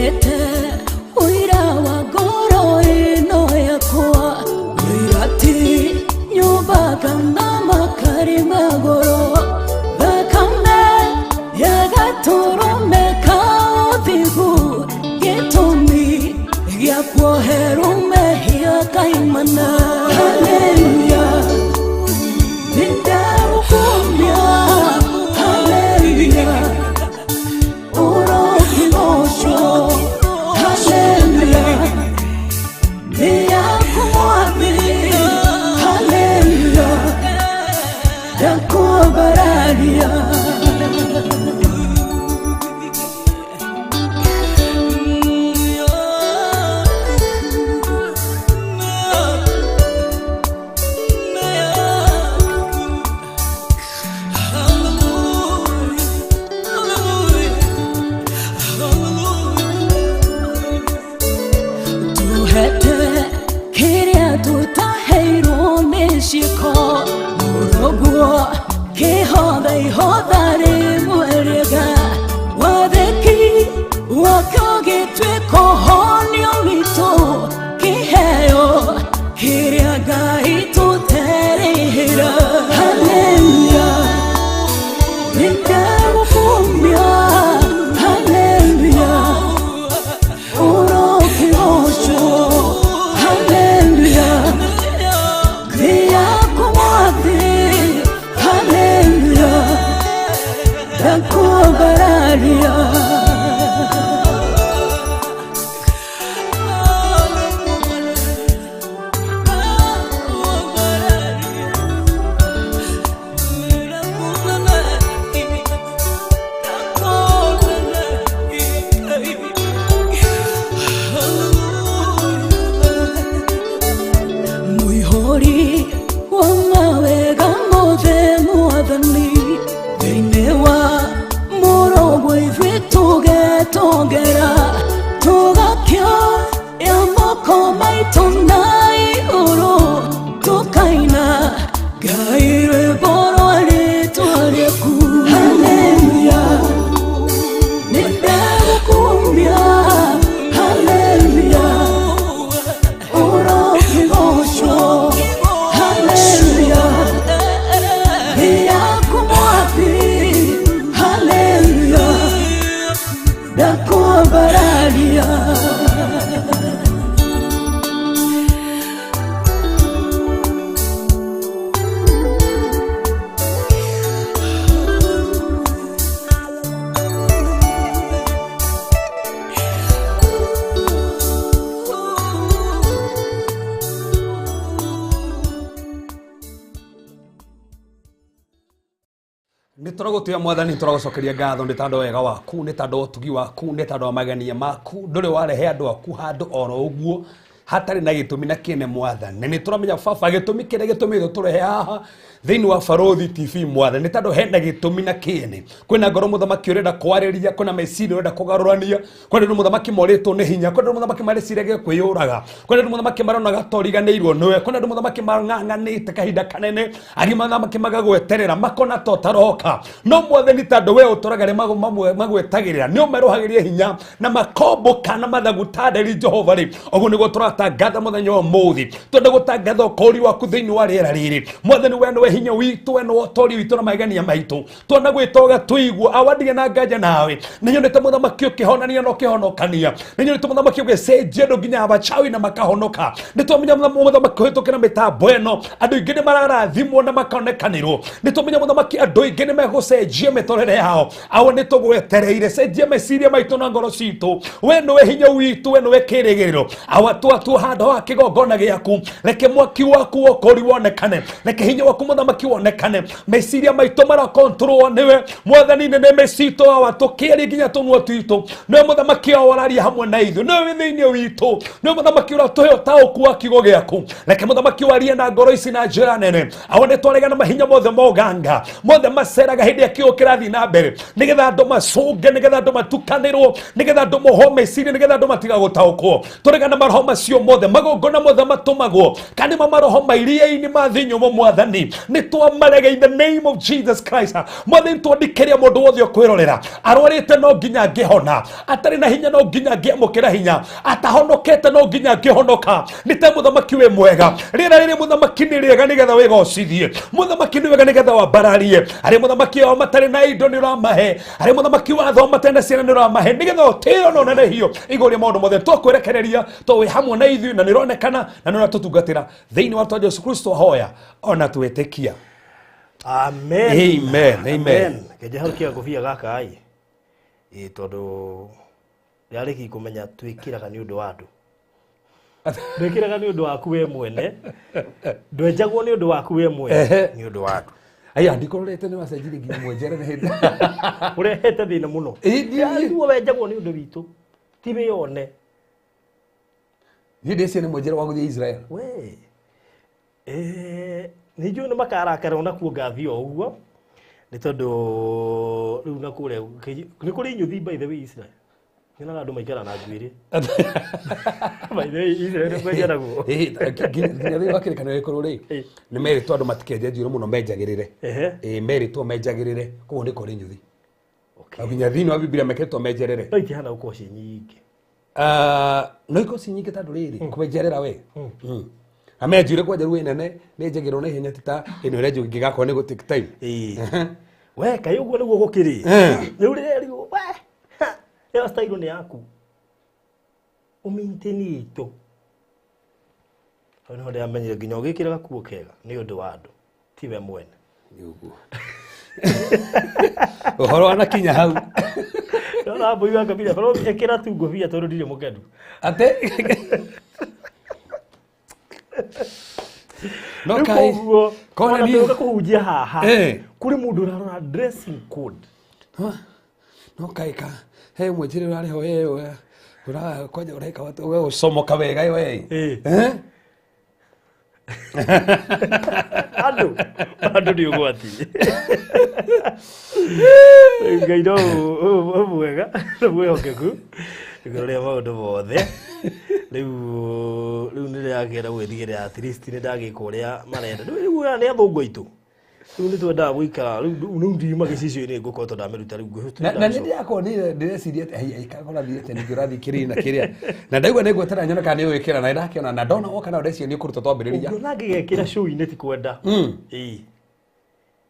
Nduĩkĩte ũira wa ngoro ĩno yakwa, ũira ti nyũmba kana makari magũrũ, thakame ya gatũrũme ka ũthingu, gĩtũmi gĩa kuoherwo mehia kaimana. Haleluya, nĩndagũkumia. Haleluya, ũrokĩgocwo. Haleluya, nĩ yaku Mwathi. Haleluya, ndakwambararia. Tuhete kĩrĩa tũtaheirwo nĩ ciĩko, mũrũguo kĩhotha ihotha rĩmwe rĩega, wathĩki wakĩo gĩtuĩka ũhonio witũ, kĩheo kĩrĩa Ngai tũterĩhĩra. Haleluya, nĩndagũkumia. Haleluya, ũrokĩgocwo. Haleluya, nĩ yaku Mwathi. Haleluya, ndakwambararia. Mũihũri wa mawega mothe Mwathani, thĩinĩ wa mũrũguo ithuĩ tũgetongera, tũgakĩoya moko maitũ na igũrũ, tũkaina Ngai rwĩmbo rwa rĩtwa rĩaku. Haleluya, nĩndagũkumia. Haleluya, ũrokĩgocwo. Haleluya, nĩ yaku Mwathi. Haleluya, ndakwambararia. Nä tåragåtä Mwathani, nä tåragåcokeria ngatho nä tandå wega waku, nä tandå wa ũtugi waku, nä tandå wa magenia maku. Ndå rä warehe andå aku handå oro å guo hatarĩ na gĩtũmi na kĩene. Mwathani, nĩ tũramenya baba gĩtũmi kĩrĩa gĩtũmĩte tũrehe haha thĩinĩ wa Barũthi TV, Mwathani, nĩ tondũ hena gĩtũmi na kĩene. Kwĩna ngoro mũthamaki ũrenda kwarĩria, kwĩna meciria ũrenda kũgarũrania, kwĩna andũ mũthamaki morĩtwo nĩ hinya, kwĩna andũ mũthamaki mareciragia kwĩyũraga, kwĩna andũ mũthamaki maronaga ta ũriganĩirwo nĩwe, kwĩna andũ mũthamaki mang'ang'anĩte kahinda kanene, angĩ mũthamaki magagweterera makona ta ũtaroka. No Mwathani, tondũ we ũtũraga rĩ magwetagĩrĩra, nĩ ũmerũhagĩria hinya na makombũka na mathagu ta nderi. Jehova rĩ, ũguo nĩguo tũratangatha mũthenya wa ũmũthĩ. Twenda gũtangatha ũkũũri waku thĩinĩ wa rĩera rĩrĩ. Mwathani, we nĩwe hinya witũ, we nĩwe ũtori witũ na magegania maitũ. Twona gwĩta ũgatũigua awandige na nganja nawe. Nĩ nyonete mũthamaki ũkĩhonania na ũkĩhonokania, nĩ nyonete mũthamaki ũgĩcenjia andũ nginya wachawi na makahonoka. Nĩ twamenya mũthamaki ũhĩtũkĩra mĩtambo ĩno andũ aingĩ nĩ mararathimwo na makonekanĩrwo. Nĩ twamenya mũthamaki andũ aingĩ nĩ megũcenjia mĩtũrĩre yao. Awa, nĩ tũgwetereire, cenjia meciria maitũ na ngoro citũ. We nĩwe hinya witũ, we nĩwe kĩrĩgĩrĩro. Awa, twatua handũ ha kĩgongona gĩaku, reke mwaki waku wa ũkũũri wonekane, reke hinya waku mũthamaki wonekane. Meciria maitũ marakontrolwo nĩwe Mwathani, nĩnĩmĩ citũ awa tũkĩaria nginya tũnua twitũ nĩwe mũthamaki wa wararia hamwe na ithuĩ, nĩwe wĩ thĩinĩ witũ, nĩwe mũthamaki ũratũhe ũtaũku wa kiugo gĩaku. Reke mũthamaki warie na ngoro ici na njĩra nene. Awa, nĩ twaregana mahinya mothe moganga mothe maceraga hĩndĩ ya kiugo kĩrathiĩ na mbere, nĩgetha andũ macũnge, nĩgetha andũ matukanĩrwo, nĩgetha andũ moho meciria, nĩgetha andũ matiga gũtaũkwo. Tũregana maroho macio. Mahĩtio mothe, magongona mothe matũmagwo kana nĩ maroho mairia-inĩ ma thĩ nyũmũ mwathani, nĩ twamarega in the name of Jesus Christ. Mwathani, twandĩkĩria mũndũ wothe ũkwĩrorera arwarĩte no nginya angĩhona, atarĩ na hinya no nginya angĩamũkĩra hinya, atahonokete no nginya angĩhonoka. Nĩ ta mũthamaki wĩ mwega, rĩera rĩrĩ mũthamaki nĩ rĩega nĩgetha wĩgocithie, mũthamaki nĩ wega nĩgetha wambararie. Arĩa mũthamaki wao matarĩ na indo nĩ ũramahe, arĩa mũthamaki watho matarĩ na ciana nĩ ũramahe, nĩgetha ũtĩo na ũnenehio igũrũ rĩa maũndũ mothe. Twakwerekereria to wĩ hamwe na ithuĩ na nĩ ũronekana na nĩ ũratũtungatĩra thĩinĩ wa rĩĩtwa Jesu Kristo hoya ona twĩtĩkia. Amen. Amen, amen. Kenje hau kia ngobia gaka ĩ. Ĩ tondũ rĩarĩki kũmenya twĩkĩraga nĩ ũndũ wa andũ. Ndwĩkĩraga nĩ ũndũ waku we mwene. Ndwenjagwo nĩ ũndũ waku we mwene. Ehe. Nĩ ũndũ wa andũ. Aya ndikororete nĩ wacenjirie nginya mwenjere nĩ hĩndĩ. Ũrehete thĩna mũno. Ĩ, Niguo wenjagwo nĩ ũndũ witũ. Ti wĩyone. Niĩ ndĩciria nĩ mwenjere wa gũthiĩ Israel. We. Nĩ njũĩ nĩ makarakara ona kuo ngathiĩ o ũguo. Nĩ tondũ rĩu na kũrĩa nĩ kũrĩ inyũthi by the way Israel. Nyonaga andũ maikara na njuĩrĩ. By the way Israel nĩ kwenjeragwo. Ĩ, nginya thĩinĩ wa kĩrĩkanĩro gĩkũrũ rĩ, Ĩ. nĩ merĩtwo andũ matikenje njuĩrĩ mũno menjagĩrĩre. Ehe. Ĩ, merĩtwo menjagĩrĩre, koguo nĩ kũrĩ nyuthi. Okay. Nginya thĩinĩ wa Biblia mekĩrĩtwo menjerere. No itihana gũkorwo ciĩ nyingĩ. Ah, no ikorwo ci nyingĩ tondũ rĩrĩ kwenjerera we. Na me njuĩrĩ kwanja rĩu ĩ nene nĩ njagĩrwo na ihenya ti ta ĩno ĩrĩa njũgĩ ngĩgakorwo nĩ gũ take time. Ĩĩ. We kaĩ ũguo nĩguo gũkĩrĩ. Eh. Rĩu rĩrerirwo we. Ha, ĩyo style nĩ yaku. Ũmaintain itũ. Hau nĩho ndĩramenyire nginya ũgĩkĩra gakuo kega nĩ ũndũ wa andũ. Ti we mwene. Nĩ ũguo. Ũhoro wanakinya hau. Ndona mbũi wa kabira, barũ ĩkĩra tu ngũbia tondũ ndirĩ mũkenu. Ate no Rĩu kai koguo kona ona niĩ- tũgĩũka kũhunjia haha Eh. kũrĩ mũndũ ũrarora dressing code. No kai ka he mwenjere ũrarĩ ho we ũra kwanja ũreka watu we ũcomoka wega we. Eh. Eh? Andũ andũ nĩ ũgwati. Ngai no mwega nĩ mwĩhokeku igũrũ rĩa maũndũ mothe. Rĩu rĩu nĩ ndĩragera gwĩtigĩrĩra at least nĩ ndagĩka ũrĩa marenda. Rĩu aya nĩ athũngũ aitũ. Rĩu nĩ twendaga gũikara rĩu rĩu ndiuma gĩcicio-inĩ ngũkorwo tondũ ndamĩruta rĩu ngũhĩtũra Na na nĩ ndĩrakorwo nĩ ndĩreciria atĩ ai ikakora thiĩte ningĩ ũrathiĩ kĩrĩ na kĩrĩa na ndaigua nĩ ngwetera nyone kana nĩ ũgwĩkĩra na ndakĩona na ndona woka na ndeciria nĩ ũkũruta twambĩrĩria. Ũngĩona ngĩgekĩra show-inĩ ti kwenda. Ĩĩ.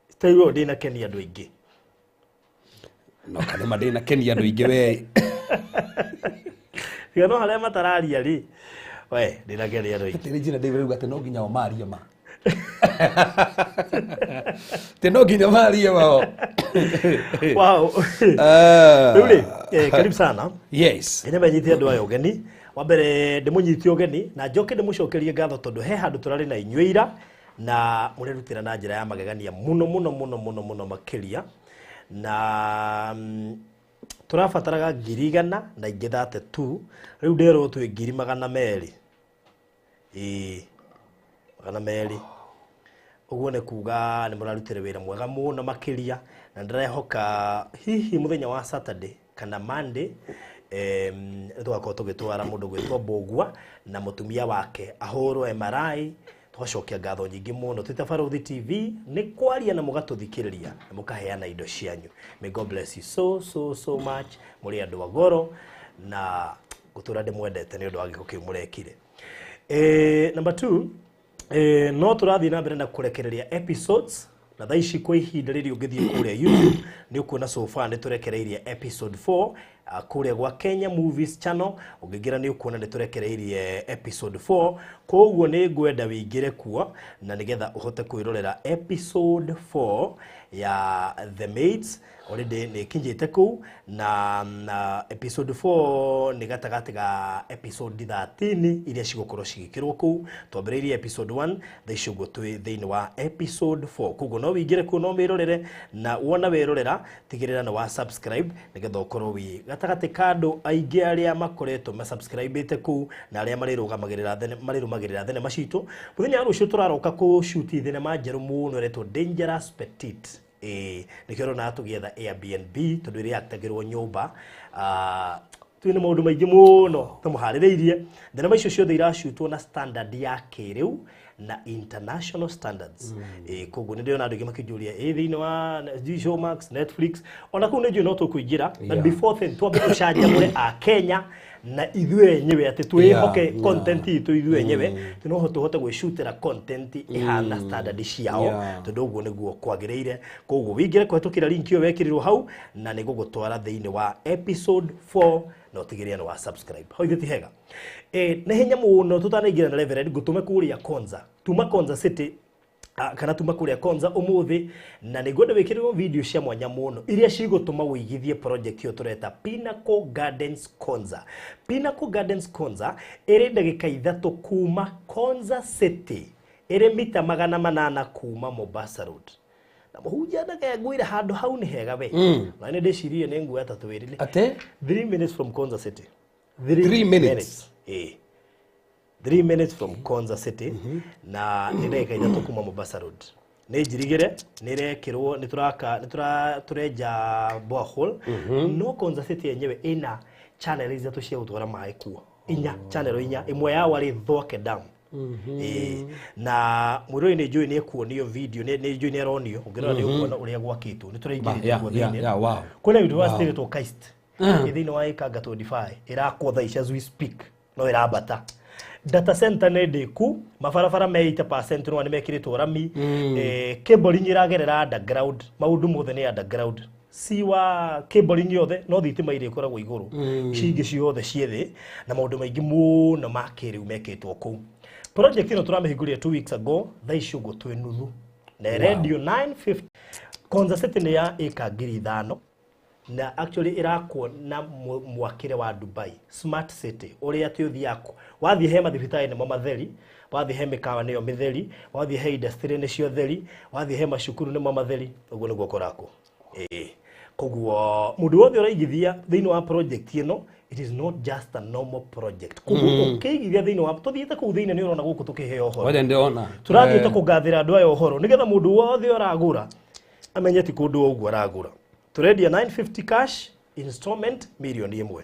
Style ĩyo ndĩnakenia andũ aingĩ. No kana ma ndĩnakenia andũ aingĩ we. Tiga no harĩa matararia rĩ. We ndĩnakenia andũ aingĩ. Atĩ Regina David auga atĩ no nginya o marie ma. Atĩ no nginya marie ma o. Wow. Ah. Rĩu rĩ, karibu sana. Yes. Nĩ menyithie andũ aya ũgeni. Wa mbere ndĩmũnyite ũgeni na njoke ndĩmũcokerie ngatho tondũ he handũ tũrarĩ na inyuĩ ira na mũrerutĩra na njĩra ya magegania mũno mũno mũno mũno mũno makĩria na tũrabataraga 100,000 na ingĩ 32 rĩu nderwo twĩ 200,000. Ĩĩ 200,000. Ũguo nĩ kuga nĩ mũrarutire wĩra mwega mũno makĩria na ndĩrehoka hihi mũthenya wa Saturday kana Monday nĩ tũgakorwo tũgĩtwara mũndũ gwĩtwo Mbũgua na mũtumia wake ahũrwo MRI. Tũgacokia ngatho nyingĩ mũno twĩ ta Barũthi TV nĩ kwaria na mũgatũthikĩrĩria na mũkaheana indo cianyu. May God bless you so so so much. Mũrĩ andũ a goro na ngũtũra ndĩmwendete nĩ ũndũ wa gĩko kĩu mũrekire. Number 2, no tũrathiĩ na mbere na kũrekereria episodes na thaa ici kwa ihinda rĩrĩ ũngĩthiĩ kũrĩa YouTube nĩ ũkuona so far nĩ tũrekereirie episode 4 kũrĩa gwa Kenya Movies Channel ũngĩingĩra nĩ ũkuona nĩ tũrekereirie episode 4 koguo nĩ ngwenda wĩingĩre kuo na nĩgetha ũhote kwĩrorera episode 4 ya The Maids already nĩ ĩkinyĩte kũu na episode 4 nĩ gatagatĩ ga episode 13 iria cigũkorwo cigĩkĩrwo kũu. Twambĩrĩirie episode 1 thaa ici ũguo twĩ thĩinĩ wa episode 4 koguo no wĩingĩre kuo no wĩrorere na wona wĩrorera tigĩrĩra nĩ wa subscribe nĩgetha ũkorwo wĩ gatagatĩ ka andũ aingĩ arĩa makoretwo masubscribĩte kũu na arĩa marĩrũmagĩrĩra thenema citũ. Mũthenya wa rũciũ tũraroka kũshuti thenema njerũ mũno ĩretwo Dangerous Petite. Nĩkĩo ũrona tũgĩetha Airbnb tondũ ĩrĩa yatagĩrwo nyũmba. Twĩna maũndũ maingĩ mũno tũmũharĩrĩirie. Thenema icio ciothe iracutwo na standard ya kĩrĩu na international standards. Koguo nĩ ndĩrona andũ aingĩ makĩnjũria ĩ thĩinĩ wa Showmax, Netflix, ona kũu nĩ njũĩ no tũkũingĩra, but before then twambe tũcanjamũre a Kenya na ithuĩ enyewe atĩ twĩhoke content itũ ithuĩ enyewe, atĩ no tũhote gwĩcutĩra content ĩhana standard ciao, tondũ ũguo nĩguo kwagĩrĩire. Koguo wĩingĩre kũhetũkĩra link ĩyo wekĩrirwo hau na nĩ gũgũtwara thĩinĩ wa episode 4, na ũtigĩrĩre nĩ wa subscribe hau. Ithuĩ ti hega. Nĩ hinya mũno tũtanaingĩra na Reverend, ngũtũme kũrĩa Konza, tuma Konza City, kana tuma kũrĩa Konza ũmũthĩ, na nĩ ngwenda wĩkĩrĩrwo video cia mwanya mũno iria cigũtũma ũigithie project ĩyo tũreta Pinnacle Gardens Konza. Pinnacle Gardens Konza ĩrĩ ndagĩka 3 kuma Konza City, ĩrĩ mita 800 kuma Mombasa Road. Na mũhunjia, ndake ngwĩre handũ hau nĩ hega we. Na nĩ ndĩcirie nĩ nguoya ta twĩrĩ. Ate? 3 minutes from Konza City. 3 minutes. Ĩĩ, 3 minutes from Konza City, na nĩ ndagĩka 3 kuma Mombasa Road. Nĩ njirigĩre, nĩ ĩrekĩrwo, nĩ tũraka, nĩ tũrenja borehole, no Konza City yenyewe ĩna channel ithatũ cia gũtwara maĩ kuo, inya, channel inya, ĩmwe yao arĩ Thwake Dam. Ĩĩ, na mwĩrori nĩ njũĩ nĩ ekuonio video, nĩ njũĩ nĩ aronio, ũngĩrora nĩ ũkuona ũrĩa gwakĩtwo, nĩ tũraingĩrĩte kuo thĩinĩ. Kwĩna university ĩretwo KAIST ĩ thĩinĩ wa ĩkanga 25, ĩrakwo thaa ici as we speak, no ĩrambata. Data center nĩ ndĩku, mabarabara me 80% nĩwa nĩ mekĩrĩtwo rami, cabling ĩragerera underground, maũndũ mothe nĩ underground, siwa cabling yothe, no thitima iria ikoragwo igũrũ, ici ingĩ ciothe ciĩ thĩ, na maũndũ maingĩ mũno ma kĩrĩu mekĩtwo kũu. Project ĩno tũramĩhingũrire 2 weeks ago, thaa ici ũguo twĩ nuthu na ĩrendio 950. Konza City nĩ ya ĩka 5,000, na actually ĩrakwo na mwakĩre wa Dubai smart city, ũrĩa atĩ ũthiaga wathiĩ he mathibitarĩ nĩmo matheri, wathiĩ he mĩkawa nĩyo mĩtheri, wathiĩ he industry nĩcio theri, wathiĩ he macukuru nĩmo matheri. Ũguo nĩguo kũrakwo. Ĩĩ, koguo mũndũ wothe ũraigithia thĩinĩ wa project ĩno, it is not just a normal project. Koguo ũkĩigithia thĩinĩ wa, tũthiĩte kũu thĩinĩ, nĩ ũrona gũkũ tũkĩheo ũhoro. Waja ndĩrona. Tũrathiĩte kũgathĩra andũ aya ũhoro nĩgetha mũndũ wothe ũragũra amenye ti kũndũ o ũguo aragũra. Tũrendia 950 cash, installment 1 million.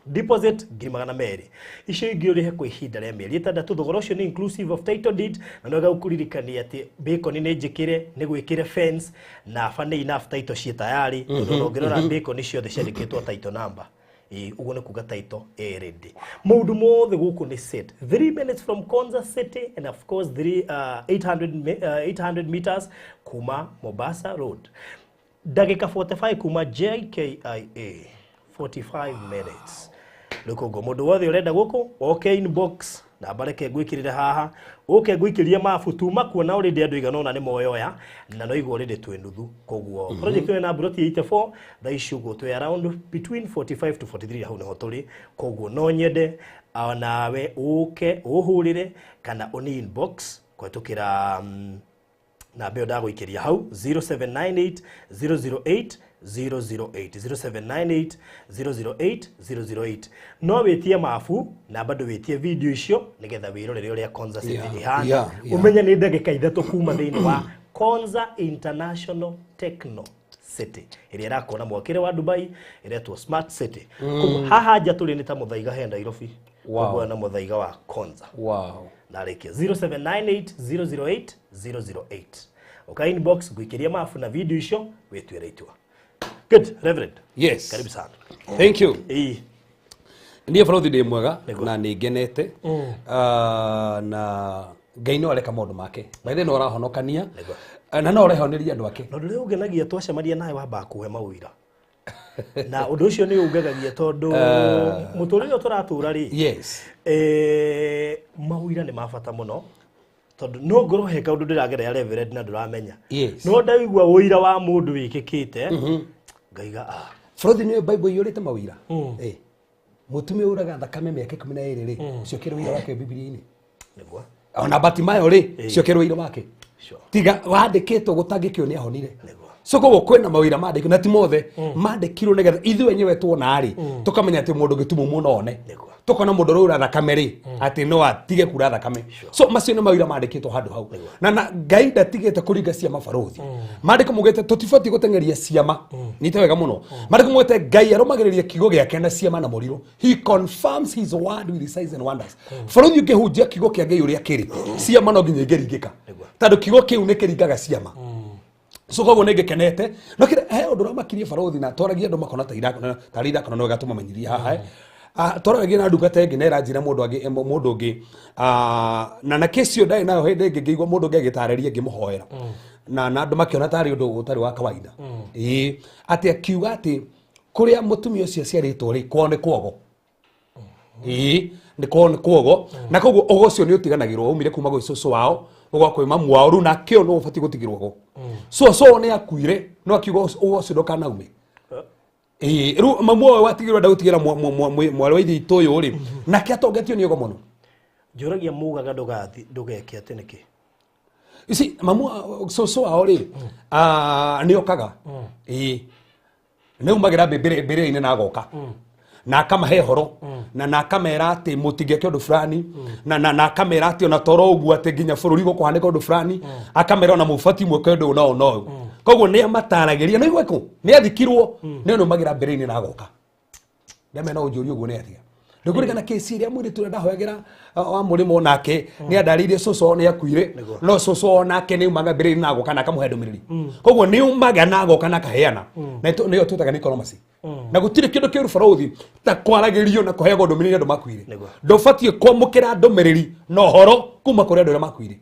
Deposit 200,000, icio ingĩ ũrĩhe kwa ihinda rĩa mĩeri 6. Thogora ũcio nĩ inclusive of title deed, na nĩwega gũkũririkania atĩ bacon nĩ njĩkĩre, nĩ gwĩkĩre fence, na funny enough title ciĩ tayari, tondũ ona ũngĩrora bacon ciothe ciandĩkĩtwo title number. Ĩĩ, ũguo nĩ kuga title ĩ ready, maũndũ mothe gũkũ nĩ set. 3 minutes from Konza City and of course 3, 800 meters kuma Mombasa Road, ndagĩka 45 kuma JKIA, 45 minutes. Rĩu koguo mũndũ wothe ũrenda gũkũ oke inbox, namba reke ngwĩkĩrĩre haha, ũke ngũikĩrie mabu tuma kuona already andũ igana ũna nĩ moyoya, na no igua already twĩ nuthu. Koguo project ĩyo ĩna mburoti 84, thaa ici ũguo twĩ around between 45 to 43, hau nĩho tũrĩ. Koguo no nyende onawe ũke ũhũrĩre kana ũni inbox kũhetũkĩra namba ĩyo ndagũikĩria hau, 0798 008 008, 0798 008 008. No wĩtie mabu na bado wĩtie video icio nĩgetha wĩrorere ũrĩa Konza City ĩhana, ũmenye nĩ ndagĩka 3 kuma thĩinĩ wa Konza International Techno City ĩrĩa ĩrakwo na mwakĩre wa Dubai, ĩretwo Smart City. Koguo haha nja tũrĩ nĩ ta mũthaiga he Nairobi. Koguo na mũthaiga wa Konza. Narĩkia, 0798 008 008, ũka inbox ngũikĩria mabu na video icio wĩtuĩre itua. Good, Reverend. Yes. Karibu sana. Thank you. Ĩĩ. Niĩ balothi ndĩ mwega. Nĩguo. Na nĩ ngenete. Ah, na Ngai no areka maũndũ make maithe, no arahonokania. Nĩguo. Ah, na no arehoneria andũ ake. Na ũndũ ũrĩa ũngenagia, twacemania nawe wambaga kũhe mawĩra, na ũndũ ũcio nĩ ũngegagia tondũ mũtũrĩre ũyũ tũratũra rĩ, mawĩra nĩ ma bata mũno, tondũ no ngorwo he kaũndũ ndĩragerera, Reverend, na ndũramenya. No ndaigua ũira wa mũndũ wĩkĩkĩte, ngaiga, ah. Balothi, nĩwe Bible iyũrĩte mawĩra. Eh. Mũtumia ũraga thakame mĩaka 12 rĩ, ũcio kĩrĩ ũira wake Bibilia-inĩ. Ona Batimayo rĩ, ũcio kĩrĩ ũira wake. Tiga wandĩkĩtwo gũtangĩkĩo nĩ ahonire. So koguo kwĩna mawĩra mandĩkirwo, na ti mothe mandĩkirwo, nĩgetha ithuĩ enyewe tuona rĩ, tũkamenya atĩ mũndũ gĩtumumu no one. Tukona mundu uraura thakame ri ati no atige kura thakame. So macio nĩ mawira mandĩkĩtwo handũ hau na Ngai ndatigĩte kũringa ciama barothi. Mandĩko mugĩte tũtibatiĩ gũteng'eria ciama nite wega mũno. Mandĩko mugĩte Ngai arũmagĩrĩria kiugo gĩake na ciama na mũrirũ. He confirms his word with signs and wonders. Barothi ũngĩhunjia kiugo kĩa Ngai ũrĩa kĩrĩ, ciama no nginya ingĩringĩka tondũ kiugo kĩu nĩ kĩringaga ciama. So koguo nĩ ngĩkenete no kĩrĩa he ũndũ ũramakirie barothi na twaragia andũ makona ta irakona tarĩ irakona no wega tũmamenyithie haha. Twaragia na ndungata ĩngĩ na ĩranjĩra mũndũ angĩ mũndũ ũngĩ na kĩcio ndarĩ nayo hĩndĩ ĩngĩ ngĩigua mũndũ ũngĩ agĩtarĩria ngĩmũhoera na andũ makĩona tarĩ ũndũ ũtarĩ wa kawaida. Ĩĩ atĩ akiuga atĩ kũrĩa mũtumia ũcio aciarĩtwo rĩ kwao nĩ kwogo. Ĩĩ nĩ kwao nĩ kwogo na koguo ũgo ũcio nĩ ũtiganagĩrwo umire kuma gwĩ cũcũ wao ũgoka kwĩ mamu wao rĩu nakĩo no ũbatiĩ gũtigĩrwo go. So nĩ akuire no akiuga ũgo ũcio ndũkanaume. Ĩĩ rĩu mamu wao watigĩrwo enda gũtigĩra mwarĩ wa ithe witũ ũyũ rĩ nake atongetio nĩ ũgo mũno. Njũragia mugaga ndũgathi ndũgeke atĩ nĩkĩ? You see, mamu cũcũ wao rĩ nĩ okaga. Ĩĩ nĩ umagĩra mbĩrĩra-inĩ na agoka na akamahe horo na akamera atĩ mũtingĩke ũndũ fulani na akamera atĩ ona toro ũguo atĩ nginya bũrũri gũkũhanĩka ũndũ fulani akamera ona mũbatiĩ mwĩke ũndũ ũyũ na ũyũ na ũyũ. Koguo nĩ amataragĩria nĩ igwĩkũ nĩ athikirwo nĩ nĩ umagĩra mbĩrĩra-inĩ na agoka. Ndamenya no ũnjũrie ũguo nĩ atĩa. Ndũkũririkana kesi ĩrĩa mũirĩtu ũrĩa ndahoyagĩra wa mũrĩmo nake nĩ andarĩirie cũcũ nĩ akuire no cũcũ nake nĩ umaga mbĩrĩra-inĩ na agoka na akamũhe ndũmĩrĩri. Koguo nĩ umaga na agoka na akaheana na nĩyo twĩtaga nĩ economy. Na gũtirĩ kĩndũ kĩũru barothi ta kwaragĩrio na kũheagwo ndũmĩrĩri andũ makuire. Ndũbatiĩ kwamũkĩra ndũmĩrĩri na ũhoro kuma kũrĩ andũ arĩa makuire.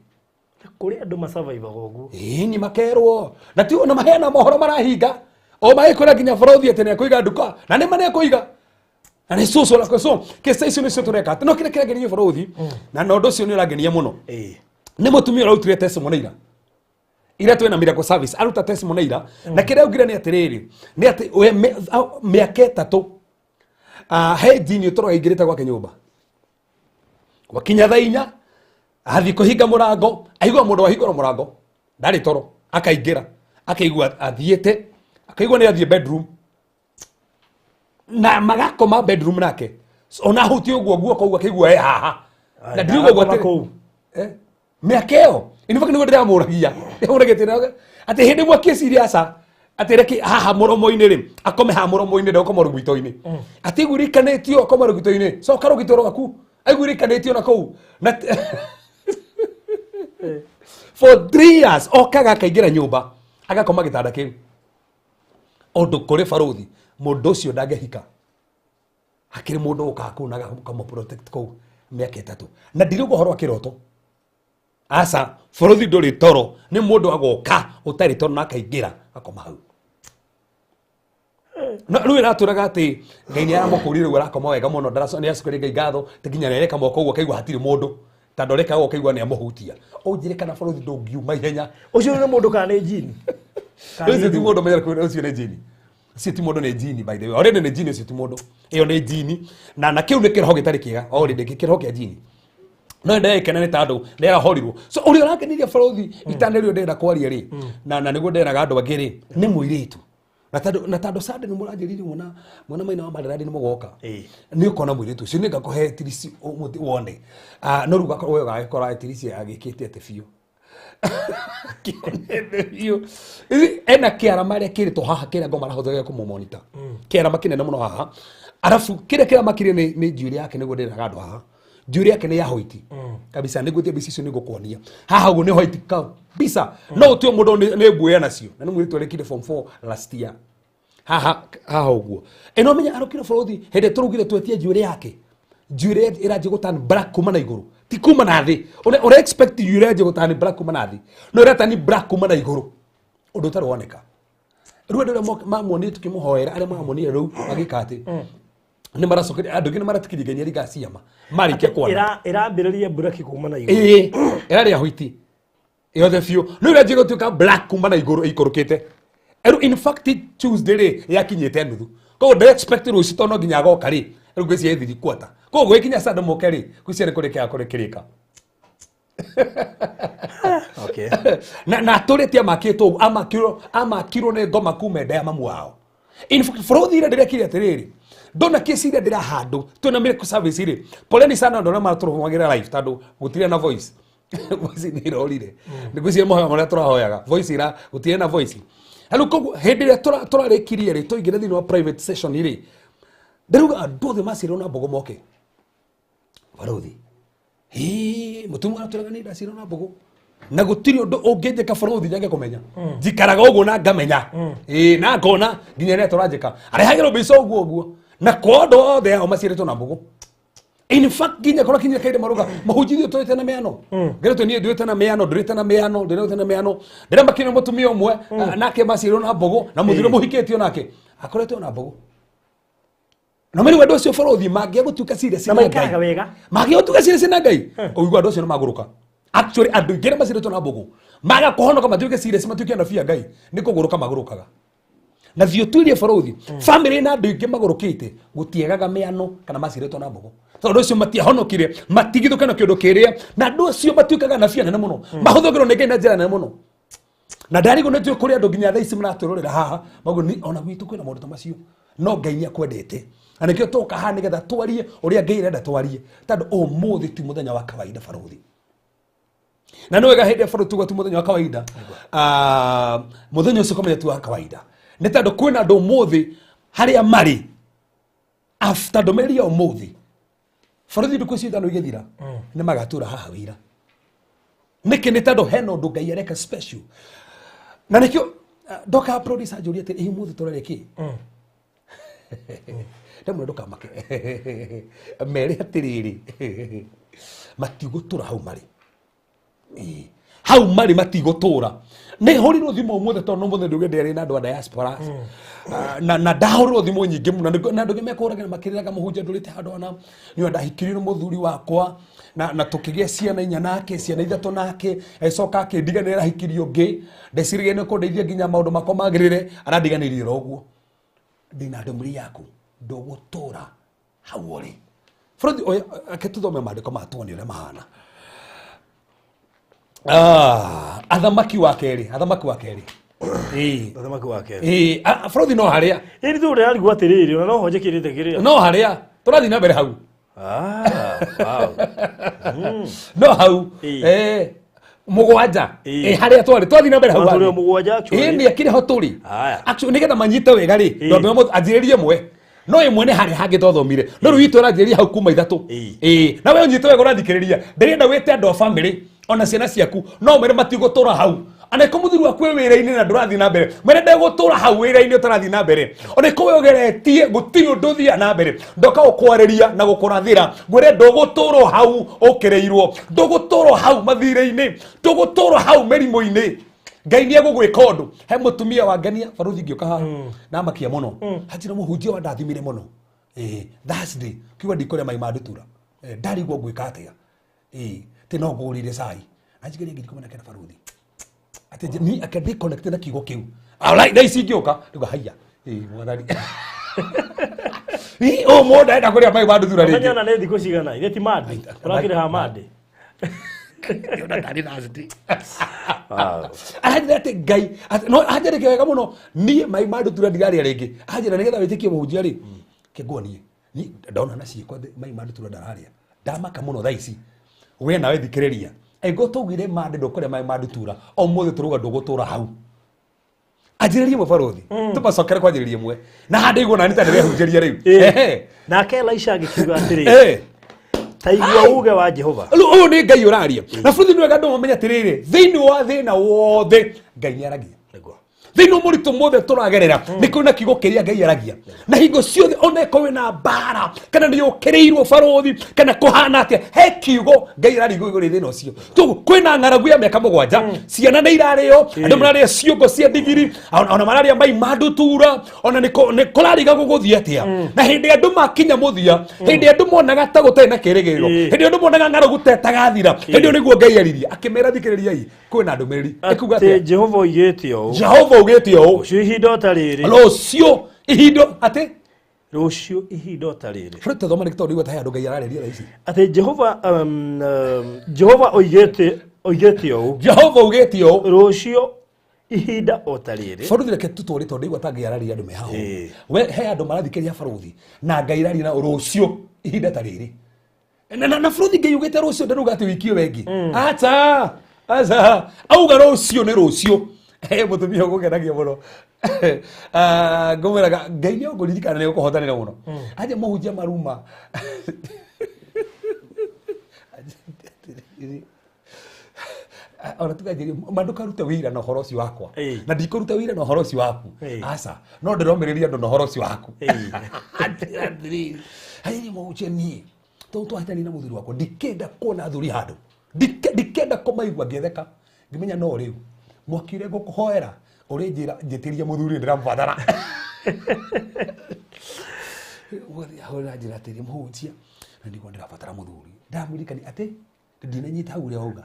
Kũrĩ andũ masurvivaga ũguo. Ĩĩ ni makerwo na ti ona maheana mohoro marahinga o magĩkwĩra nginya barothi atĩ nĩekũiga nduka na nĩ ma nĩekũiga na nĩ cũcũ na so kĩca icio nĩcio tũreka atĩ no kĩrĩa kĩrangenia barothi na ũndũ ũcio nĩ ũrangenia mũno nĩ mũtumia ũrautire testimony ira ira twĩna miracle service aruta testimony ira na kĩrĩa augire nĩ atĩrĩrĩ nĩ atĩ we mĩaka 3 he jini ũtoro aingĩrĩte gwake nyũmba gwakinya thaa 4 athiĩ kũhinga mũrango aigua mũndũ wahingũra mũrango ndarĩ toro akaingĩra akaigua athiĩte akaigua nĩ athiĩ bedroom na magakoma bedroom nake ona ahutie ũguo guoko ũguo akaigua e haha na ndiriuga ũguo atĩ mĩaka ĩyo in fact nĩguo ndĩramũragia ndĩramũragia atĩ hĩndĩ ĩmwe akĩciria aca atĩ reke haha mũromo-inĩ rĩ akome haha mũromo-inĩ ndegũkoma rũgito-inĩ atĩ aiguĩrĩkanĩtio akoma rũgito-inĩ coka rũgito rwaku aiguĩrĩkanĩtio na kũu na for 3 years okaga akaingĩra nyũmba agakoma gĩtanda kĩu ũndũ kũrĩ barothi mũndũ ũcio ndangĩhika hakĩrĩ mũndũ ũkaga kũu na akamũ protect kũu mĩaka 3 na ndirauga ũhoro wa kĩroto aca barothi ndũrĩ toro nĩ mũndũ agoka ũtarĩ toro na akaingĩra akoma hau no rĩu ĩratũraga atĩ Ngai nĩ aramũkũrire rĩu arakoma wega mũno nĩ acokeria Ngai ngatho ti nginya nĩareka moko ũguo akaigua hatirĩ mũndũ tondũ areka ũguo akaigua nĩ amũhutia ũnjĩre kana barothi ndũngiuma ihenya ũcio nĩ mũndũ kana nĩ jini? Ũcio ti mũndũ menya ũcio nĩ jini. Ũcio ti mũndũ nĩ jini by the way. Already nĩ jini ũcio ti mũndũ. Ĩyo nĩ jini na kĩu nĩ kĩroho gĩtarĩ kĩega. Already kĩroho kĩa jini. No ndekena nĩ tondũ nĩ arahorirwo. So ũrĩa ũrakenirie barothi itanĩrio ndĩrenda kwaria rĩ na nĩguo nderaga andũ angĩ rĩ nĩ mũirĩtu. Na tondũ Sunday nĩ mũranjĩrire mwana maina wa Madaradi nĩ mũgoka. Nĩ ũkona mũirĩtu ũcio nĩ ngakũhe tirisi wone. No rĩu gakorwo we ũgagĩkora tirisi agĩkĩte atĩ biũ. Biũ. Ena kĩarama rĩa kĩrĩtwo haha kĩrĩa ngoma arahũthĩra kũmũmonita. Kĩarama kĩnene mũno haha. Arabu kĩrĩa kĩramakire nĩ njuĩrĩ yake nĩguo ndĩraga andũ haha. Njuĩrĩ yake nĩ ya white. Kabisa nĩguo mbica icio nĩngũkuonia. Haha ũguo nĩ white kabisa. No ũtue mũndũ nĩ mbuĩa nacio. Na nĩ mũirĩtu arĩkire form 4 last year. Haha haha ũguo. Ĩno menya arũkire bũrũri hĩndĩ tũrugire twetie njuĩrĩ yake. Njuĩrĩ ĩranjia gũturn black kuma na igũrũ. Ti kuma na thĩ. Ũrĩa expect njuĩrĩ yanjie gũturn black kuma na thĩ. No ĩraturn black kuma na igũrũ. Ũndũ ũtarĩ woneka. Rĩu andũ arĩa mamuonire tũkĩmũhoera arĩa mamuonire rĩu magĩka atĩ nĩ maracokeria andũ angĩ nĩ maratikirie Ngai nĩ aringaga ciama marĩkia kuona. Ĩrambĩrĩria black kuma na igũrũ. Ĩĩ ĩrarĩa white yothe biũ no ĩranjia gũtuĩka black kuma na igũrũ ĩikũrũkĩte. Rĩu in fact Tuesday rĩ yakinyĩte nuthu. Koguo ndĩ expect rũciũ tondũ no nginya agoka rĩ rĩu ngwĩciria ĩthiĩ kwata. Koguo gũgĩkinya Sunday mũke rĩ ngwĩciria nĩ kũrĩka kũrĩkĩrĩka. Okay. Na atũrĩte amakĩtwo ũguo amakirwo nĩ ngoma kuma nda ya mamu wao. In fact bũrũri ira ndĩrekire atĩrĩrĩ Ndona kĩciria ndĩra handũ twĩna miracle service rĩ, poleni sana andũ arĩa maratũrũmagira live tondũ gũtirĩ na voice. Voice nĩ ĩrorire. Nĩ ngwĩciria mahoya marĩa tũrahoyaga voice ira gũtirĩ na voice. Rĩu koguo hĩndĩ ĩrĩa tũrarĩkirie rĩ, twaingĩra thĩinĩ wa private session rĩ, ndĩrauga andũ othe macirwo na mbogo moke barothi. Hĩ, mũtumia aratwĩraga nĩ ndacirwo na mbogo na gũtirĩ ũndũ ũngĩnjĩka barothi njage kũmenya. Njikaraga ũguo na ngamenya. Ĩĩ, na ngona nginya rĩrĩa tũranjĩka arehagĩrwo mbica ũguo ũguo na kwa andũ othe ao maciarĩtwo na mbogo. In fact nginya korwo kinya kaire maruga mahunjithio tũrĩte na mĩano ngeretwo niĩ ndũrĩte na mĩano, ndũrĩte na mĩano, ndũrĩte na mĩano. Ndĩramakire mũtumia ũmwe nake maciarĩrwo na mbogo na mũthuri mũhikĩtio nake akoretwo na mbogo. Na meri andũ acio borothi mangĩa gũtuĩka serious Na na maikaraga Ngai. wega. Mangĩa gũtuĩka serious na Ngai, ũigua andũ acio nĩ magũrũka. Actually andũ aingĩ arĩa maciarĩtwo na mbogo maga kũhonoka matuĩke serious matuĩke anabii a Ngai nĩ kũgũrũka magũrũkaga. Na thiĩ ũtuĩrie borothi family na andũ aingĩ magũrũkĩte gũtiagaga mĩano kana maciarĩtwo na mbogo, tondũ acio matiahonokire matigithũke na kĩũndũ kĩrĩa, na andũ acio matuĩkaga anabii anene mũno, mahũthagĩrwo nĩ Ngai na njĩra nene mũno. Na ndarigwo nĩ njũĩ kũrĩ andũ nginya thaa ici maratwĩrorera haha maguo ni ona gwitũ kwĩna maũndũ ta macio, no Ngai nĩ akwendete na nĩkĩo tũka haha nĩgetha twarie ũrĩa Ngai arenda twarie, tondũ ũmũthĩ ti mũthenya wa kawaida barothi. Na nĩ wega hĩndĩ ĩrĩa barothi tuga ti mũthenya wa kawaida, mũthenya ũcio ũkamenya ti wa kawaida nĩ tondũ kwĩna andũ ũmũthĩ harĩa marĩ after ndũmĩrĩri ya ũmũthĩ barothi ndukũ icio ithano igĩthira nĩ magatũra haha wĩra. Nĩkĩ? Nĩ tondũ hena ũndũ Ngai areka special. Na nĩkĩo ndoka producer anjũria atĩrĩ, ĩ ũmũthĩ tũraria kĩ? Ndamwĩra ndũkamake, mere atĩrĩrĩ, matigũtũra hau marĩ. Ĩĩ, hau marĩ matigũtũra. Nĩ hũrirwo thimũ ũmũthĩ tondũ ũmũthĩ nduge ndĩarĩ na andũ a diaspora. Na ndahũrirwo thimũ nyingĩ mũno na andũ angĩ mekũhũragĩra makĩrĩraga mũhunjia ndũrĩte handũ hana nĩ ndahikirio nĩ mũthuri wakwa na tũkĩgĩa ciana inya nake, ciana ithatũ nake, agĩcoka akĩndiganĩra ahikirio ũngĩ, ndeciragia nĩ kũndeithia nginya maũndũ makwa magĩrĩre, arandiganĩirie oro ũguo. Ndĩna ndũmĩrĩri yaku, ndũgũtũra hau ũrĩ. Bũrũri ũyũ, reke tũthome maandĩko ma tuone ũrĩa mahana. Athamaki wa kerĩ, athamaki wa kerĩ. Ĩĩ. Athamaki wa kerĩ. Ĩĩ, bũrũri no harĩa. Ĩĩ, nĩ ndĩrarigwo atĩrĩrĩ, ona no ho njĩkĩrĩte kĩrĩa. No harĩa tũrathiĩ na mbere hau. Wow. No hau. Ĩĩ. Mũgwanja. Ĩĩ. Harĩa twarĩ twathiĩ na mbere hau. Twarĩ harĩ. o mũgwanja, actually. Ĩĩ, nĩ akĩrĩ ho tũrĩ. Haya. Actually, nĩgetha manyite wega rĩ, Ĩĩ. ndwambe anjĩrĩrie ĩmwe. No ĩmwe nĩ harĩa hangĩ twathomire. No rĩu itũ ĩranjĩrĩria hau kuma ithatũ. Ĩĩ. Ĩĩ, na we ũnyite wega ũrathikĩrĩria. Ndĩrenda wĩte andũ a family ona ciana ciaku no mwĩre matigũtũra hau. Ona ĩko mũthuri waku wĩ wĩra-inĩ na ndũrathiĩ na mbere, mwĩre ndegũtũra hau wĩra-inĩ ũtarathiĩ na mbere. Ona ĩko we ũgeretie gũtirĩ ũndũ ũthiaga na mbere, ndoka gũkwarĩria na gũkũrathĩra, ngwĩre ndũgũtũrwo hau ũkĩrĩirwo, ndũgũtũrwo hau mathirĩ-inĩ, ndũgũtũrwo hau mĩrimũ-inĩ. Ngai nĩ egũgwĩka ũndũ. He mũtumia wa ngenia barothi ngĩũka haha na makia mũno, hanjĩra mũhunjia wa ndathimire mũno. Thursday kiuga ndikũrĩa mai ma ndutura. Ndarigwo ngwĩka atĩa. Tĩ no ngũrire cai anjigeria ngiri ikũmi na kenda barothi atĩ ni ake ndi connect na kiugo kĩu. Alright, thaa ici ingĩũka nduga haiya. Mwathani. Ĩ, ũyũ mũndũ arenda kũrĩa mai ma ndutura Ũmenye rĩngĩ. ona nĩ thikũ cigana, ithe ti Monday. Ũrakĩrĩha Monday. Ndĩrona tarĩ Thursday. Wow. Aranjĩra atĩ Ngai no anjĩrĩke wega mũno, niĩ mai ma ndutura ndirarĩa rĩngĩ. Anjĩra nĩgetha wĩtĩkie mũhunjia rĩ, kĩnguonie ni ndona na ciĩko atĩ mai ma ndutura ndararĩa, ndamaka mũno thaa ici. We nawe thikĩrĩria, angĩkorwo twaugire mande ndũkũrĩa mai ma ndutura, ũmũthĩ tũrauga ndũgũtũra hau. Anjĩrĩrie ĩmwe barothi, tũmacokere kwanjĩrĩria ĩmwe na handũ igũrũ nani ta ndĩrehunjĩria rĩu. Ĩĩ. Ehe. Nake Elisha agĩkiuga atĩrĩ, ta igua uge wa Jehova. Rĩu ũyũ nĩ Ngai ũraria na bũrũri nĩ wega andũ mamenye atĩrĩrĩ, thĩinĩ wa thĩna wothe Ngai nĩ aragia. Nĩguo. Thĩinĩ wa mũritũ mothe tũragerera nĩ kwĩna kiugo kĩrĩa Ngai aragia, na hingo ciothe ona ĩkorwo wĩna mbara kana nĩ ũkĩrĩirwo barothi kana kũhana atĩa, he kiugo Ngai araria igũrũ rĩa thĩna ũcio. Toguo kwĩna ng'aragu ya mĩaka mũgwanja, ciana nĩ irarĩo, andũ mararĩa ciongo cia ndigiri, ona mararĩa mai ma ndutura, ona nĩ kũrariga gũgũthiĩ atĩa. Na hĩndĩ andũ makinya mũthia, hĩndĩ andũ monaga ta gũtarĩ na kĩrĩgĩrĩro, hĩndĩ andũ monaga ng'aragu ta ĩtagathira, hĩndĩ ĩyo nĩguo Ngai aririe akĩmera, thikĩrĩriai, kwĩna ndũmĩrĩri ĩkuga Atĩ atĩa? Jehova oigĩte ũũ. Jehova augĩte ũũ. Rũciũ ihinda o ta rĩrĩ. Rũciũ ihinda atĩ? Rũciũ ihinda o ta rĩrĩ. Bũrũri tũthoma nĩ tondũ igweta he andũ Ngai ararĩria thaa ici. Atĩ Jehova, Jehova oigĩte ũũ. Jehova augĩte ũũ. Rũciũ Ihinda o ta rĩrĩ. Baruthi, reke tutware tondu igua tangĩararia andũ me haho. Ĩĩ. We he andũ marathikĩrĩria baruthi na Ngai raria na rũciũ ihinda ta rĩrĩ na baruthi Ngai ugĩte rũciũ, ndaruga atĩ wiki ĩyo ĩngĩ, aca aca, auga rũciũ nĩ rũciũ. He mũtumia ũgũkenagia mũno. Ah, ngũmwĩraga Ngai nĩ ũngũririkana, nĩ ũkũhotanĩra mũno aje mũhunjia maruma. Ona tuganjĩrie ma ndũkarute wĩira na ũhoro ũcio wakwa. Na ndikũruta wĩira na ũhoro ũcio waku. Aca, no ndĩromĩrĩria andũ na ũhoro ũcio waku. Atĩrĩrĩ, hairi mũhunjia, niĩ tondũ twahĩtania na mũthuri wakwa, ndikenda kuona athuri handũ. Ndikenda kũmaigua ngĩtheka, ngĩmenya no rĩu mwaki ũrĩa ngũkũhoera ũrĩnjĩra njĩtĩria mũthuri ndĩramũbatara. Ũgathiĩ ahũrĩra njĩra atĩrĩ, mũhunjia, na nĩguo ndĩrabatara mũthuri, ndamũririkania atĩ ndinanyita hau ũrĩa wauga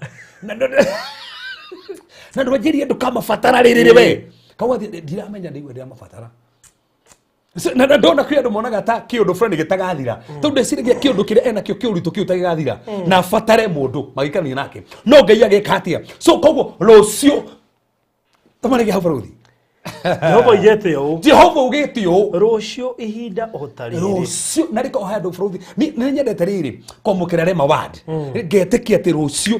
na ndwanjĩrie ndũkamabatara rĩrĩ we kauga atĩ ndiramenya ndĩigua ndĩramabatara. So, na ndona kwĩ andũ monaga ta kĩũndũ fulani gĩtagathira, tondũ ndeciragia kĩũndũ kĩrĩa enakĩo kĩũritũ kĩu ta gĩgathira na abatare mũndũ magĩikarania nake, no Ngai agĩka atĩa? So koguo rũciũ tũmarĩge hau, baruthi. Jehova oigĩte ũũ. Jehova ugĩte ũũ. Rũciũ ihinda o ta rĩrĩ. Rũciũ na rĩko handũ, bũrũri nĩ nyendete rĩrĩ kwamũkĩra rema word, ngetĩkia atĩ rũciũ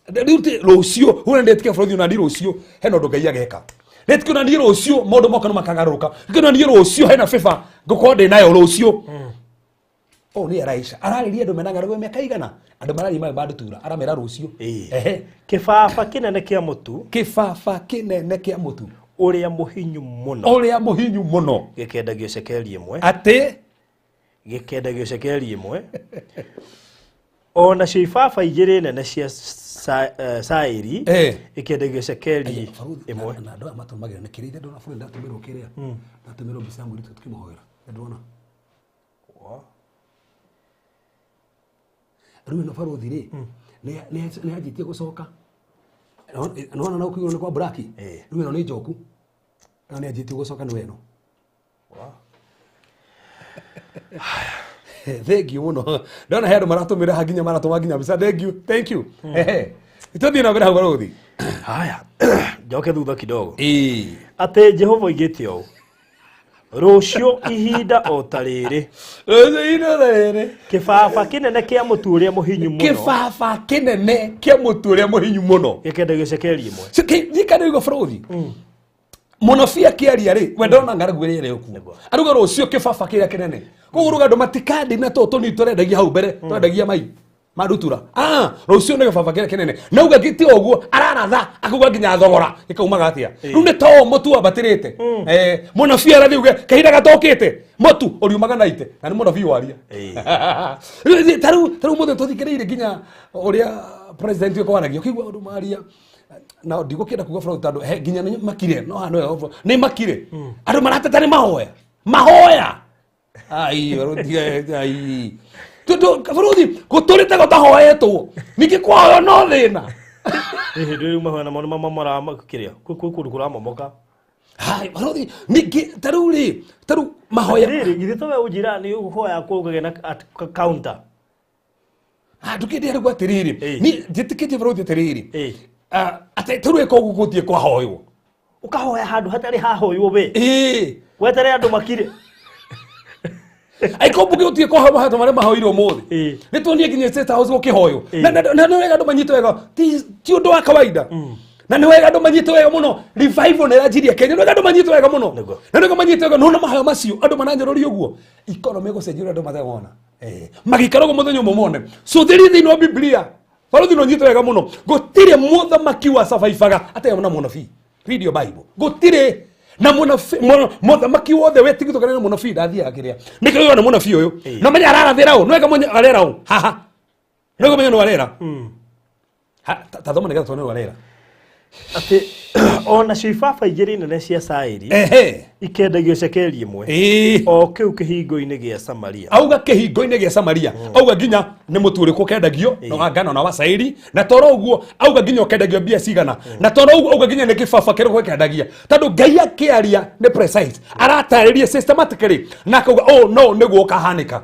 rĩu rũciũ ũrĩa ndetĩkia bũrũri ona niĩ rũciũ hena ũndũ Ngai ageka. Ndetĩkia ona niĩ rũciũ maũndũ moka no makagarũrũka. Ndetĩkia ona niĩ rũciũ hena favor ngũkorwo ndĩ nayo rũciũ. Ũũ nĩ Elisha ararĩria andũ mena ng'aragu ya mĩaka igana, andũ mararia maĩ ma ndutura, aramera rũciũ. Ehe. Kĩbaba kĩnene kĩa mũtu. Kĩbaba kĩnene kĩa mũtu. Ũrĩa mũhinyu mũno. Ũrĩa mũhinyu mũno. Gĩkendagio cekeri 1. Atĩ? Gĩkendagio cekeri 1. O nacio ibaba igĩrĩ nene cia cairi ikendagio cekeri 1. Na andũ aya matũmagĩra nĩ kĩrĩa ndona bũrũri, ndatũmĩrwo kĩrĩa, ndatũmĩrwo mbica ya mũirĩtu tũkĩmũhoera, ndona rĩu ĩno baruthi rĩ nĩ yanjĩtie gũcoka. Nĩwona na ũkiuga nĩ kwa braki. Rĩu ĩno nĩ njoku, ĩno nĩ yanjĩtie gũcoka, nĩ ĩno. Thank you mũno, ndona he andũ maratũmĩra haha nginya maratũma nginya mbica. Thank you, thank you. Ehe, tũthiĩ na mbere hau, baruthi. Haya, njoke thutha kidogo. Atĩ Jehova oigĩte ũũ, rũciũ ihinda o ta rĩrĩ. Rũciũ ihinda ta rĩrĩ. Kĩbaba kĩnene kĩa mũtu ũrĩa mũhinyu mũno. Kĩbaba kĩnene kĩa mũtu ũrĩa mũhinyu mũno. Gĩkendagio cekeri 1. Nyika nĩ igua bũrũri mũnabii akĩaria rĩ, we ndona ng'aragu ĩrĩa ĩrĩ kuo, aruga rũciũ kĩbaba kĩrĩa kĩnene, koguo ruga andũ matikandi na tũtũ tũnini tũrendagia hau mbere, tũrendagia mai mandutura. Ah, rũciũ nĩ gĩbaba kĩrĩa kĩnene, na uga gĩti ũguo araratha akauga nginya thogora gĩkaumaga atĩa. Rĩu nĩ to mũtu wambatĩrĩte. Mũnabii arathiĩ uge kahinda gatokĩte mũtu ũriumaga na ite, na nĩ mũnabii waria. Rĩu tarĩu mũthĩ tũthikĩrĩirie nginya ũrĩa president ũkwaragia, ũkĩigua ũndũ maria na ndigũkĩenda kuga bũrũri tondũ he nginya nĩ makire no hano ĩyo nĩ makire, andũ marateta nĩ mahoya mahoya. Ai bũrũri, ai tondũ bũrũri gũtũrĩte gũtahoetwo, ningĩ kwahoywo no thĩna. Hĩndĩ rĩu mahoya namo nĩ mamomora kĩrĩa kwĩ kũndũ kũramomoka. Hai bũrũri, ningĩ tarĩu rĩ, tarĩu mahoya. Rĩrĩ githĩ to we ũnjĩra nĩ ũhoya kũ ũkagĩa na counter. Ndũkĩndĩ arĩguo atĩrĩrĩ, ni njĩtĩkĩtie bũrũri atĩrĩrĩ, atĩ tarĩu ĩka ũguo gũthiĩ kwahoywo. Ũkahoya handũ hatarĩ hahoywo we. Wetere andũ makire. Aiko mbuge gũthiĩ kwahoywo handũ marĩa mahoirwo ũmũthĩ. Nĩ tuonie nginya State House gũkĩhoywo. Na nĩ wega andũ manyite wega, ti ũndũ wa kawaida. Na nĩ wega andũ manyite wega mũno, revival nĩ ĩranjirie Kenya, nĩ wega andũ manyite wega mũno. Na nĩ wega manyite wega, nona mahoya macio andũ maranyũrũria ũguo, economy ĩgũcenjia ũrĩa andũ matarona. Magĩikara ũguo mũthenya ũmwe mone cũthĩri thĩinĩ wa Biblia, baruthi no nyite wega mũno, gũtirĩ mũthamaki wa cabaibaga atarĩ na mũnabii. Read your Bible. Gũtirĩ na mũnabii, mũthamaki wothe wetigithũkana na mũnabii ndathiaga kĩrĩa nĩkĩo yona mũnabii ũyũ no menya ararathĩra ũ, nĩwega mwenye arera ũ haha, nĩwega menya nĩ arera. Ta thoma nĩgetha tuone nĩ arera. Atĩ o nacio ibaba igĩrĩ nene cia cairi ikendagio cekeri 1. O kĩu kĩhingo-inĩ gĩa Samaria. Auga kĩhingo-inĩ gĩa Samaria, auga nginya nĩ mũtu ũrĩkũ ũkendagio no wa ngano na wa cairi, na toro ũguo auga nginya ũkendagio mbia cigana, na toro ũguo auga nginya nĩ kĩbaba kĩrĩkũ gĩkendagia, tondũ Ngai akĩaria nĩ precise, aratarĩria systematically na akauga ũũ no nĩguo ũkahanĩka.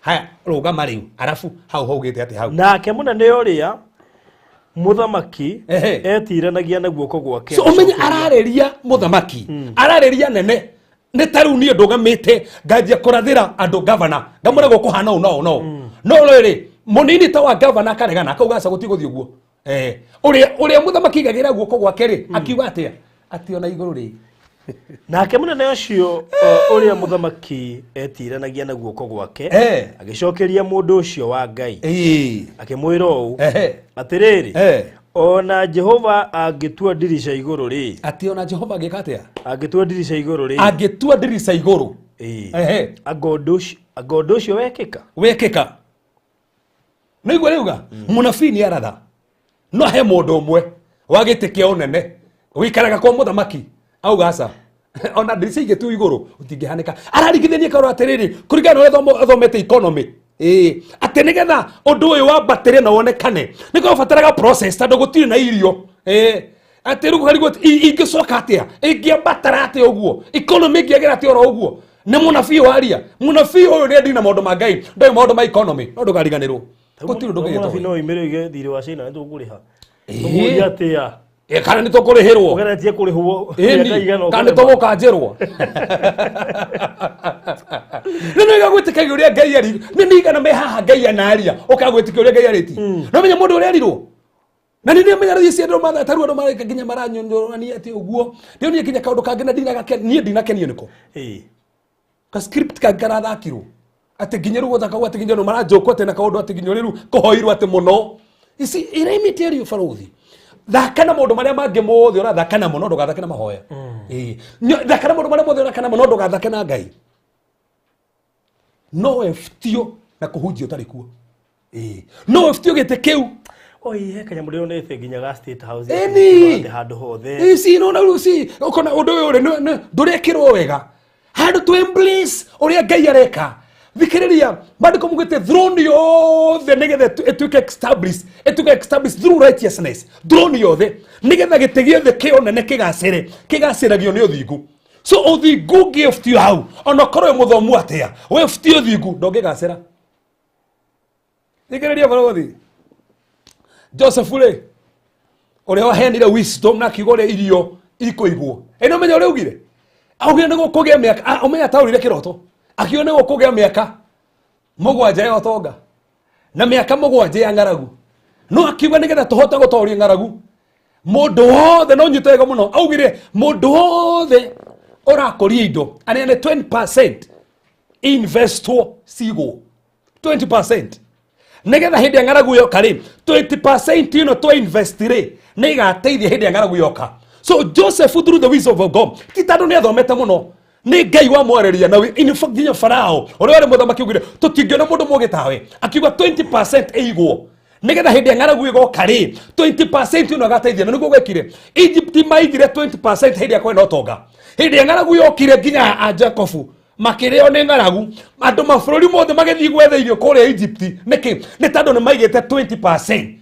Haya, rũgama rĩu, arabu hau haugĩte atĩ hau Nake mũnene ũrĩa Mũthamaki Ehe. etiranagia na guoko gwake. So umenye ararĩria mũthamaki, ararĩria nene. Nĩ ta rĩu niĩ ndũgamĩte nganjia kũrathĩra andũ gavana, ngamwĩra gũkũhana ũũ na ũũ na ũũ, no rĩrĩ mũnini ta wa gavana akaregana, akauga aca, gũtigũthiĩ ũguo. Ũrĩa mũthamaki aigagĩra guoko gwake rĩ, akiuga atĩa? Atĩ ona igũrũ rĩ. Nake mũnene ũcio ũrĩa mũthamaki etiranagia na guoko gwake agĩcokeria mũndũ ũcio wa Ngai akĩmwĩra ũũ, atĩrĩrĩ, ona Jehova angĩtua ndirica igũrũ rĩ. Atĩ ona Jehova angĩka atĩa? Angĩtua ndirica igũrũ rĩ. Angĩtua ndirica igũrũ. Anga ũndũ ũcio wekĩka? Wekĩka. Nĩ igua rĩuga mũnabii nĩ aratha, no he mũndũ ũmwe wa gĩtĩ kĩa ũnene wĩikaraga kwa mũthamaki auga aca, ona ndirica ingĩtu igũrũ ũtingĩhanĩka. Araringithania karora atĩrĩrĩ, kũringana na ũrĩa athomete economy, ĩĩ, atĩ nĩgetha ũndũ ũyũ wambatĩre na wonekane nĩ kũbataraga process, tondũ gũtirĩ na irio. Ĩĩ, atĩ rĩu karigwo ingĩcoka atĩa, ingĩambatara atĩa ũguo, economy ĩngĩagĩra atĩa oro ũguo? Nĩ mũnabii waria. Mũnabii ũyũ nĩ andina maũndũ ma Ngai, ndoĩ maũndũ ma economy, no ndũkariganĩrwo gũtirĩ ũndũ Mũnabii ũngĩgĩtonya. No oimĩre oige thirĩ wa China nĩ tũkũrĩha. Tũkũria atĩa? Ĩ, kana nĩ tũkũrĩhĩrwo. Ũgeretie kũrĩhwo mĩaka ĩni igana kana nĩ ũkarema. tũgũkanjĩrwo. Nĩ nĩga gwĩtĩkagia ũrĩa Ngai ari nĩ nĩigana me haha Ngai anaria ũkagwĩtĩkia ũrĩa Ngai arĩtie. No menya mũndũ ũrĩa erirwo na nĩ ndĩmenya rĩu ici andũ matha taru andũ mareka nginya maranyonyorania atĩ ũguo rĩu niĩ nginya kaũndũ kangĩ na niĩ ndinakenio nĩko ka script kangĩ karathakirwo atĩ nginya rĩu gũthakagwo atĩ nginya andũ maranjũkwo atĩ na kaũndũ atĩ nginya rĩu kũhoirwo atĩ mũno ici iraimĩte rĩu barũthi. Thaka na maũndũ marĩa mangĩ mothe ũrathaka namo, no ndũgathake na mahoya. Ĩĩ. Thaka na maũndũ marĩa mothe ũrathaka namo, no ndũgathake na Ngai. No webutio na kũhunjia ũtarĩ kuo. Ĩĩ. No webutio gĩtĩ kĩu. Oi, he kanyamũ ndĩronete nginya ga State House. Ĩni. Atĩ handũ hothe. Ici no na rĩu ci ũkona ũndũ ũyũ rĩ ndũrekĩrwo wega handũ to embrace ũrĩa Ngai areka. Thikĩrĩria maandĩko mugĩte throne yothe nĩgetha ĩtuĩke established, ĩtuĩke established through righteousness. Throne yothe nĩgetha gĩtĩ gĩothe kĩonene kĩgacĩre, kĩgacĩragio nĩ ũthingu. So ũthingu ũngĩbutio hau, ona ũkorwo wĩ mũthomu atĩa, wĩbutio ũthingu ndũngĩgacĩra. Thikĩrĩria barũthi Joseph rĩ, ũrĩa waheanire wisdom na akiuga ũrĩa irio ikũigwo. Ĩ nĩ ũmenya ũrĩa augire? Augire nĩ gũkũgĩa mĩaka, ũmenya ataũrire kĩroto, akiuga nĩ gũkũgĩa mĩaka 7 ya ũtonga na mĩaka 7 ya ng'aragu, no akiuga nĩgetha tũhote gũtoria ng'aragu mũndũ wothe no nyite wega mũno. Augire mũndũ wothe ũrakũria indo aneane 20% investwo cigwo 20%, nĩgetha hĩndĩ ya ng'aragu yoka rĩ, 20% ĩno twa invest rĩ, nĩ ĩgateithia hĩndĩ ya ng'aragu yoka. So Joseph, through the wisdom of God, ti tondũ nĩ athomete mũno, nĩ Ngai wamwarĩria. Na in fact nginya Farao ũrĩa warĩ mũthamaki augire tũtingĩona mũndũ mũgĩ tawe, akiuga 20% ĩigwo nĩgetha hĩndĩ ya ng'aragu ĩgoka rĩ, 20% ĩno ĩgateithia. Na nĩguo gwekire. Egypt maigire 20% hĩndĩ ya kwena ũtonga. Hĩndĩ ya ng'aragu yokire, nginya a Jacobu makĩrĩo nĩ ng'aragu, andũ mabũrũri mothe magĩthiĩ gwetha irio kũrĩa Egypt. Nĩkĩ? Nĩ tondũ nĩ maigĩte 20%.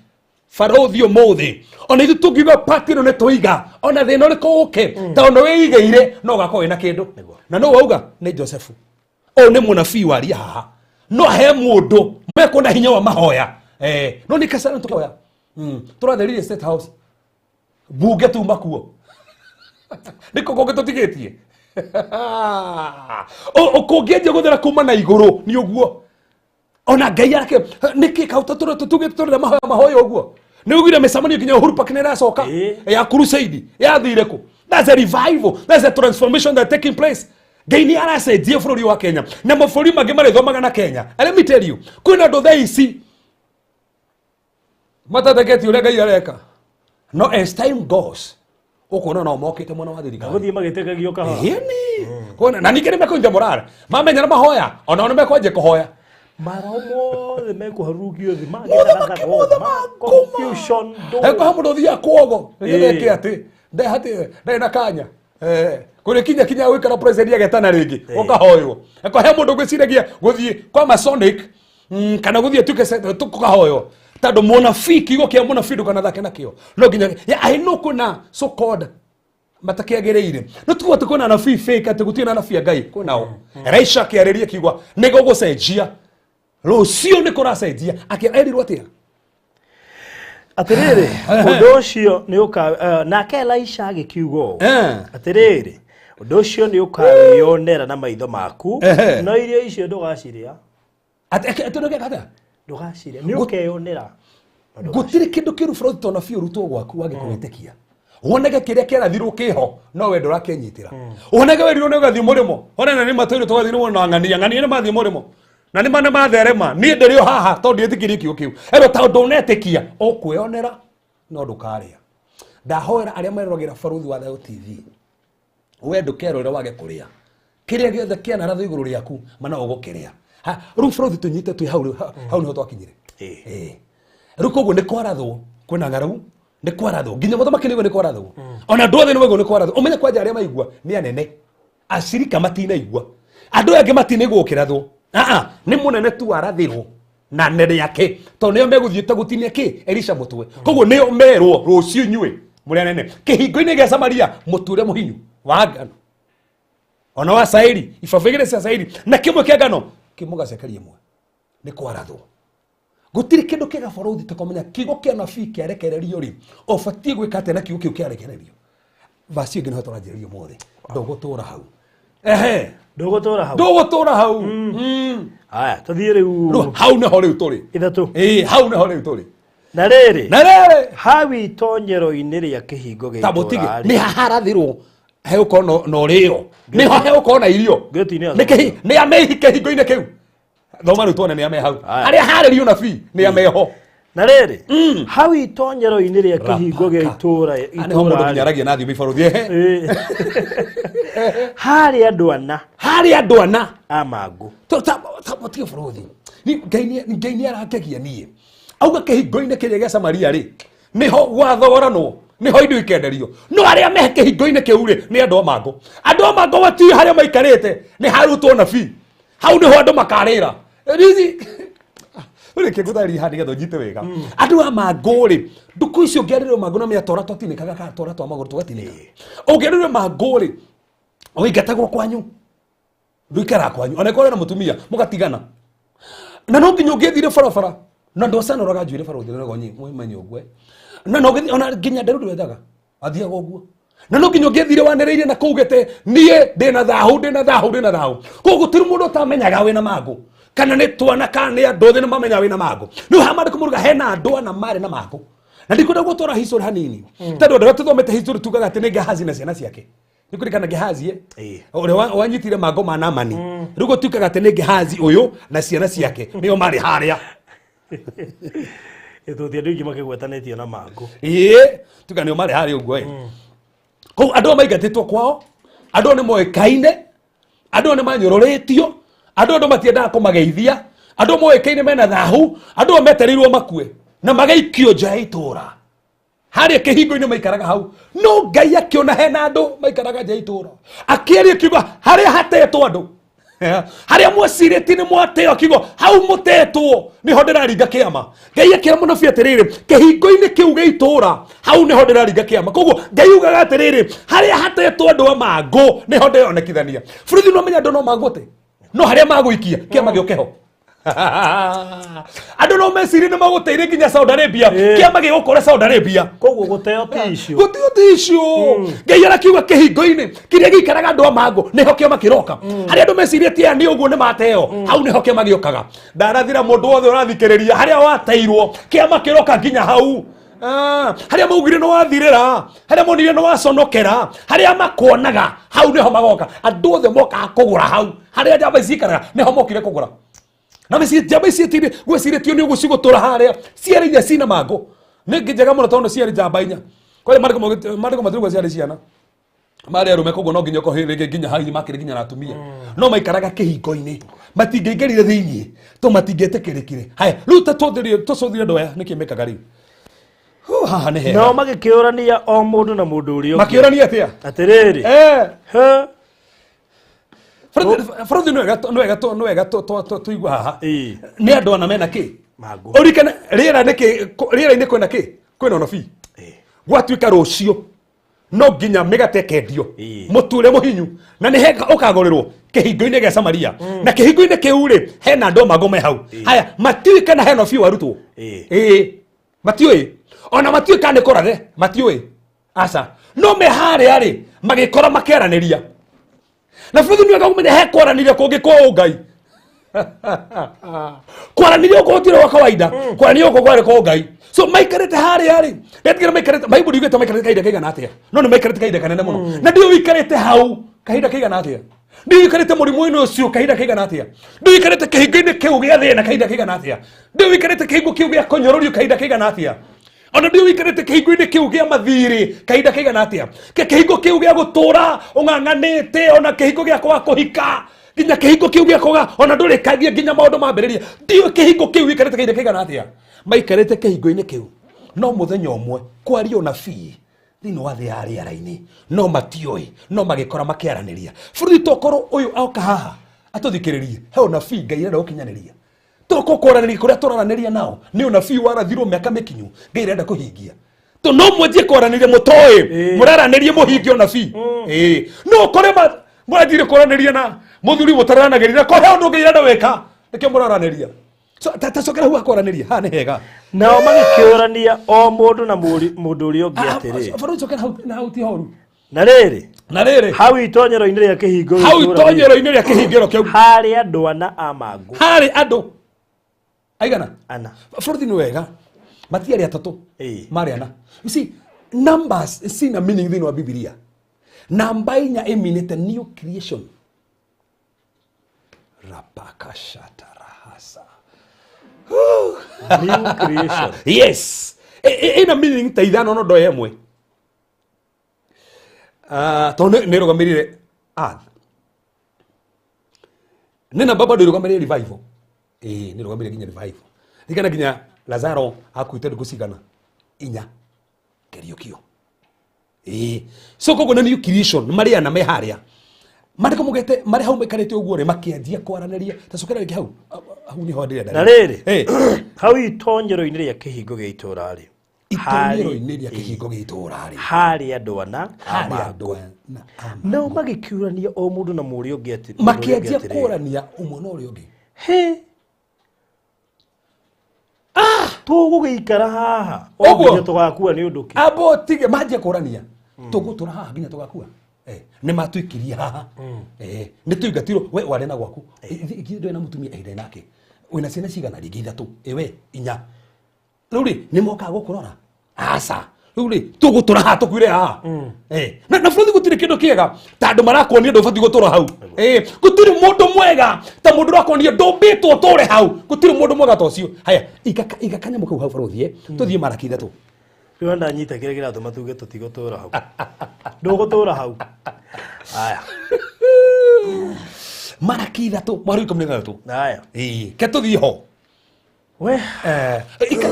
Barũthi ũmũthĩ ona ithuĩ tũngiuga pati ĩno nĩ tũiga, ona thĩna ũrĩkũ ũke, tondũ nĩ wĩigĩire, no ũgakorwo wĩna kĩndũ. Na no wauga nĩ Josefu, ũyũ nĩ mũnabii waria haha, no he mũndũ mekuona hinya wa mahoya. No nĩ kasara tũkoya tũratheririe State House, bunge tuma kuo nĩkũ kũngĩ tũtigĩtie kũngĩanjia gũthera kuma na igũrũ nĩ ũguo ona Ngai yake nĩkĩ kau tũtugĩte tũrĩra mahoya mahoya ũguo nĩ ugire mĩcemanio nginya Uhuru Park nĩ ĩracoka ya crusade yathire kũ? That's a revival, that's a transformation that taking place. Ngai nĩ aracenjia bũrũri wa Kenya na mabũrũri mangĩ marĩthomaga na Kenya. And let me tell you, kwĩna andũ thaa ici matateketie ũrĩa Ngai areka, no as time goes ũkuona no mokĩte mwena wa thirikari. Gũthiĩ magĩtĩkagio kahora. Ĩni kuona na ningĩ nĩ mekũnyita morale mamenya na mahoya, onao nĩ mekwanjia kũhoya. Maroho mothe mekũharũrũkio thĩ. Mũthamaki mũthamaki Confusion ndũ. Eko mũndũ ũthiaga kuogo nĩgetha eke atĩ ndehati ndarĩ na kanya kũrĩ kinya kinya gũikara president agetana rĩngĩ ũkahoywo. Eko he mũndũ ngwĩciragia gũthiĩ kwa Masonic, kana gũthiĩ atuĩke tũkahoywo, tondũ mũnabii, kiugo kĩa mũnabii ndũkanathake nakĩo. No nginya ya I know kwĩna so called matakĩagĩrĩire, no tuga atĩ kwĩna anabii fake, atĩ gũtirĩ na anabii a Ngai. Kwĩnao. Elisha akĩarĩria kiugo nĩ gũgũcenjia rũciũ, nĩ kũracenjia. Akĩerirwo atĩa? Atĩrĩrĩ, ũndũ ũcio nĩ ũka nake Elisha agĩkiuga ũũ, atĩrĩrĩ, ũndũ ũcio nĩ ũkawĩonera na maitho maku, no irio icio ndũgacirĩa. Atĩ ndũgeka atĩa? Ndũgacirĩa, nĩ ũkeyonera. Gũtirĩ kĩndũ kĩũru bũrũri tondũ biũ rutwo gwaku wage kũwĩtĩkia. Wonage kĩrĩa kĩarathirwo kĩho no we ndũrakĩnyitĩra. Wonage werirwo nĩ ũgathiĩ mũrĩmo, one na nĩ matũire tũgathiĩ nĩ wona ng'ania, ng'ania nĩ mathiĩ mũrĩmo. Na nĩ ma nĩ matherema, niĩ ndĩrĩ o haha tondũ ndiĩtĩkirie kiugo kĩu. Ero tondũ ndũnetĩkia, ũkwĩonera no ndũkarĩa. Ndahoera arĩa meroragĩra Barũthi wa Thayũ TV, we ndũkerorera wage kũrĩa. Kĩrĩa gĩothe kĩanarathwo igũrũ rĩaku, mana ũgũkĩrĩa. Ha, rĩu bũrũri tũnyite twĩ hau rĩu, hau nĩho twakinyire. Rĩu koguo nĩ kwarathwo, kwĩna ng'aragu, nĩ kwarathwo. Nginya mũthamaki nĩguo nĩ kwarathwo. Ona andũ othe nĩguo nĩ kwarathwo. Ũmenye kwanja arĩa maigua nĩ anene. Acirika matinaigua. Andũ aya angĩ matinaigua gũkĩrathwo. Aa, nĩ mũnene tu warathirwo na nene yake tondũ nĩo megũthiĩte gũtinia kĩ Elisha mũtwe. Koguo nĩo merwo rũciũ inyuĩ mũrĩ anene kĩhingo-inĩ gĩa Samaria mũtu ũrĩa mũhinyu wa ngano ona wa cairi, ibaba igĩrĩ cia cairi na kĩmwe kĩa ngano kĩmũgacekeria ĩmwe. Nĩ kwarathwo. Gũtirĩ kĩndũ kĩega bũrũri ta kũmenya kiugo kĩa nabii kĩarekererio rĩ, ũbatiĩ gwĩka atĩa na kiugo kĩu kĩarekererio. Vaci ĩngĩ nĩho tũranjĩrĩria ũmũthĩ. Ndũgũtũra hau. Ehe. Ndũgũtũra hau. Ndũgũtũra hau. Haya, tũthiĩ rĩu. Rĩu hau nĩho rĩu tũrĩ. Ithatũ. Ĩĩ, hau nĩho rĩu tũrĩ. Na rĩrĩ. Na rĩrĩ. Hau itonyero-inĩ rĩa kĩhingo gĩa Ta mũtige. itũũra rĩ. Nĩ haharathirwo. Hegũkorwo na ũrĩo. Nĩho hegũkorwo na irio. Ngĩti-inĩ ya Nĩ kĩhi-, nĩ ame kĩhingo-inĩ kĩu. Thoma rĩu tuone nĩ ame hau. Aya. Harĩa harĩrio nabii nĩ ame ho. Na rĩrĩ, hau itonyero-inĩ rĩa kĩhingo gĩa itũũra, Nĩho mũndũ itũũra nginya rĩ. aragia na thiomi barũthi. Ehe. Harĩ andũ ana. Harĩ andũ ana. A mangũ. Ta mũtige bũrũthi. Ni, Ngai nĩ arangegia niĩ. Auga kĩhingo-inĩ kĩrĩa gĩa Samaria rĩ, nĩho gwathogoranwo, nĩho indo ikenderio. No arĩa me kĩhingo-inĩ kĩu rĩ, nĩ andũ a mangũ. Andũ a mangũ matiũĩ harĩa maikarĩte, nĩ harutwo nabii. Hau nĩho andũ makarĩra. Rithi, rĩu reke ngũtarĩrie haha nĩgetha ũnyite wega. Andũ a mangũ rĩ, ndukũ icio ũngĩarĩrwo mangũ na mĩatora twatinĩkaga kana twara twa magũrũ tũgatinĩka. Ũngĩarĩrwo mangũ rĩ, ũingatagwo kwanyu. Ndũikaraga kwanyu. Ona ĩkorwo na mũtumia, mũgatigana. Na no nginya ũngĩthire barabara, na ndwacanoraga njuĩrĩ bara ũthire nyi, mwenye ũgue. Na no ũgĩthiĩ, ona nginya nderu ndwenjaga. Athiaga ũguo. Na no nginya ũngĩthire wanĩrĩire na kũu gĩtĩ, niĩ ndĩna thahu, ndĩna thahu, ndĩna thahu. Koguo gũtirĩ mũndũ ũtamenyaga wĩna mangũ. Kana nĩ twana, kana nĩ andũ othe nĩ mamenyaga wĩna mangũ. Rĩu haha maandĩko maugaga hena andũ ana marĩ na mangũ. Na ndikwenda gũtwara history hanini. Tondũ andũ arĩa tũthomete history tugaga atĩ nĩ Gehazi na ciana ciake. Nĩ kũririkana Gehazi, eh? Ũrĩa wanyitire mangũ ma Naamani. Rĩu gũtuĩkaga atĩ nĩ Gehazi ũyũ na ciana ciake nĩo marĩ harĩa. Ĩtũti andũ aingĩ makĩgwetanĩtio na mangũ. Ĩĩ, tuga nĩo marĩ harĩa ũguo, ĩ. Kũu andũ aya maingatĩtwo kwao, andũ aya nĩ moĩkaine, andũ aya nĩ manyũrũrĩtio, andũ aya andũ matiendaga kũmageithia, andũ aya moĩkaine mena thahu, andũ aya metereirwo makue na magaikio nja ya itũũra. Harĩa kĩhingo-inĩ maikaraga hau. No Ngai akĩona hena andũ maikaraga nja ya itũũra. Akĩaria kiugo harĩa hatetwo andũ. Harĩa mwecirĩtie nĩ mwateo kiugo hau mũtetwo nĩho ndĩraringa kĩama. Ngai akĩra mũnabii atĩrĩrĩ, kĩhingo-inĩ kĩu gĩa itũũra hau nĩho ndĩraringa kĩama. Koguo Ngai ugaga atĩrĩrĩ, harĩa hatetwo andũ a mangũ nĩho ndĩronekithania. Bũrũri no menya andũ no mangũte, no harĩa magũikia kĩama gĩũke ho. Andũ no mecirie nĩ magũteire nginya Saudi Arabia, kĩama gĩgũkore Saudi Arabia. Koguo gũteo ti icio. Gũteo ti icio. Ngai arakiuga kĩhingo-inĩ kĩrĩa gĩikaraga andũ a mangũ nĩho kĩama kĩroka. Harĩa andũ mecirĩtie aya nĩ ũguo nĩ mateo, hau nĩho kĩama gĩũkaga. Ndarathira mũndũ wothe ũrathikĩrĩria harĩa wateirwo, kĩama kĩroka nginya hau. Harĩa maugire nĩ wathirĩra, harĩa monire nĩ waconokera, harĩa makuonaga hau nĩho magoka. Andũ othe mokaga kũgũra hau, harĩa njamba ici cikaraga nĩho mokire kũgũra. Na mĩciĩ njamba ici ciĩtire, gwĩcirĩtio nĩ ũguo cigũtũra harĩa, ciarĩ inya cina mangũ. Nĩ njega mũno tondũ ciarĩ njamba inya. Kwani maandĩko matirauga ciarĩ ciana. Marĩ arũme koguo no nginya ũkorwo rĩngĩ nginya hau makĩrĩ nginya na atumia. No maikaraga kĩhingo-inĩ. Matingĩingĩrire thĩiniĩ, tondũ matingĩetĩkĩrĩkire. Haya, rĩu ta tũcũthire andũ aya nĩkĩ mekaga rĩu? Hũ, haha nĩ hega. Nao magĩkĩũrania o mũndũ na mũndũ ũrĩa ũngĩ. Makĩũrania atĩa? Atĩrĩrĩ. He. Bũrũri nĩ wega nĩ wega nĩ wega tũigue haha. Nĩ andũ ana mena kĩ? Mangũ. Ũririkane rĩera nĩ kĩ? Rĩera-inĩ kwĩna kĩ? Kwĩna ũnabii. Gwatuĩka rũciũ no nginya mĩgate ĩkendio. Mũtu ũrĩa mũhinyu na nĩ heka ũkagũrĩrwo kĩhingo-inĩ gĩa Samaria. Na kĩhingo-inĩ kĩu rĩ, hena andũ a mangũ me hau. Haya, matiũĩ kana hena ũnabii warutwo. Matiũĩ. Ona matiũĩ kana nĩ kũrathe, matiũĩ. Aca. No me harĩa rĩ, magĩkora makĩaranĩria. Na bũrũri nĩ wega ũmenye he kwaranĩria kũngĩ kwa ũngai. Kwaranĩria gũkũ gũtirĩ gwa kawaida. Kwaranĩria gũkũ kwarĩ kwa ũngai. So maikarĩte harĩa rĩ, ndetigĩra maikarĩte, Bible yugĩte maikarĩte kahinda kaigana atĩa? No nĩ maikarĩte kahinda kanene mũno. Na ndiũĩ ũikarĩte hau kahinda kaigana atĩa? Ndiũĩ ũikarĩte mũrimũ-inĩ ũcio kahinda kaigana atĩa? Ndiũĩ ũikarĩte kĩhingo-inĩ kĩu gĩa thĩna kahinda kaigana atĩa? Ndiũĩ ũikarĩte kĩhingo kĩu gĩa kũnyũrũrio kahinda kaigana atĩa? Ona ndiũĩ ũikarĩte kĩhingo-inĩ kĩu gĩa mathirĩ kahinda kaigana atĩa? Kĩhingo kĩu gĩa gũtũra ũng'ang'anĩte, ona kĩhingo gĩa kwaga kũhika, nginya kĩhingo kĩu gĩa kwaga ona ndũrĩkagia nginya maũndũ mambĩrĩria. Ndiũĩ kĩhingo kĩu ũikarĩte kahinda kaigana atĩa? Maikarĩte kĩhingo-inĩ kĩu. No mũthenya ũmwe kwaria ũnabii thĩinĩ wa thĩ ya rĩera-inĩ, no matiũĩ, no magĩkora makĩaranĩria. Bũrũri tokorwo ũyũ oka haha atũthikĩrĩrie, he ũnabii Ngai arenda gũkinyanĩria. Toko kwaranĩria kũrĩa tũraranĩria nao nĩ ũnabii warathirwo mĩaka mĩkinyu Ngai arenda kũhingia. To no mwanjie kwaranĩria mũtoĩ, mũraranĩrie mũhingie ũnabii. No ũkore mwanjire kwaranĩria na mũthuri mũtararanagĩria, ko he ũndũ Ngai arenda gwĩka, nĩkĩo mũraranĩria. So, ta cokera hau hakwaranĩria, haha nĩ hega. Nao magĩkĩũrania o mũndũ na mũndũ ũrĩa ũngĩ atĩrĩ. Bũrũri cokera hau na hau ti horu. Na rĩrĩ. Na rĩrĩ. Hau itonyero-inĩ rĩa kĩhingo Hau gĩtũũra rĩ. itonyero-inĩ rĩa kĩhingĩro kĩu. Harĩ andũ ana a mangũ. Harĩ andũ aigana? Ana. Bũrũri nĩ wega. Matiarĩ atatũ. Ĩĩ. Marĩ ana. You see, numbers cina meaning thĩinĩ wa Bibilia. Namba inya ĩminĩte new creation. Rapakashata rahasa. New creation. Yes. Ĩna meaning ta ithano no ndoe ĩmwe. Tondũ nĩ ĩrũgamĩrĩire earth. Nĩ namba bado ĩrũgamĩrĩire revival. Nĩ ĩrũgamĩrĩire nginya revival. Ririkana nginya Lazaro akuĩte ndukũ cigana? Inya. Kĩriũkio. So koguo nĩ new creation, marĩ ana me harĩa. Mandĩko maugĩte marĩ hau maikarĩte ũguo rĩ, makĩanjia kwaranĩria. Ta cokera rĩngĩ hau. Hau nĩho ndĩrenda. Na rĩrĩ, hau itonyero-inĩ rĩa kĩhingo gĩa itũũra rĩ. Itonyero-inĩ rĩa kĩhingo gĩa itũũra rĩ. Harĩ andũ ana a Harĩ mangũ. andũ ana a mangũ. Nao magĩkĩũrania o mũndũ na mũrĩa ũngĩ atĩ, Makĩanjia kũrania ũmwe na ũrĩa ũngĩ. He. Tũgũgĩikara haha. O Ũguo. nginya tũgakua nĩ ũndũ kĩ? Abo tige manjie kũrania. Tũgũtũra haha nginya tũgakua. Nĩ matũikirie haha. Nĩ tũingatirwo, we warĩ na gwaku. Ithuĩ ndũrĩ na mũtumia ihinda nake. Wĩna ciana cigana? Rĩngĩ ithatũ. We inya. Rĩu rĩ, nĩ mokaga gũkũrora? Aca. Rĩu rĩ, tũgũtũra haha tũkuire haha. Na bũrũri gũtirĩ kĩndũ kĩega ta andũ marakuonia ndũbatiĩ gũtũra hau. Gũtirĩ mũndũ mwega ta mũndũ ũrakuonia ndũmbĩtwo ũtũre hau. Gũtirĩ mũndũ mwega ta ũcio. Haya, iga kanyamũ kau hau barũthi, Tũthiĩ Maraki ithatũ. Rĩu ndanyita kĩrĩa kĩratũma tuge tũtigũtũra hau. Ndũgũtũra hau. Haya. Maraki ithatũ, mweri ikũmi na ithatũ. Haya. Ke tũthiĩ ho. We.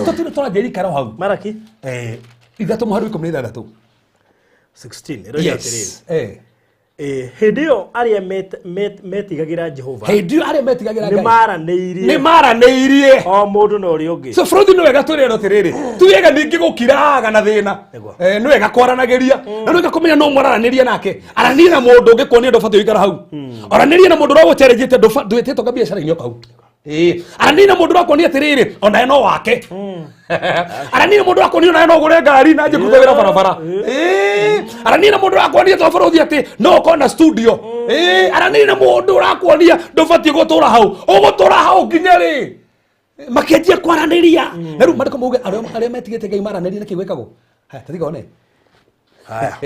Tũtirĩ tũranjia ikara hau. Maraki? Ithatũ mũhari ikũmi na ithathatũ. 16. Ĩroiga Yes. atĩrĩrĩ. Hĩndĩ ĩyo arĩa metigagĩra Jehova. Hĩndĩ ĩyo arĩa metigagĩra Ngai. Nĩmaranĩirie. Nĩmaranĩirie. O mũndũ na ũrĩa ũngĩ. So bũrũri nĩ wega twĩrĩre atĩrĩrĩ. Ti wega ningĩ gũkiraga na thĩna. Nĩguo. Nĩ wega kwaranagĩria. Na nĩ wega kũmenya no mwararanĩria nake. Aranĩria na mũndũ ũngĩ kuonia ndũbatiĩ gũikara hau. Aranĩria na mũndũ ũragũcharĩnjĩte ndwĩtĩtwo biacara-inĩ o kau. Aranĩria na mũndũ ũrakuonia atĩrĩrĩ, onawe no wake. Aranĩria na mũndũ ũrakuonia onawe no ũgũre ngari na anjie kũruta wĩra barabara. Aranĩria na mũndũ ũrakuonia to bũrũri atĩ no ũkorwo na studio. Aranĩria na mũndũ ũrakuonia ndũbatiĩ gũtũra hau. Ũgũtũra hau nginya rĩ? Makĩanjia kwaranĩria. Na rĩu mandĩko mauge arĩa metigĩte Ngai maranĩria nĩkĩ gwĩkagwo? Haya, ta tiga one. Haya.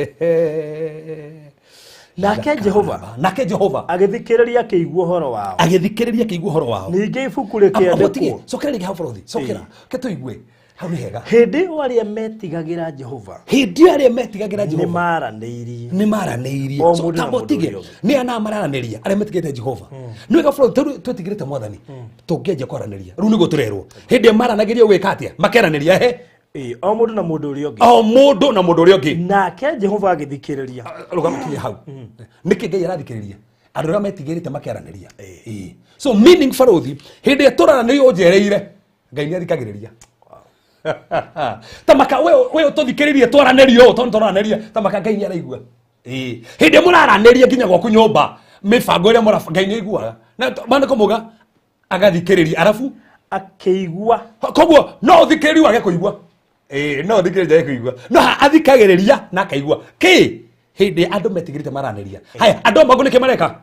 Nake Jehova. Nake Jehova. Agĩthikĩrĩria akĩigua ũhoro wao. Agĩthikĩrĩria akĩigua ũhoro wao. Ningĩ ibuku rĩkĩandĩkwo. Tige, cokera rĩngĩ hau bũrũri, cokera. Ke tũigue. Hau nĩ hega. Hĩndĩ ĩyo arĩa metigagĩra Jehova. Hĩndĩ ĩyo arĩa metigagĩra Jehova. Nĩmaranĩirie. Nĩmaranĩirie. O So, mũndũ na tamba mũndũ ũtige. ũrĩa ũngĩ. Nĩ ana mararanĩria arĩa metigĩte Jehova. Nĩ wega bũrũri tondũ twetigĩrĩte Mwathani. Tũngĩanjia kwaranĩria. Rĩu nĩguo tũrerwo. Hĩndĩ ĩyo maranagĩria gwĩka atĩa? Makeranĩria he. O mũndũ na mũndũ ũrĩa ũngĩ. O mũndũ na mũndũ ũrĩa ũngĩ. Nake Jehova agĩthikĩrĩria. Rũgama kinya hau. Nĩkĩ Ngai arathikĩrĩria? Andũ arĩa metigĩrĩte makeranĩria. So meaning barũthi, hĩndĩ ĩrĩa tũraranĩria ũnjereire, Ngai nĩ athikagĩrĩria. Ta maka we ũtũthikĩrĩrie twaranĩrie ũũ, tondũ tũraranĩria, ta maka Ngai nĩ araigua. Hĩndĩ ĩrĩa mũraranĩria nginya gwaku nyũmba, mĩbango ĩrĩa mũrabanga, Ngai nĩ aiguaga. Na maandĩko mauga agathikĩrĩria, arabu akĩigua. Koguo no ũthikĩrĩrie wage kũigua. No thikĩrĩria ĩkũigua no athikagĩrĩria na akaigua kĩ hĩndĩ andũ metigĩrĩte maranĩria. Haya, andũ mangũ nĩkĩ mareka?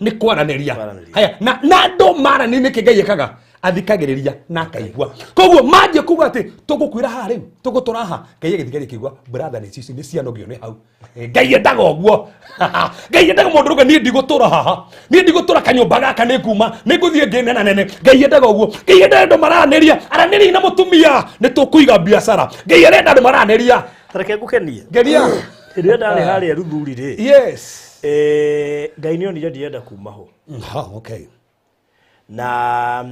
Nĩ kwaranĩria. Kwaranĩria. Haya, na andũ maranĩria nĩkĩ Ngai ekaga? Athikagĩrĩria na akaigua. Koguo manjie kuga atĩ tũgũkwĩra haha rĩu, tũgũtũra haha, Ngai agĩthikĩrĩria akĩigua brother nĩ cici nĩ cianogio nĩ hau. Ngai endaga ũguo. Ngai endaga mũndũ ũrauga niĩ ndigũtũra haha, niĩ ndigũtũra kanyũmba gaka, nĩ nguma, nĩ ngũthiĩ ngĩ nene. Ngai endaga ũguo. Ngai endaga andũ maranĩria, aranĩria na mũtumia, nĩ tũkũiga biacara. Ngai arenda andũ maranĩria. Tareke ngũkenie. Ngenia. Hĩndĩ ĩrĩa ndarĩ harĩa Ruthuri rĩ, Yes. Ngai nĩ onire ndirenda kuma ho. Ha, okay. Na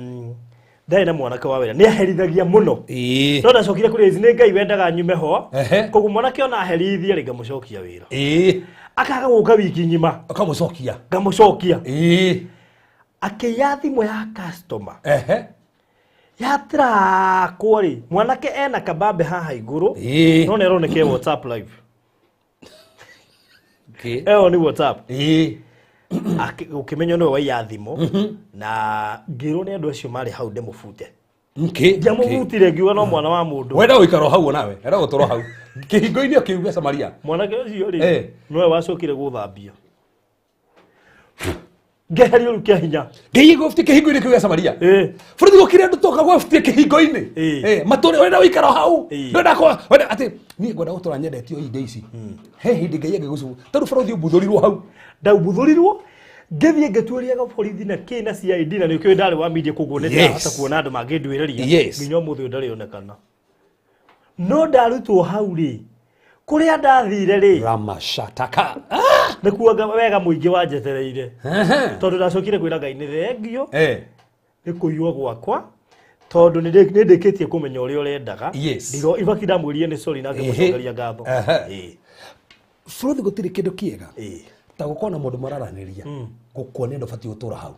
ndarĩ na mwanake wa wĩra, nĩ aherithagia mũno. No ndacokire kũrĩ ici, nĩ Ngai wendaga nyume ho. Koguo mwanake ona aherithia rĩ, ngamũcokia wĩra. Akaga gũka wiki ng'ima. Ũkamũcokia. Ngamũcokia. Akĩiya thimũ ya customer. Yatirakwo rĩ, mwanake ena kabambe haha igũrũ. No nĩ aroneka e WhatsApp live. Ĩyo nĩ WhatsApp. Ũkĩmenywo nĩwe waiya thimũ, na ngĩrwo nĩ andũ acio marĩ hau ndĩmũbute. Ndiamũbutire, ngiuga no mwana wa mũndũ. Wenda gũikara hau nawe, wenda gũtũra hau kĩhingo-inĩ kĩu gĩa Samaria. Mwanake ũcio rĩ, nĩwe wacokire gũthambia. Ngeherio rĩu kĩa hinya. Ngai gũbutie kĩhingo-inĩ kĩu gĩa Samaria. Bũrũri gũkire andũ toka gũbutie kĩhingo-inĩ. Matũre wenda gũikara hau. Ndwenda kwa wenda atĩ niĩ ngwenda gũtũra nyendetio indo ici. He hĩndĩ Ngai angĩgũcu. Tondũ bũrũri ũmbuthũrirwo hau. Ndaubuthũrirwo ngĩthiĩ ngĩtuĩria borithi na kĩ na CID, na nĩkĩo ndarĩ wa media, koguo nĩ ndĩrahota kuona andũ mangĩnduĩrĩria. Nginya ũmũthĩ ũyũ ndarĩ onekana. No ndarutwo hau rĩ, kũrĩa ndathire rĩ, Ramashataka. Nĩ kuo wega mũingĩ wanjetereire. Tondũ ndacokire kwĩra Ngai nĩ thengio nĩ kũiywo gwakwa, tondũ nĩ ndĩkĩtie kũmenya ũrĩa ũrendaga. Ibaki ndamwĩrire nĩ sorry na ngĩmũcokeria ngatho. Bũrũri gũtirĩ kĩndũ kĩega ta gũkorwo na mũndũ mararanĩria gũkuonia ndũbatiĩ gũtũra hau.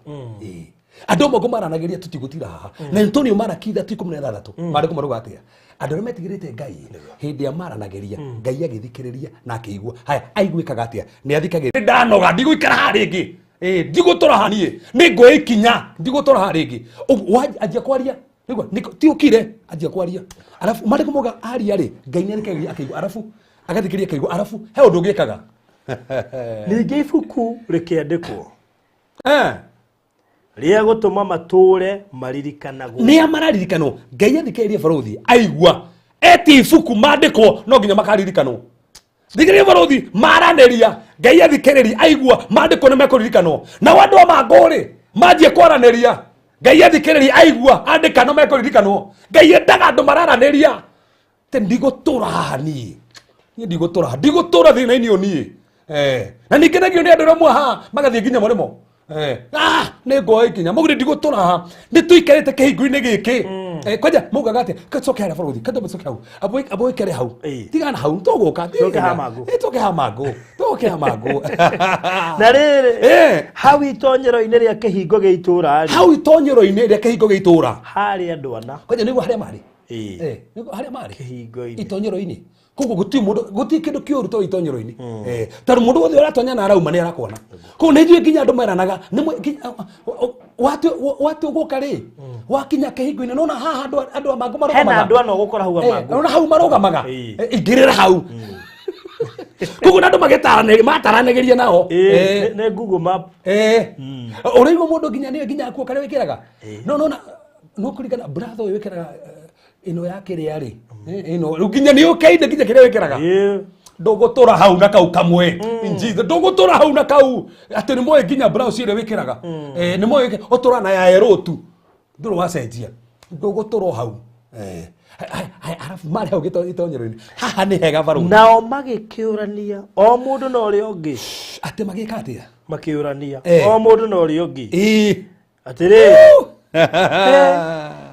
Andũ amwe ngũmaranagĩria tũtigũtira haha. Na Antonio Maraki 3:16 maandĩko marauga atĩa? Andũ arĩa metigĩrĩte Ngai hĩndĩ ya maranagĩria, Ngai agĩthikĩrĩria na akĩigua. Haya, aiguĩkaga atĩa? Nĩ athikagĩrĩria. Ndanoga, ndigũikara haha rĩngĩ. Ndigũtũra haha niĩ, nĩ ngoya ikinya, ndigũtũra haha rĩngĩ. Ũguo anjia kwaria, nĩguo ti ũkire, anjia kwaria, arabu maandĩko mauga aria rĩ, Ngai nĩ athikagĩrĩria akaigua, arabu agathikĩrĩria akaigua, arabu he ũndũ ũngĩkaga. Ningĩ ibuku rĩkĩandĩkwo rĩa gũtũma matũre maririkanagwo. Nĩa mararirikanwo? Ngai athikĩrĩrie barũthi aigua eti ibuku mandĩkwo no nginya makaririkanwo. Thikĩrĩria barũthi maranĩria, Ngai athikĩrĩria aigua mandĩkwo nĩ mekũririkanwo. Nao andũ a mangũ rĩ, manjie kwaranĩria, Ngai athikĩrĩria aigua andĩka no mekũririkanwo. Ngai endaga andũ mararanĩria. Te ndigũtũra haha niĩ, niĩ ndigũtũra haha, ndigũtũra thĩna-inĩ ũyũ niĩ. Na ningĩ nagio nĩ andũ arĩa haha magathiĩ nginya mũrĩmo. Nĩ ngoya ikinya mũgire ndigũtũra haha, nĩ tũikarĩte kĩhingo-inĩ gĩkĩ. Kwanja maugaga atĩa? Coke harĩa bũrũri, kanda coke hau, abo ĩkere hau, tigana hau, tũgũka. Coke ha mangũ. Coke ha mangũ, tũgũke ha mangũ. Na rĩrĩ, hau itonyero-inĩ rĩa kĩhingo gĩa itũũra rĩ, hau itonyero-inĩ rĩa kĩhingo gĩa itũũra harĩ andũ ana. Kwanja nĩguo harĩa marĩ. Nĩguo harĩa marĩ kĩhingo-inĩ, itonyero-inĩ. Koguo gũtirĩ mũndũ, gũtirĩ kĩndũ kĩũru to itonyero-inĩ. Tondũ mũndũ wothe ũratonya na arauma nĩ arakuona. Koguo nĩ njũĩ nginya andũ meranaga, nĩ watua gũka rĩ, wakinya kĩhingo-inĩ, nona haha andũ a mangũ marũgamaga. Hena andũ ana ũgũkora hau a mangũ. Nona hau marũgamaga. Ingĩrĩra hau. Koguo na andũ magĩtaranĩria, mataranagĩria nao. Nĩ Google Map. Ũraigua mũndũ nginya nĩwe nginya akuo karĩa wĩkĩraga. No nona no kũringana brother ũyũ wĩkĩraga ĩno ya kĩrĩa rĩ, ĩno rĩu nginya nĩ ũkaine nginya kĩrĩa wĩkĩraga. Ndũgũtũra hau na kau kamwe. Jesus, ndũgũtũra hau na kau atĩ nĩ moĩ nginya blouse ĩrĩa wĩkĩraga. Nĩ moĩ ũtũra na ya erotu, ndũrĩ wacenjia, ndũgũtũra hau. Arabu marĩ hau gĩtonyero-inĩ haha nĩ hega barũthi. Nao magĩkĩũrania o mũndũ na ũrĩa ũngĩ. Atĩ magĩka atĩa? Makĩũrania o mũndũ na ũrĩa ũngĩ. Atĩrĩrĩ,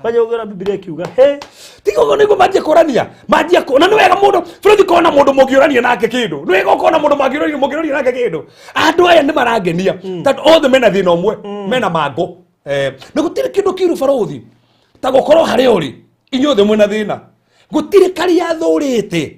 kwanja ũngĩona Bibilia ĩkiuga he. Tiga ũguo nĩguo manjie kũrania, manjie na nĩ wega mũndũ bũrũri kona mũndũ mũngĩũrania nake kĩndũ, nĩ wega ũkona mũndũ mũngĩũrania nake kĩndũ. Andũ aya nĩ marangenia tondũ othe mena thĩna ũmwe, mena mangũ. Na gũtirĩ kĩndũ kĩũru barũthi ta gũkorwo harĩa ũrĩ inyuothe mwĩna thĩna. Gũtirĩ karia thũrĩte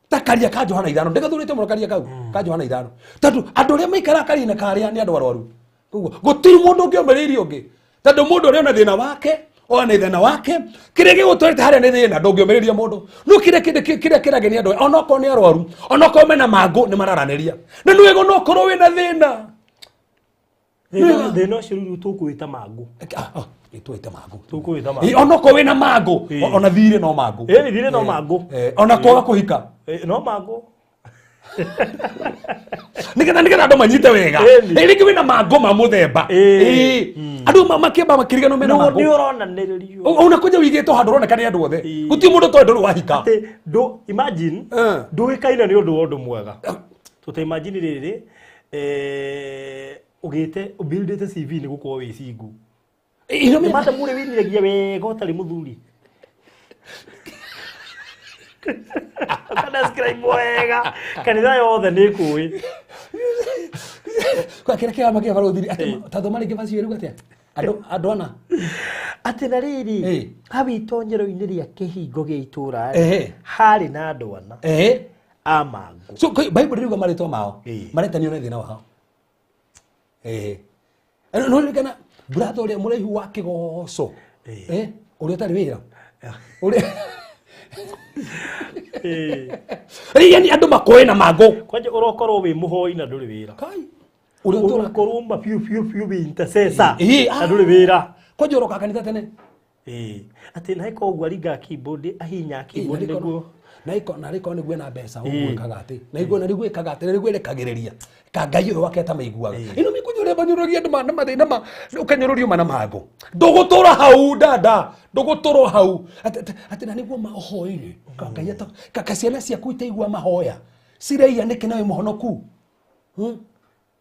ta karia ka Johana 5, ndĩgathũrĩte mũno karia kau ka Johana 5, tondũ andũ arĩa maikaraga karia-inĩ karĩa nĩ andũ arwaru. Koguo gũtirĩ mũndũ ũngĩomĩrĩirie ũngĩ, tondũ mũndũ ũrĩa ona thĩna wake, Ona thĩna wake kĩrĩa gĩgũtwarĩte harĩa nĩ thĩna ndũngĩũmĩrĩria mũndũ no kĩrĩa kĩrĩa kĩragenia andũ onokorwo nĩ arwaru onokorwo mena mangũ nĩ mararanĩria na nĩ wega onokorwo wĩna thĩna Thĩna ũcio rĩu tũkũwĩta mangũ. Twĩte mangũ. Tũkũwĩta mangũ. Onokorwo wĩna mangũ ona thirĩ no mangũ. Thirĩ no mangũ. Ona kwaga kũhika no mangũ. Nĩgetha andũ manyite wega. Rĩngĩ wĩna mangũ ma mũthemba. Andũ makĩamba makĩriganwo mena mangũ. Nĩ ũronanĩrĩrio. Unakuja wigĩtwo handũ ũroneka nĩ andũ othe. Gũtirĩ mũndũ ũtoĩ ndũrĩ wahika. Atĩ ndũ imagine ndũĩkaine nĩ ũndũ wa ũndũ mwega. Tũta imagine rĩrĩ ũgĩte ũbuildĩte CV nĩ gũkorwo wĩ single. Mata mũrĩ wĩniragia wega ũtarĩ mũthuri. Ũka-describe wega kanitha yothe nĩ kũĩ. Kwa kĩrĩa kĩama kĩa barũthi atĩ ta thoma rĩngĩ bacio rĩu atĩa? Andũ ana. Atĩ na rĩrĩ hau itonyero-inĩ rĩa kĩhingo gĩa itũũra harĩ na andũ ana a mangũ. So Bible rĩuga marĩtwa mao maretanio na thĩna wao. No ririkana brother ũrĩa mũraihu wa kĩgoco ũrĩa ũtarĩ wĩra ũrĩa yani andũ makoe na mangũ. Kwanja ũrokorwo wĩ mũhoi na ndũrĩ wĩra. Kai ũrĩa ũrokorwo ma biũ biũ biũ wĩ intercessor na ndũrĩ wĩra. Kwanja ũroka kanitha tene. Atĩ na ĩko ũguo aringaga keyboard ahinya keyboard nĩguo na rĩko nĩguo na mbeca ũguo ĩkaga atĩ na iguo na nĩguo ĩkaga atĩ nĩguo ĩrekagĩrĩria ka Ngai ũyũ wake atamaiguaga. Ĩno mĩkũnyũrĩa manyũrũria andũ na mathĩna ma ũkanyũrũrio mana mangũ. Ndũgũtũra hau dada, ndũgũtũra hau. Atĩ na nĩguo mahoire ka Ngai ka ciana ciaku itaigua mahoya. Ciraiya nĩkĩ na wĩ mũhonoku?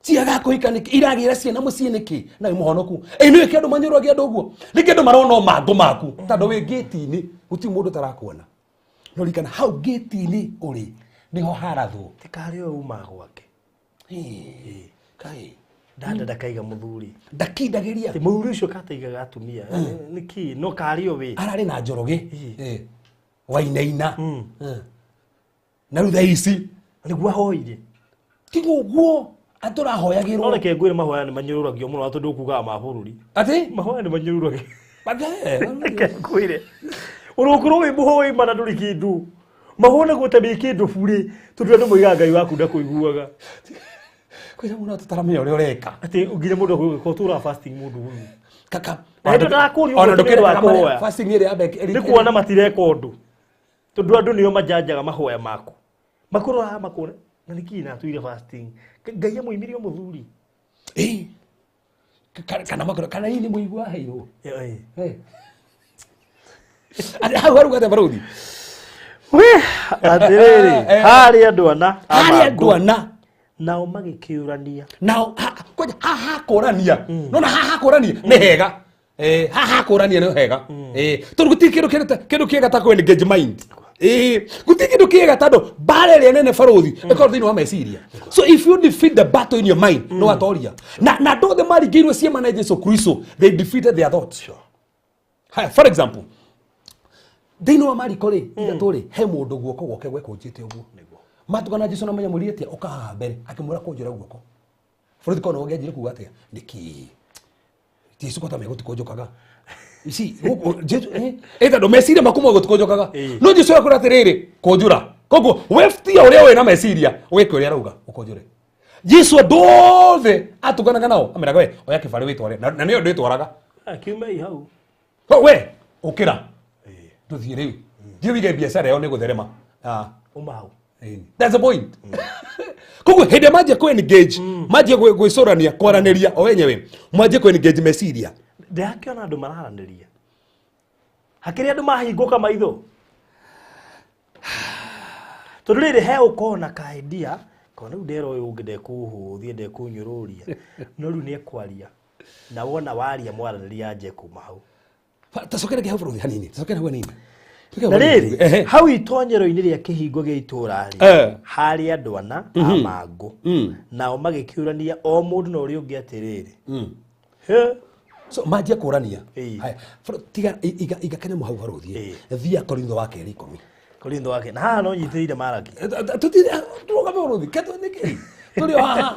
Ciaga kũhika nĩkĩ iragĩra ciana mũciĩ nĩkĩ na wĩ mũhonoku? Ĩ nĩkĩ andũ manyũrũragia andũ ũguo? Nĩkĩ andũ marona o mangũ maku tondũ wĩ ngĩti-inĩ gũtirĩ mũndũ ũtarakuona. No ririkana hau ngĩti-inĩ ũrĩ nĩho harathwo. Ti karĩ ũyũ uma gwake. Kai dada ndakaiga mũthuri. Ndakindagĩria. Ti mũthuri ũcio kataigaga atumia. Nĩkĩ no karĩ o wĩ. Ararĩ na Njoroge. Wainaina. Na rĩu thaa ici nĩguo ahoire. Tigo ũguo atũrahoyagĩrwo. No reke ngwĩre mahoya nĩ manyũrũragio mũno tondũ ũkugaga ma bũrũri. Atĩ? Mahoya nĩ manyũrũragio. Reke ngwĩre. Ũrokorwo wĩ mũhoi mana ndũrĩ kĩndũ. Mahona ta wĩ kĩndũ burĩ tondũ andũ moigaga Ngai waku ndakũiguaga. Kwĩra mũno tũtaramenya ũrĩa ũreka. Atĩ nginya mũndũ akũigua tũra fasting mũndũ ũyũ. Kaka. Na hĩndĩ ndakũrio ũguo nĩ wa kũhoya. Fasting ĩrĩa yambe nĩ kuona matireka ũndũ. Tondũ andũ nĩo majanjaga mahoya maku. Makũroraga makona na nĩkĩ na atũire fasting. Ngai amũimirie mũthuri. Kana makũra kana hihi nĩ mũigua aheirwo. Hau haruga atĩa barũthi? Atĩrĩrĩ harĩ andũ ana. Harĩ andũ ana. Nao magĩkĩũrania. Nao kwanja haha kũrania. Nona haha kũrania nĩ hega. Haha kũrania nĩ hega. Tondũ gũtirĩ kĩndũ kĩega ta kũ engage mind. Gũtirĩ kĩndũ kĩega tondũ mbara ĩrĩa nene barũthi ĩkorwo thĩinĩ wa meciria. So if you defeat the battle in your mind no atoria. Na andũ othe maringĩirwo ciama na Jesu Kristo they defeated their thoughts. For example, thĩinĩ wa Mariko rĩ ithatũ rĩ he mũndũ guoko gwake gwekũnjĩte ũguo. Matugana Jesu na manyamũrire atĩa ũka haha mbere akĩmwĩra kũnjũra guoko. Bũrũri kono ũngĩanjire kuga atĩa nĩkĩ Jesu kota megũtikũnjũkaga. Ici Jesu tondũ meciria maku megũtikũnjũkaga. No Jesu akwĩra atĩrĩrĩ kũnjũra. Koguo weftia ũrĩa wĩna meciria wĩke ũrĩa arauga ũkũnjũre. Jesu andũ othe atũnganaga nao ameraga we oya kĩbarĩ wĩtware na nĩyo ndwĩtwaraga. Akiuma hau. We ũkĩra tũthiĩ rĩu. Thiĩ wĩige biacara ĩyo nĩ gũtherema. Uma hau. That's the point. Koguo hĩndĩ ĩrĩa manjia kũ engage, manjia gwĩcũrania, kwaranĩria o wenyewe, manjia kũ engage meciria. Ndĩrakĩona andũ mararanĩria. Hakĩrĩ andũ mahingũka maitho. Tondũ rĩrĩ he ũkona ka idea, kona rĩu ndera ũyũ ũngĩ ndekũhũthia, ndekũnyũrũria. No rĩu nĩekwaria. Na wona waria mwaranĩria anje kuma hau. Tacokere hau bũrũri hanini, tacokere hau hanini. Na rĩrĩ hau itonyero-inĩ rĩa kĩhingo gĩa itũũra rĩ harĩ andũ ana a mangũ. Nao magĩkĩũrania o mũndũ na ũrĩa ũngĩ atĩrĩrĩ. So manjia kũrania. Haya, tiga iga kanyamũ hau barũthi. Thia Korintho wa kerĩ 10. Korintho wa kerĩ. Na haha no nyitĩrĩire Maraki. Tũtirĩ tũrũgame barũthi, ketũ nĩkĩ? Tũrĩ o haha.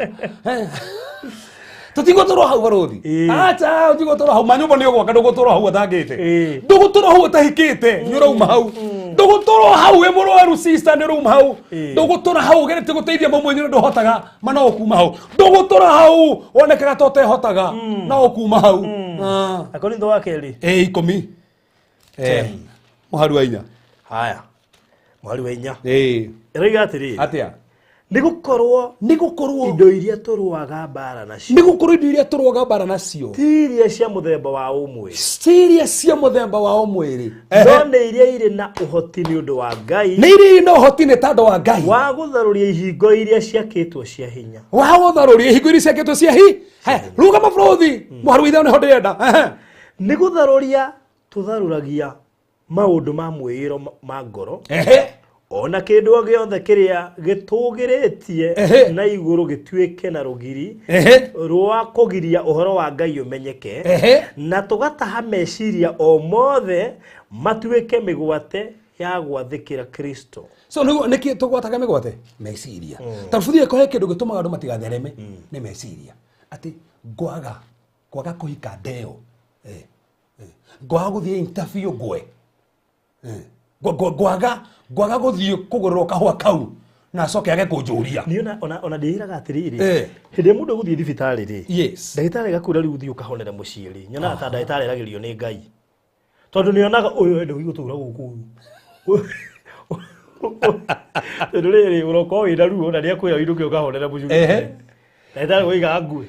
Tũtigũtũrwo hau barũthi. Ĩĩ. Acha, tũtigũtũrwo hau. Manyũmba nĩ ũgwaka ndũgũtũrwo hau ũtangĩte. Ĩĩ. Ndũgũtũrwo hau ũtahikĩte, nĩ ũrauma hau. Ndũgũtũrwo hau wĩ mũrwaru sister, nĩ ũrauma hau. Ĩĩ. Ndũgũtũra hau ũgeretie gũteithia mamwe nĩ ndũhotaga, ma no ũkuma hau. Ndũgũtũra hau wonekaga ta ũtehotaga, no ũkuma hau. Ah. Akorintho wa kerĩ. Ĩĩ, 10. Eh, mũhari wa 4. Haya, mũhari wa 4. Ĩĩ. Ĩroiga atĩrĩrĩ, Atĩa? nĩ gũkorwo Nĩ gũkorwo indo iria tũrũaga mbara nacio nĩ gũkorwo indo iria tũrũaga mbara nacio ti iria cia mũthemba wa ũmwĩrĩ, ti iria cia mũthemba wa ũmwĩrĩ, no nĩ iria irĩ na ũhoti nĩ ũndũ wa Ngai nĩ iria irĩ na ũhoti nĩ tondũ wa Ngai wa gũtharũria ihingo iria ciakĩtwo cia hinya. Wa gũtharũria ihingo iria ciakĩtwo cia hi. He, rũgama bũrũthi, mũhari wa 5 nĩho ndĩrenda. Ehe. Nĩ gũtharũria tũtharũragia maũndũ ma mwĩĩro ma ngoro, ona kĩndũ o gĩothe kĩrĩa gĩtũgĩrĩtie na igũrũ gĩtuĩke na rũgiri rwa kũgiria ũhoro wa Ngai ũmenyeke, na tũgataha meciria o mothe matuĩke mĩgwate ya gwathĩkĩra Kristo. So nĩguo nĩkĩ tũgwataga mĩgwate meciria ta rũbuthi ĩko he kĩndũ gĩtũmaga andũ matigathereme nĩ meciria atĩ ngwaga kwaga kũhika ndeo, ngwaga gũthiĩ interview ngwe. Ngwaga gũthiĩ kũgũrĩrwo kahũa kau na acoke age kũnjũria. Niĩ ona ndĩĩraga atĩrĩrĩ, Eh. hĩndĩ ĩrĩa mũndũ egũthiĩ thibitarĩ rĩ, Yes. ndagĩtarĩ agakwĩra rĩu ũthiĩ ũkahonere mũciĩ rĩ, nyonaga ta ndagĩtarĩ eragĩrio nĩ Ngai, tondũ nĩonaga ũyũ enda gũtũra gũkũ ũyũ, tondũ rĩrĩ ũrokorwo wĩna ruo na nĩakwĩra ũinũke ũkahonere mũciĩ. Ndagĩtarĩ oigaga ngue.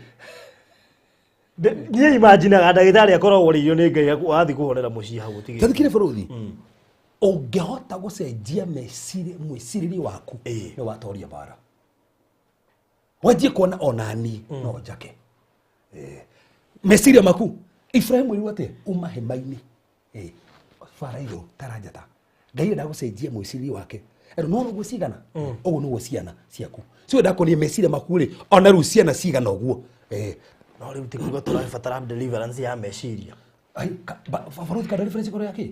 Niĩ imaginaga ndagĩtarĩ akoragwo orĩirio nĩ Ngai wathiĩ kũhonera mũciĩ hau ũtigĩte. Tathikire bũrũthi, ũngĩhota gũcenjia mwĩcirĩrie waku, nĩ watoria mbara, wanjie kuona onani no njake. Meciria maku Ibrahimu ĩrwo atĩa uma hema-inĩ. Bara igũrũ taranjata Ngai enda gũcenjia mwĩcirĩrie wake ero no ũguo cigana ũguo nĩguo ciana ciaku cio enda kuonia meciria maku rĩ, ona rĩu ciana cigana ũguo. No rĩu ti kuga tũrabatara deliverance ya meciria. Ai, baruthi ka deliverance igũrũ ya kĩ?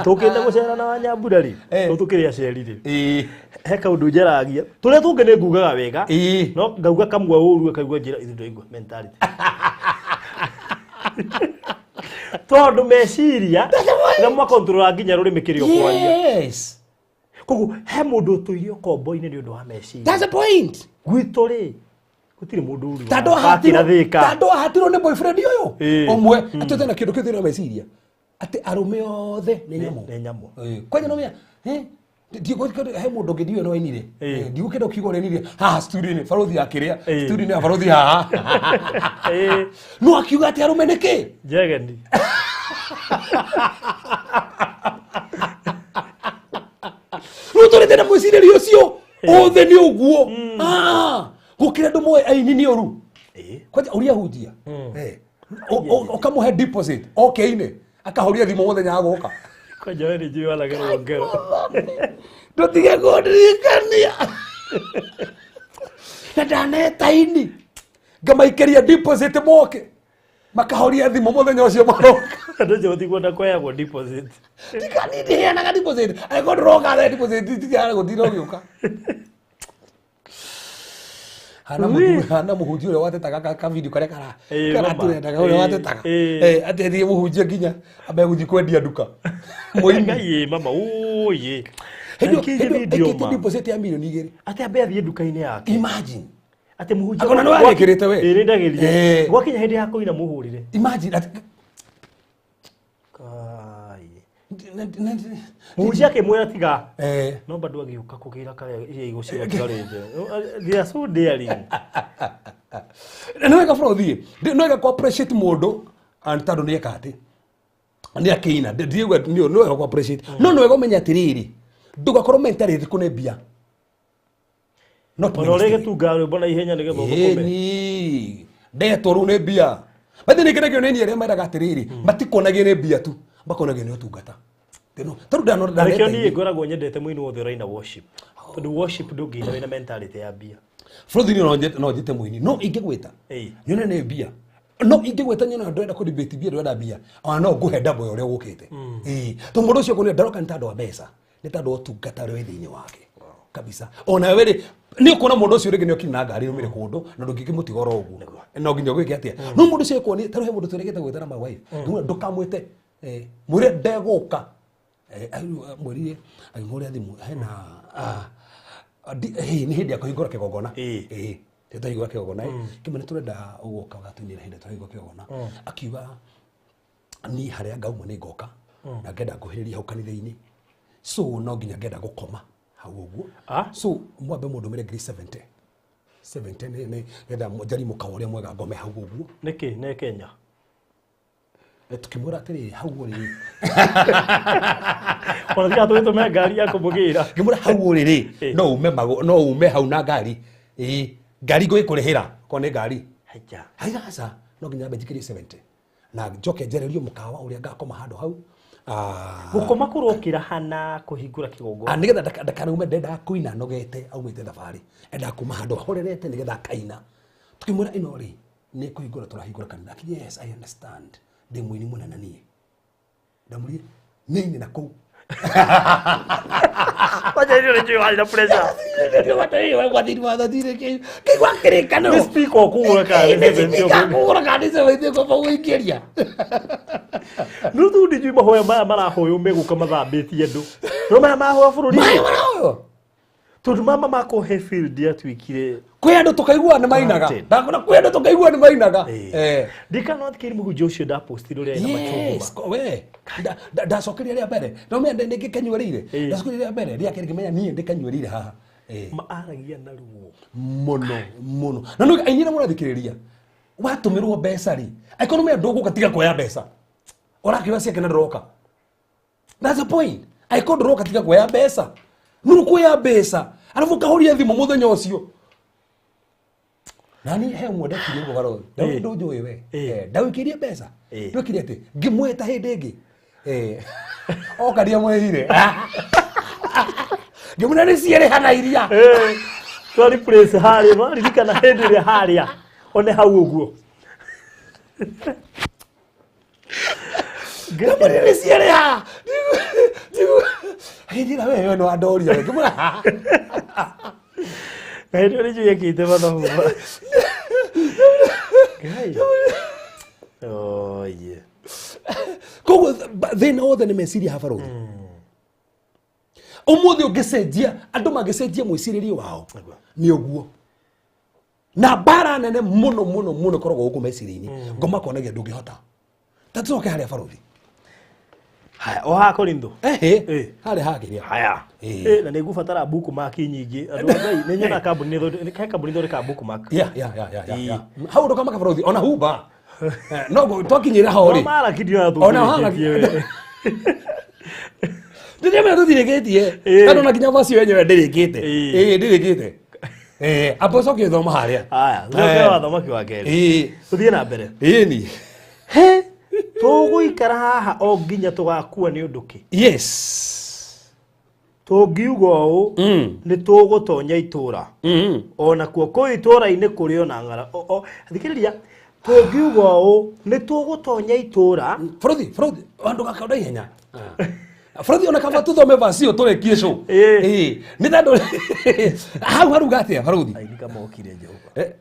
Tũkĩte gũcera na Wanyambura rĩ, tũkĩrĩ aceri rĩ, Ĩĩ. he kaũndũ njaragia tũrĩa tũngĩ nĩ ngugaga wega, Ĩĩ. no ngauga kamwe ũru akaigua njĩra ithuĩ ndũraigua mentality, tondũ meciria nĩ makontrora nginya rũrĩmĩ kĩrĩa ũkwaria. Koguo he mũndũ ũtũire ũkombo-inĩ nĩ ũndũ wa meciria. That's the point. Gwitũ rĩ, gũtirĩ mũndũ ũru Tandũ wakĩra ahatirwo thĩka. Tandũ ahatirwo nĩ boyfriend ũyũ Ĩĩ. ũmwe atĩ tena kĩndũ kĩu thĩinĩ wa meciria atĩ arũme othe nĩ nyamũ. Nĩ nyamũ. Ĩĩ. Kwanja no menya he mũndũ ũngĩ ndiũĩ no ainire. Ĩĩ. Ndigũkĩenda ũkiuga ũrĩa ainire haha studio-inĩ baruthi ya kĩrĩa Ĩĩ. studio-inĩ ya baruthi haha, no akiuga atĩ arũme nĩ kĩ? Njegeni. Rĩu tũrĩte na mwĩcirĩrie ũcio othe nĩ ũguo. Ah, gũkĩra andũ moĩ aini nĩ ũru. Kwanja ũria hunjia. Ũkamũhe deposit oke-inĩ akahoria thimũ mũthenya wa gũka. Kwanja we nĩ njũĩ wanagerwo ngero. Ndũtige kũndirikania na ndaneta ini ngamaikĩria deposit moke makahoria thimũ mũthenya ũcio maroka. Andũ acio matikwenda kũheagwo deposit. Tikani ndiheanaga deposit, angĩkorwo ndũroka the deposit titiana gũtinda ũgĩũka. Hana mũhu hana mũhunjia ũrĩa watetaga ka video karĩa kara Ĩĩ, kara mama. tũrendaga ũrĩa Ĩĩ, watetaga. ĩĩ. Atĩ athiĩ mũhunjia nginya ambe gũthiĩ kwendia nduka mũini. Ngai ĩ mama ũyĩ. Hĩndĩ ĩyo- Nĩkĩire hĩndĩ ĩyo video aikĩtie ma. deposit ya mirioni 2. Atĩ ambe athiĩ nduka-inĩ yake. Imagine. Atĩ mũhunjia. Akona nĩ warĩkĩrĩte we. Ĩĩ, nĩ ndagĩrire. Ĩĩ. Gwakinya hĩndĩ ya kũina mũhũrĩre. Imagine atĩ Kai. Mũhunjia akĩmwĩra tiga. No bado agĩũka kũgĩra karĩa iria igũcira tigarĩte. They are so daring. Nĩ wega bũrũthi nĩ wega kũ appreciate mũndũ and tondũ nĩ eka atĩ nĩ akĩina ndiigua nĩ wega kũ appreciate, no nĩ wega ũmenye atĩrĩrĩ, ndũgakorwo mentality kũne mbia not Ona ũrĩa ministry. gĩtungaga rwĩmbo na ihenya nĩgetha ũthũkũme. Ĩni ndetwo rĩu nĩ mbia bathi nĩ ngenagio nĩ niĩ arĩa meraga atĩrĩrĩ matikonagio nĩ mbia tu, makonagio nĩ ũtungata. Teno tarĩu Na ndaneta nĩkĩo niĩ inyuĩ. ngoragwo nyendete mũini wothe ũraina worship. Tondũ worship ndũngĩina wĩna mentality ya mbia. Bũrũthi no njĩte mũini no ingĩgwĩta Ĩĩ. nyone nĩ mbia, no ingĩgwĩta nyone ndũrenda kũ debate mbia, ndũrenda mbia, ona no ngũhe double ya ũrĩa ũgũkĩte. Ĩĩ, tondũ mũndũ ũcio kũnĩ ndaroka nĩ tondũ wa mbeca, nĩ tondũ wa ũtungata ũrĩa wĩ thĩinĩ wake kabisa. Ona we rĩ Nĩ ũkuona mũndũ ũcio rĩngĩ nĩ okire na ngari yumĩre kũndũ na ndũngĩkĩmũtiga oro ũguo. No nginya ũgwĩke atĩa? No mũndũ ũcio ekuonia ta rĩu he mũndũ twĩrĩgĩte gwĩta na my wife. Ngĩmwĩra ndũkamwĩte. Mwĩre ndegũka. Mwĩrire agĩhũrĩra thimũ hena nĩ hĩndĩ ya kũhingũra kĩgongona. Tũhingũra kĩgongona. Kĩmwe nĩ tũrenda ũgũka ũgatũinĩra hĩndĩ tũhingũra kĩgongona. Akiuga niĩ harĩa ngauma nĩ ngoka na ngenda ngũhĩrĩrie hau kanitha-inĩ, so no nginya ngenda gũkoma hau ũguo. So mwambe mũndũmĩre ngiri 70 70 nĩ getha njarie mũkawa ũrĩa mwega ngome hau ũguo. Nĩkĩ nĩ Kenya? Tukĩmwĩra atĩrĩrĩ, hau ũrĩ Ona tiga tũgĩtũme ngari ya kũmũgĩra. Ngĩmwĩra hau ũrĩ rĩ, no ume magũ, no ume hau na ngari, ngari ngũgĩkũrĩhĩra korwo nĩ ngari. Haija. Haiya, aca, no nginya nyambe njikĩrie 70 na njoke njererio mũkawa ũrĩa ngakoma handũ hau. Gũkoma kũrokĩra hana kũhingũra kĩgongona. Nĩgetha ndakanaume, ndendaga kũina nogete aumĩte thabarĩ, endaga kuma handũ ahorerete nĩgetha akaina. Tukĩmwĩra ĩno rĩ nĩ kũhingũra tũrahingũra kanitha. Akiuga yes, I understand, ndĩ mũini mũnene niĩ. Ndamwĩrire nĩ na kũu. Wacha hiyo ndio warĩ na pressure. Kĩigua kĩrĩkanĩro. Nĩ speaker ũkũgũra kana nĩ 70 ũkũgũra? Kũgũra kana nĩ 70 ũkũba gũikĩria. Rĩu tu ndijui mahoya maya marahoywo megũka mathambĩtie andũ. No maya marahoya bũrũri. Maya marahoywo. Tondũ mama makwo Hayfield atuĩkire Kwĩ andũ tũkaigua nĩ mainaga. Corrupted. Ndakona kwĩ andũ tũkaigua nĩ mainaga. Ndikana wathikĩrĩria mũhunjia ũcio ndapostire ũrĩa ena Yes, machungwa. we. Ndacokeria rĩa mbere. No menya nĩ ngĩkanyuĩrĩire. Ndacokeria rĩa mbere, rĩa kerĩ ngĩmenya niĩ ndĩkanyuĩrĩire haha. Ma aragia na ruo. Mũno, mũno. Na no ainire mũrathikĩrĩria. Watũmĩrwo mbeca rĩ, angĩkorwo nĩ ndũgũka tiga kuoya mbeca. Ũrakiuga ciake na ndũroka. That's the point. Angĩkorwo ndũroka tiga kuoya mbeca. Nũũ kuoya mbeca? Arabu ũkahoria thimũ mũthenya ũcio. Nani he ũmwe ndekire ũguo barothi. Ndũnjũĩ we. Ndawĩkĩrie mbeca. Ndwĩkire atĩ ngĩmwĩta hĩndĩ ĩngĩ. Oka ndiamwĩrire. Ngĩmwĩra nĩ cierĩ hana iria. Twari place harĩa, waririkana hĩndĩ ĩrĩa harĩa. One hau ũguo. Ngĩmwĩra nĩ cierĩ ha. Hĩndĩ ĩrĩa we no andoria we. Ngĩmwĩra ha. Na hĩndĩ ĩyo nĩnjũĩ ekĩte mathabu. Ngai. Oye. Koguo thĩna wothe nĩ meciria ha barothi. Ũmũthĩ ũngĩcenjia, andũ mangĩcenjia mwĩcirĩrie wao nĩ ũguo. Na mbara nene mũno mũno mũno ĩkoragwo gũkũ meciria-inĩ. Ngoma konagia ndũngĩhota. Ta tũcoke harĩa barothi. Haya, o haha Korintho. Harĩa hakĩria. Haya. Na nĩ ngũbatara bookmark nyingĩ. Andũ a Ngai, nĩ nyonaga kambuni he kambuni ithondekaga bookmark. Yeah, yeah, yeah, yeah, yeah, yeah. Hau ndũkamaka barothi, ona huba. No twakinyĩra ho rĩ. No mara kinya Ona hara tũthirĩkĩtie we. Ndĩrĩmenya tũthirĩkĩtie. Tondũ na nginya vaci yenyewe ndĩrĩkĩte. Ndĩrĩkĩte. Amba ũcoke ũthoma harĩa. Haya, tũcoke wa thamaki wa kerĩ. Tũthiĩ na mbere. Ĩni. He, tũgũikara haha o nginya tũgakua nĩ ũndũ kĩ? Yes. Tũngiuga ũũ, nĩ tũgũtonya itũra. Ona kuo kũu itũra-inĩ kũrĩ ona ng'ara. Thikĩrĩria, tũngiuga ũũ, nĩ tũgũtonya itũra. Bũrũthi, bũrũthi, andũ gakauda ihenya. Bũrũthi ona kaba tũthome vaci ĩyo tũrĩkie show. Nĩ tondũ hau haruga atĩa bũrũthi? Aini kamokire Jehova.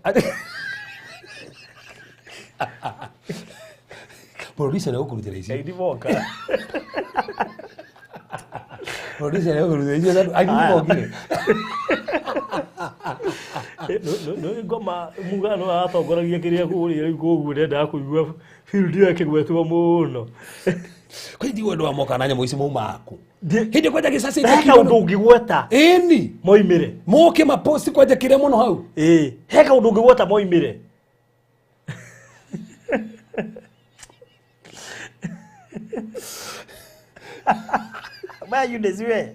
Producer nĩ ũkũrutĩra ici. Aini moka. Producer nĩ ũkũrutĩra ici tondũ aini mokire. Nĩ ngoma mugano aratongoragia kĩrĩa kũrĩa rĩu koguo ndendaga kũigua field ĩyo ĩkĩgwetwo mũno. Kwĩ ndigua andũ a moka na nyamũ ici mauma kũ? Hĩndĩ kwanja gĩcacĩ He kaũndũ ũngĩgweta. Ĩni. Moimĩre. Moke maposti kwanja kĩrĩa mũno hau. He kaũndũ ũngĩgweta moimĩre. Where you this way?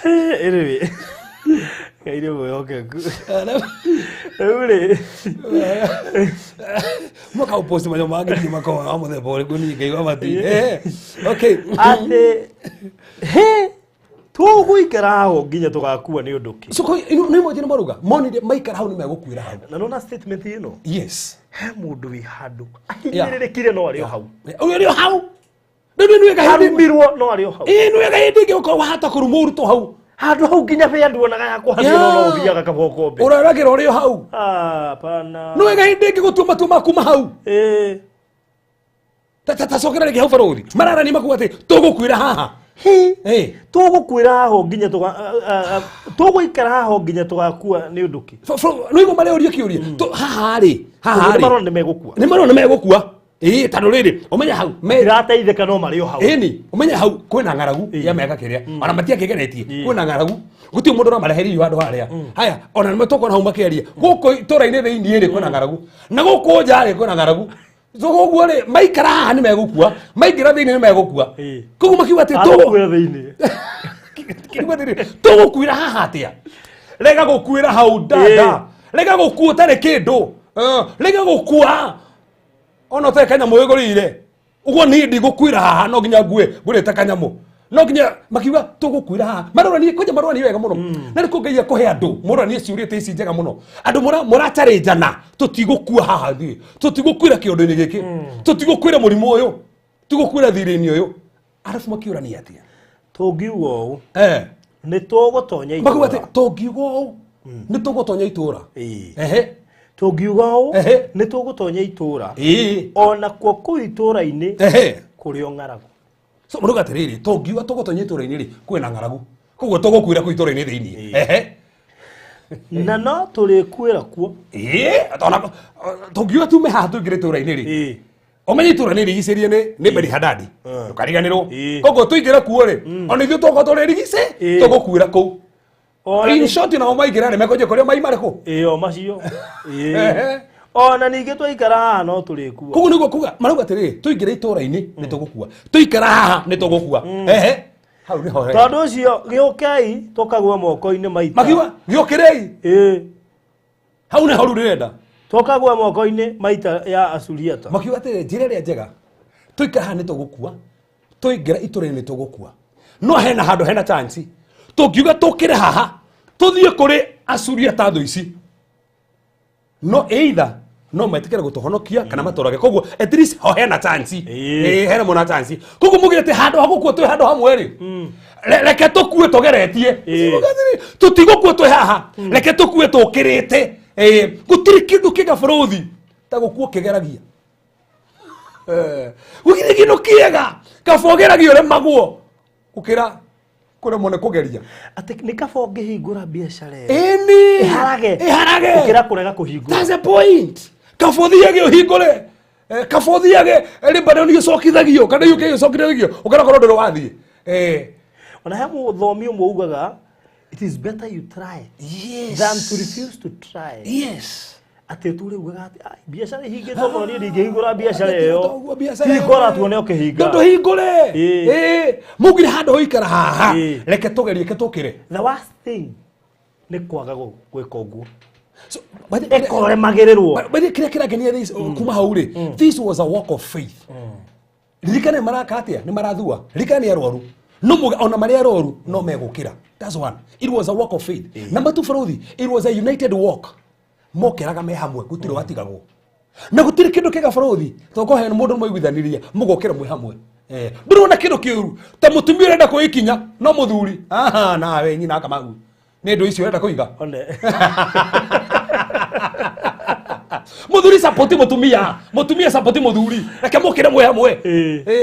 Anyway, Ngai nĩ mwĩhokeku. Rĩu rĩ, Mwaka ũposti manyamũ mangĩ nginya makoragwo wa mũthemba ũrĩkũ niĩ ngaigua mati. Okay. Atĩ, he, tũgũikara hau nginya tũgakua nĩ ũndũ kĩ? So, nĩ imwe nĩ maruga. Monire maikara hau nĩ megũkuĩra hau. Na nona statement ĩno? Yes. He mũndũ wĩ handũ ahinyĩrĩrĩkire no arĩ o hau. Ũyũ arĩ o hau. Rĩu nĩ wega hĩndĩ Arumirwo no arĩ o hau. Ĩĩ, nĩ wega hĩndĩ ĩngĩ ũkorwo wahota kũruma ũrutwo hau. Handũ hau nginya bĩa nduonaga ya kũharia no no ũthiaga kabokombe. Ũroragĩra ũrĩ o hau. Ah, pana. Nĩ wega hĩndĩ ĩngĩ gũtua matua maku ma hau. Eh. Ta cokera rĩngĩ hau barũthi mararania makuga atĩ tũgũkuĩra haha. Eh. Tũgũkuĩra haha nginya tũga tũgũikara haha nginya tũgakua nĩ ũndũ kĩ? Nĩguo mareũria kĩũria. Haha rĩ, haha Nĩ rĩ marona nĩ megũkua. Nĩ marona nĩ megũkua, ĩĩ, tondũ rĩrĩ ũmenye hau Ndirateithĩka no marĩ o hau. Ĩni ũmenye hau kwĩna ng'aragu ya mĩaka kĩrĩa ona matiakĩgeretie. Kwĩna ng'aragu, gũtirĩ mũndũ ũramareheria irio handũ harĩa haya, ona nĩ tũkuona hau makĩaria gũkũ itũra-inĩ thĩinĩ rĩ kwĩna ng'aragu, na gũkũ nja rĩ kwĩna ng'aragu. So koguo rĩ, maikara haha nĩ megũkua, maingĩra thĩinĩ nĩ megũkua. Koguo makiuga atĩ tũgũ Agũkuĩra thĩinĩ. Kiuga atĩrĩrĩ, tũgũkuĩra haha atĩa? Rega gũkuĩra hau dada, rega gũkua ũtarĩ kĩndũ. Rega gũkua ona ũtarĩ kanyamũ wĩgũrĩire. Ũguo niĩ ndigũkuĩra haha, no nginya ngue ngũrĩte kanyamũ, no nginya makiuga tũgũkuĩra haha. Maroranie kwanja, maroranie wega mũno, na nĩ kũngeia kũhe andũ moranie ciũria ta ici njega mũno. Andũ mũracarĩnjana, tũtigũkua haha ithuĩ, tũtigũkuĩra kĩũndũ-inĩ gĩkĩ, tũtigũkuĩra mũrimũ ũyũ, tũgũkuĩra thirĩ-inĩ ũyũ. Arabu makiũrania atĩa? Tũngiuga ũũ, nĩ tũgũtonya Makiuga atĩ itũũra. Tũngiuga ũũ nĩ tũgũtonya itũũra. Ehe. Tũngiuga ũũ, nĩ tũgũtonya itũũra, ona kuo kũu itũũra-inĩ kũrĩ o ng'aragu. So mũrauga atĩrĩrĩ, tũngiuga tũgũtonya itũũra-inĩ rĩ, kwĩna ng'aragu, koguo tũgũkuĩra kũu itũũra-inĩ thĩinĩ. Ehe. Na no tũrĩkuĩra kuo. Ĩĩ, ona tũngiuga tume haha tũingĩre itũũra-inĩ rĩ, ũmenye itũũra nĩ rigicĩrie nĩ Beni Hadadi, ndũkariganĩrwo. Koguo tũingĩre kuo rĩ, ona ithuĩ tũgũkorwo tũrĩ rigice, tũgũkuĩra kũu. Ona In short, nao maingĩra rĩ, mekũnjia kũrĩa mai marĩkũ? Ĩĩ, o macio. Ĩĩ. Ona ningĩ twaikara haha no tũrĩkua. Koguo nĩguo kuga marauga atĩrĩrĩ, tũingĩre itũũra-inĩ nĩ tũgũkua, tũikara haha nĩ tũgũkua. Ehe, hau nĩho he. Tondũ ũcio gĩũkei tũkagwe moko-inĩ maita. Makiuga gĩũkĩrei. Hau nĩho rĩu ndĩrenda. Tũkagwe moko-inĩ maita ya Asuriata. Makiuga atĩrĩrĩ, njĩra ĩrĩa njega, tũikara haha nĩ tũgũkua, tũingĩra itũũra-inĩ nĩ tũgũkua, no hena handũ hena chance, tũngiuga tũkĩre haha tũthiĩ kũrĩ Asuriata thũ ici, no either no metĩkĩre gũtũhonokia kana matũrage. Koguo at least ho hena chance. Ĩĩ, hena mona chance. Koguo mugire handũ ha gũkua twĩ handũ hamwe rĩ, reke tũkue tũgeretie. Tũtigũkua twĩ haha, reke tũkue tũkĩrĩte. Ĩĩ, gũtirĩ kĩndũ kĩga bũrũthi ta gũkua ũkĩgeragia. Gũtirĩ kĩndũ kĩega kaba ũgeragia ũremagwo gũkĩra kũremwo nĩ kũgeria. Atĩ nĩ kaba ũngĩhingũra biacara ĩyo. Ĩni. Ĩharage. Ĩharage. Gũkĩra kũrega kũhingũra. That's the point. Kaba ũthiage ũhingũre. Kaba ũthiage Lebanon gĩcokithagio kana UK gĩcokithagio ũkĩra korwo ndũrĩ wathiĩ. Ona he mũthomi ũmwe ugaga, "It is better you try than to refuse to try." Atĩ tũrĩ ugaga atĩ, "Ai, biacara ihingĩtwo mũno, niĩ ndingĩhingũra biacara ĩyo." Biacara ĩyo. Hingũra tuone ũkĩhinga. Tondũ hingũre. Ĩĩ. Ĩĩ, mugire handũ hoikara haha, reke tũgerie, ke tũkĩre. The worst thing nĩ kwaga gwĩka ũguo. So, by the- Ĩkoremagĩrĩrwo. By the kĩrĩa kĩrangenia this kuma hau rĩ, this was a walk of faith. Ririkana nĩ maraka atĩa, nĩ marathua, ririkana nĩ arwaru, no muga ona marĩ arwaru no megũkĩra. That's one, it was a walk of faith. Number two, bũrũthi, it was a united walk. Mokĩraga me hamwe, gũtirĩ watigagwo, na gũtirĩ kĩndũ kĩega bũrũthi toko he mũndũ mwaiguithanirie mũgokĩra mwĩ hamwe. Ndũrona kĩndũ kĩũru ta mũtumia ũrenda kwĩikinya no mũthuri aha nawe nyina akamagu nĩ ndũ icio ũrenda kũiga. One. Mũthuri support mũtumia, mũtumia support mũthuri, reke mũkĩre mwĩ hamwe.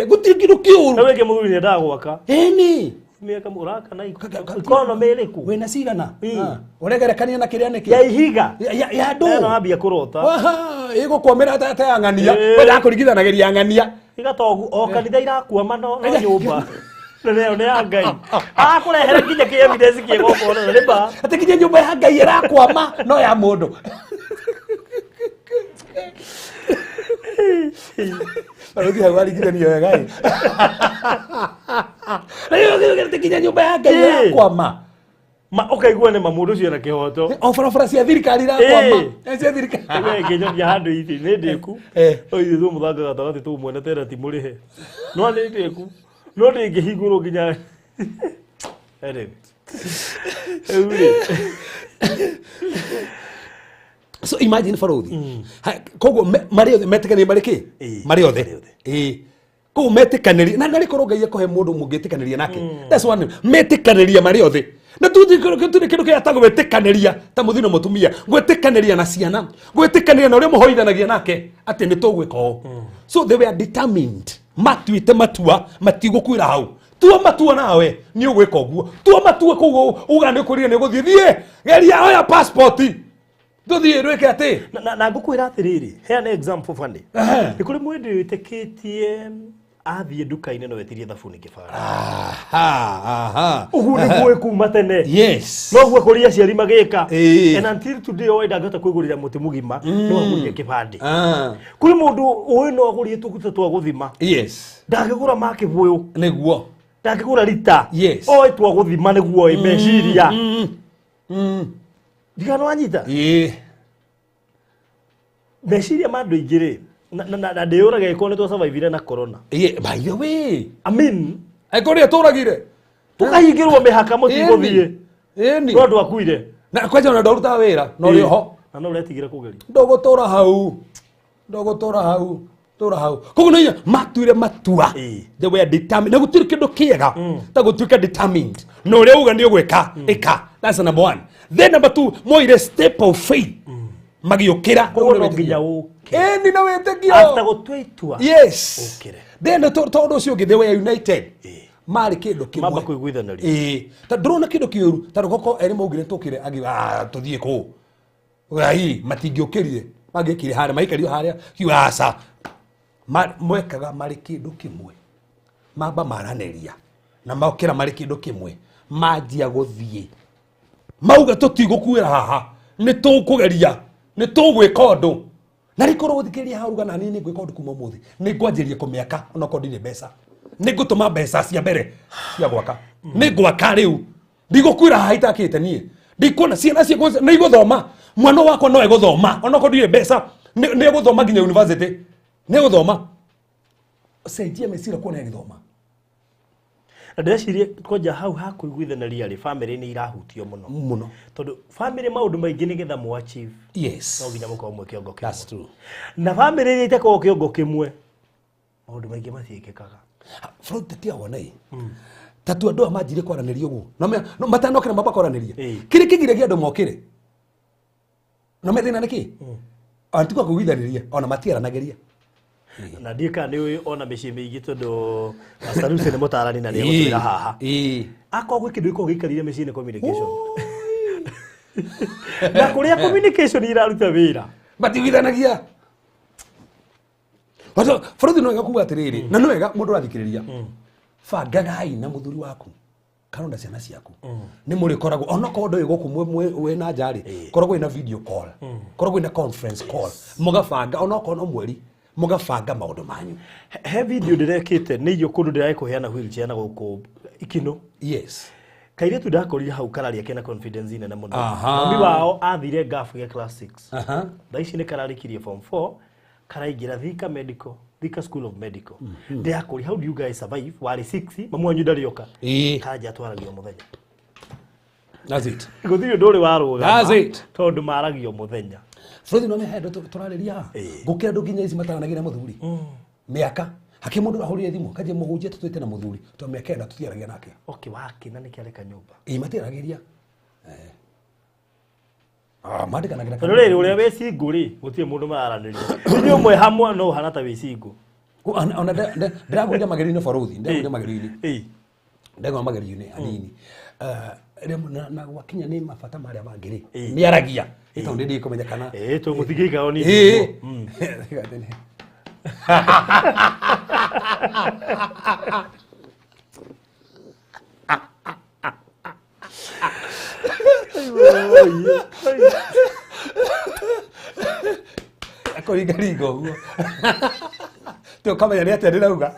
Gũtirĩ kĩndũ kĩũru. Na wĩngĩ mũthuri nĩendaga gwaka. Ĩni. Mĩaka ũraka na ikonomĩ ĩrĩkũ? Wĩna cigana? Ũregerekania na kĩrĩa nĩkĩ? Ya ihiga. Ya ndũ. Ĩno wambia kũrota. Ĩgũkwamĩra ta ya ng'ania. Wenda kũringithanagĩria ng'ania. Igatogu o kanitha irakwama no nyũmba. Na nĩyo nĩ ya Ngai. Akũrehere nginya kĩ evidence kĩgongona na nĩ ma. Atĩ nginya nyũmba ya Ngai ĩrakwama no ya mũndũ. Barũthi hau waringithania wega ĩ. Rĩu atĩ nginya nyũmba ya Ngai ĩrakwama. Ma ũkaigua nĩ ma mũndũ ũcio ena kĩhoto. O barabara cia thirikari irakwama. Cia thirikari. We ngĩnyonia handũ ithi nĩ ndĩku. Oithe tu mũthanga gatagatĩ tu mwene tena ti mũrĩhe. No nĩ ndĩku. No ndĩngĩhingũrwo nginya. Anyway. Rĩu rĩ. So imagine barũthi. Koguo marĩ othe metĩkanĩrie marĩ kĩ? Marĩ othe. Ĩĩ. Koguo metĩkanĩrie na narĩ korwo Ngai ekũhe mũndũ mũngĩtĩkanĩria nake. That's one. Metĩkanĩria marĩ othe. Na tutire kindu kiata gwĩtĩkanĩria ta mũthuri na mũtumia, gwĩtĩkanĩria na ciana, gwĩtĩkanĩria na ũrĩa mũhoithanagia nake atĩ nĩ tũgwĩka ũũ. So they were determined, matuĩte matua matigũkuĩra hau. Tua matua nawe nĩ ũgwĩka ũguo, tua matua koguo uga nĩ ũkũrire nĩ ũgũthiĩ, thiĩ geria, oya passport tũthiĩ rwĩke atĩ. Na ngũkwĩra atĩrĩrĩ, heana example funny. Ehe. Nĩ kũrĩ mũndũ wĩtĩkĩtie athiĩ nduka-inĩ no etirie thabuni kĩbara. Aha, aha. Ũguo nĩguo kuma tene. Yes. Noguo kũrĩ aciari magĩka. Ĩĩ. And until today oĩ ndangĩhota kwĩgũrĩra mũtĩ mũgima, no agũrire kĩbandĩ. Ah. Kũrĩ mũndũ ũĩ no agũrire tũguta twa gũthima, Yes. ndangĩgũra ma kĩbũyũ, Nĩguo. ndangĩgũra rita. Yes. Oĩ twa gũthima nĩguo oĩ meciria. Ndigana wanyita. Ĩĩ. Meciria ma andũ aingĩ rĩ, na ndĩyũraga ĩkorwo nĩ twasurvivire na corona. Ĩĩ, by the way. I mean, Angĩkorwo nĩ tũragire. tũkahingĩrwo mĩhaka mũtigũthiĩ. Ĩni. No andũ akuire. Na kwanja ona ndwarutaga wĩra na ũrĩ oho. Na no ũretigĩra kũgeria. Ndũgũtũra hau. Ndũgũtũra hau. Tũra hau. Koguo nĩ matuire matua. Ĩĩ. They were determined. Na gũtirĩ kĩndũ kĩega ta gũtuĩka determined. Na ũrĩa uga nĩ ũgwĩka, ĩka. That's number one. Then number two, moire step of faith. Magĩũkĩra. Koguo no nginya ũke. Ĩni na wĩtĩkio. After gũtua itua. Yes. Ũkĩre. Then tondũ ũcio ũngĩ they were united. Marĩ kĩndũ kĩmwe. Mamba kũiguithanĩria. Ĩĩ. Ta ndũrona kĩndũ kĩũru ta rũgoko erĩ maugire tũkĩre angi tũthiĩ kũ. Ngai matingĩũkĩrire. Mangĩkire harĩa maikario harĩa kiuga aca. Mwekaga marĩ kĩndũ kĩmwe. Mamba maranĩria na mokĩra marĩ kĩndũ kĩmwe manjia gũthiĩ mauga tũtigũkuĩra haha nĩ tũkũgeria nĩ tũgwĩka ũndũ na rĩkorwo gũthikĩrĩria hau ruga na niĩ nĩ ngwĩka ũndũ kuma ũmũthĩ nĩ ngwanjĩrĩria kũmĩaka onokorwo ndirĩ mbeca nĩ ngũtũma mbeca cia mbere cia gwaka nĩ ngwaka rĩu ndigũkuĩra haha itakĩte niĩ ndikuona ciana ciakwa nĩ igũthoma mwana wakwa no egũthoma onokorwo ndirĩ mbeca nĩ egũthoma nginya university nĩ egũthoma cenjia meciria kuona agĩthoma. Na ndĩreciria kwanja hau ha kũiguithanĩria rĩ, famĩlĩ nĩ irahutio mũno. Mũno. Tondũ famĩlĩ maũndũ maingĩ nĩgetha mũ achieve Yes. no nginya mũkorwo mwĩ kĩongo kĩmwe. That's true. Na famĩlĩ iria itakoragwo kĩongo kĩmwe maũndũ maingĩ matiĩkĩkaga. Freud tetia wona ĩ ta tu andũ aya manjirie kwaranĩria ũguo no matanokĩra mamba kwaranĩria Ĩĩ. kĩrĩa kĩgiragia andũ mokĩre no me thĩna nĩ kĩ ona ti kwa kũiguithanĩria ona matiaranagĩria. Na ndiũĩ kana nĩ ũĩ ona mĩciĩ mĩingĩ tondũ Pastor Lucy nĩ mũtaarani na nĩ egũtwĩra haha. Ĩĩ. Akorwo gwĩ kĩndũ gĩkoragwo gĩikarire mĩciĩ nĩ communication. Na kũrĩa communication iraruta wĩra. Matiguithanagia. Wato Freud no wega kuga atĩrĩrĩ na nĩ wega mũndũ ũrathikĩrĩria bangagai na mũthuri waku kana ona ciana ciaku nĩ mũrĩkoragwo onokorwo ndũĩ gũkũ wĩ na nja rĩ koragwo ina video call koragwo ina conference call mũgabanga onokorwo no mweri mũgabanga maũndũ manyu. He video ndĩrekĩte nĩ irio kũndũ ndĩrarĩ kũheana wheelchair na gũkũ Ikino. Yes. Kairĩtu ndakorire hau kararia kena confidence nene mũno. Aha. Mami wao athire ngabu ya class 6. Aha. Thaa ici nĩ kararĩkirie form 4 karaingĩra Thika Medical, Thika School of Medical. Ndĩrakũria, how do you guys survive? Warĩ 6 mamu wanyu ndarĩ oka. Ĩĩ. Kanja twaragio mũthenya. That's it. Gũtirĩ ũndũ ũrĩ warũgama. That's it. Tondũ maragio mũthenya. Freud no mehe andũ tũrarĩria haha Ĩĩ. ngũkĩra andũ nginya ici mataranagia na mũthuri mĩaka hakĩ mũndũ ũrahũrire thimũ kanjia mũhunjia tũtwĩte na mũthuri to mĩaka ĩna tũtiaragia nake. Okay, wakĩna nĩkĩ areka nyũmba? Ĩĩ matiaragĩria. Ah, mandĩkanagĩra. Tondũ rĩrĩ ũrĩa wĩ single rĩ gũtirĩ mũndũ mararanĩria. Inyuĩ mwĩ hamwe no ũhana ta wĩ single. Ona ndĩragũrire magerio-inĩ baruthi ndĩragũrire magerio-inĩ Ĩĩ. ndagwa magerio-inĩ hanini. Rĩmwe na gwakinya nĩ mabata marĩa mangĩ rĩ Ĩĩ. mĩaragia ĩ tondũ nĩ ndikũmenya kana Ĩĩ tondũ mũtingĩikara nĩ Ĩĩ. Akũringaringa ũguo tĩ ũkamenya nĩ atĩa ndĩrauga.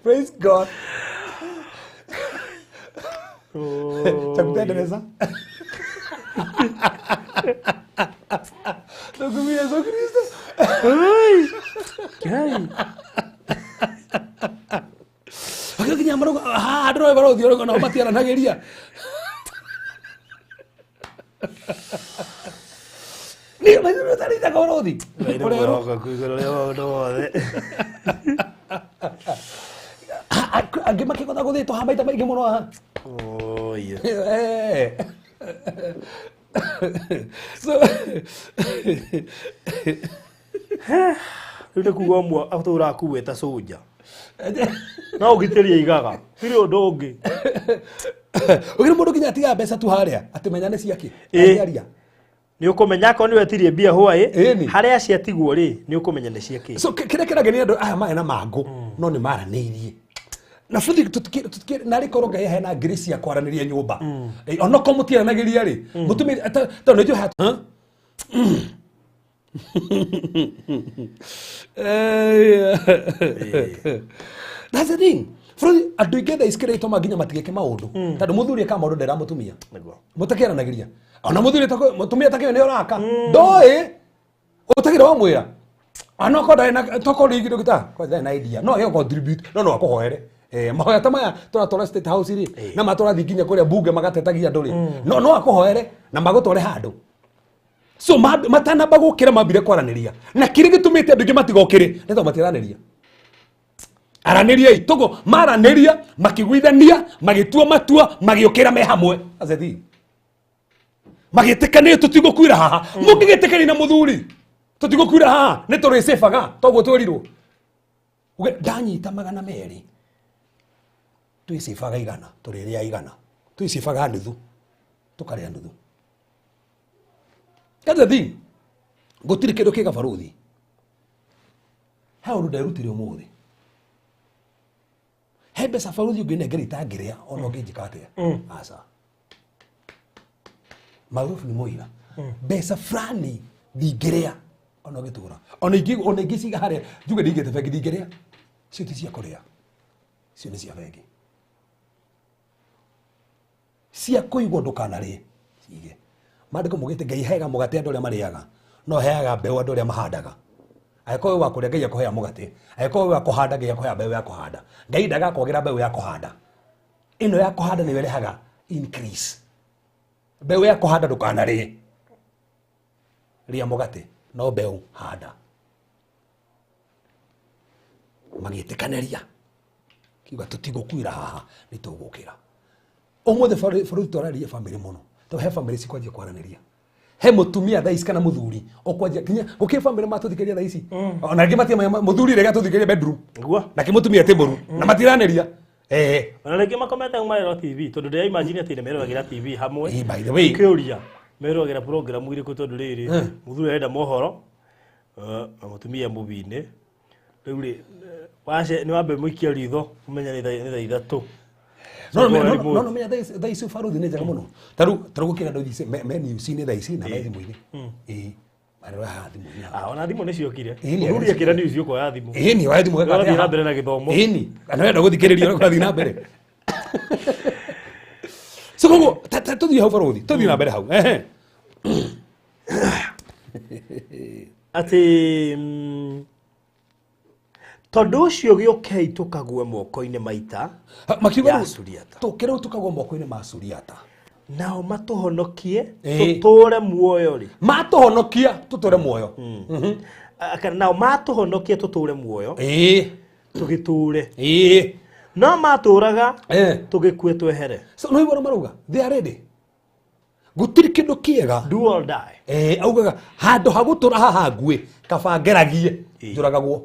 Praise God. Chakutendereza tukumie Yesu Kristo. Akĩo nginya marauga haha ndĩroĩ barũthi ũrauga nao matiaranagĩria. Nĩ matarĩte barũthi. Ngai nĩ mwĩhokeku igũrũ rĩa maũndũ mothe. Angĩ makĩgotha gũthĩtwo haha maita maingĩ mũno haha. Aroire. So rĩu nĩ kuga ũmwe atũraga akuĩte cũnja no ũgitĩri aigaga tirĩ ũndũ ũngĩ. Ũgĩrĩ mũndũ nginya atigaga mbeca tu harĩa atĩ menya nĩ ciake. Ĩ. Angĩaria. Nĩ ũkũmenya akorwo nĩ wetirie mbia hwaĩ Ĩni. harĩa ciatigwo rĩ nĩ ũkũmenya nĩ ciakĩ. So kĩrĩa kĩragenia andũ aya marĩ na mangũ no nĩ maranĩirie na buthi narĩ korwo Ngai aheana ngiri cia kwaranĩria nyũmba. Onokorwo mũtiaranagĩria rĩ mũtumia tondũ nĩ njũĩ That's the thing. Bũrũri andũ aingĩ thaa ici kĩrĩa gĩtũmaga nginya matigeke maũndũ tondũ mũthuri ekaga maũndũ ndera mũtumia. Nĩguo. Mũtakĩaranagĩria ona mũthuri mũtumia takĩo nĩ ũraka ndoĩ ũtagĩra wamwĩra anokorwo ndarĩ na tokorwo rĩngĩ ndũgĩta kwa ndarĩ na idea no age contribute no no akũhoere. Mahoya ta maya tũratwara State House rĩ na matũrathiĩ nginya kũrĩa bunge magatetagia andũ rĩ no no akũhoere na magũtware handũ. So matanamba gũkĩra mambire kwaranĩria na kĩrĩa gĩtũmĩte andũ aingĩ matigokĩre nĩ tondũ matiaranĩria. Aranĩriai togo maranĩria makĩguithania magĩtua matua magĩũkĩra me hamwe. Azethi magĩtĩkanĩria tũtigũkuira haha mũngĩgĩtĩkania na mũthuri tũtigũkuira haha nĩ tũrĩcĩbaga toguo twĩrirwo. Uge ndanyita 200 twĩcĩbaga 100 tũrĩrĩa 100 twĩcĩbaga nuthu tũkarĩa nuthu. That's the thing. Gũtirĩ kĩndũ kĩga baruthi. He ũndũ nderutire ũmũthĩ. He mbeca baruthi ũngĩnengera itangĩrĩa ona ũngĩnjĩka atĩa. Aca. Maarufu nĩ mũira. Mbeca fulani ndingĩrĩa ona ũngĩtũra. Ona ingĩciga harĩa njuge ndingĩte bengi ndingĩrĩa. Icio ti cia kũrĩa. Icio nĩ cia bengi. Cia kũigwo ndũkanarĩe. Cige. Maandĩko maugĩte Ngai heaga mũgate andũ arĩa marĩaga no heaga mbeũ andũ arĩa mahandaga. Angĩkorwo wĩ wa kũrĩa Ngai akũheaga mũgate, angĩkorwo wĩ wa kũhanda Ngai akũheaga mbeũ ya kũhanda. Ngai ndagakwagĩra mbeũ ya kũhanda. Ĩno ya kũhanda nĩyo ĩrehaga increase. Mbeũ ya kũhanda ndũkanarĩe. Rĩa mũgate no mbeũ handa. Magĩtĩkanĩria kiuga tũtigũkuira haha nĩ tũgũkĩra. Ũmũthĩ bũrũri twararĩria bamĩrĩ mũno tondũ he bamĩrĩ cikwanjia kwaranĩria. He mũtumia thaa ici kana mũthuri ũkwanjia nginya gũkĩrĩ bamĩrĩ matũthikĩrĩria thaa ici ona angĩ matiamenya mũthuri rĩrĩa atũthikĩrĩria bedroom Nĩguo. nake mũtumia ti mũru na matiranĩria. Ona rĩngĩ makomete marero TV tondũ ndĩra imagine atĩ nĩ meroragĩra TV hamwe. By the way. Kĩũria meroragĩra program irĩkũ tondũ rĩrĩ mũthuri arenda mohoro na mũtumia mũbi-inĩ. Rĩu rĩ wace nĩ wambe mũikie ritho ũmenye nĩ thaa 3. No no no menya thaa ici baruthi nĩ njega mũno. Tarĩu gũkĩra andũ ici me news-inĩ thaa ici na me thimũ-inĩ. Marora haha thimũ-inĩ haha. Ona thimũ nĩ ciokire. Ĩni, Mũthuri akĩra news ũkoya thimũ. Ĩni, woya thimũ Ũgathiĩ ũgathiĩ na mbere na gĩthomo. Ĩni, kana wenda gũthikĩrĩria ũrĩa kũrathiĩ na mbere. So koguo tũthiĩ hau baruthi, tũthiĩ na mbere hau. Atĩ tondũ ũcio gĩũkei tũkague moko-inĩ maita Makiuga ya rĩu Suriata. tũkĩre rĩu tũkagwo moko-inĩ ma Suriata. Nao matũhonokie Ĩ. tũtũre muoyo rĩ. Matũhonokia tũtũre muoyo. Kana nao matũhonokie tũtũre muoyo tũgĩtũre. No matũraga tũgĩkue twehere. So no igua marauga they are ready. Gũtirĩ kĩndũ kĩega. Do or die. Augaga handũ ha gũtũra haha ngue kaba ngeragie njũragagwo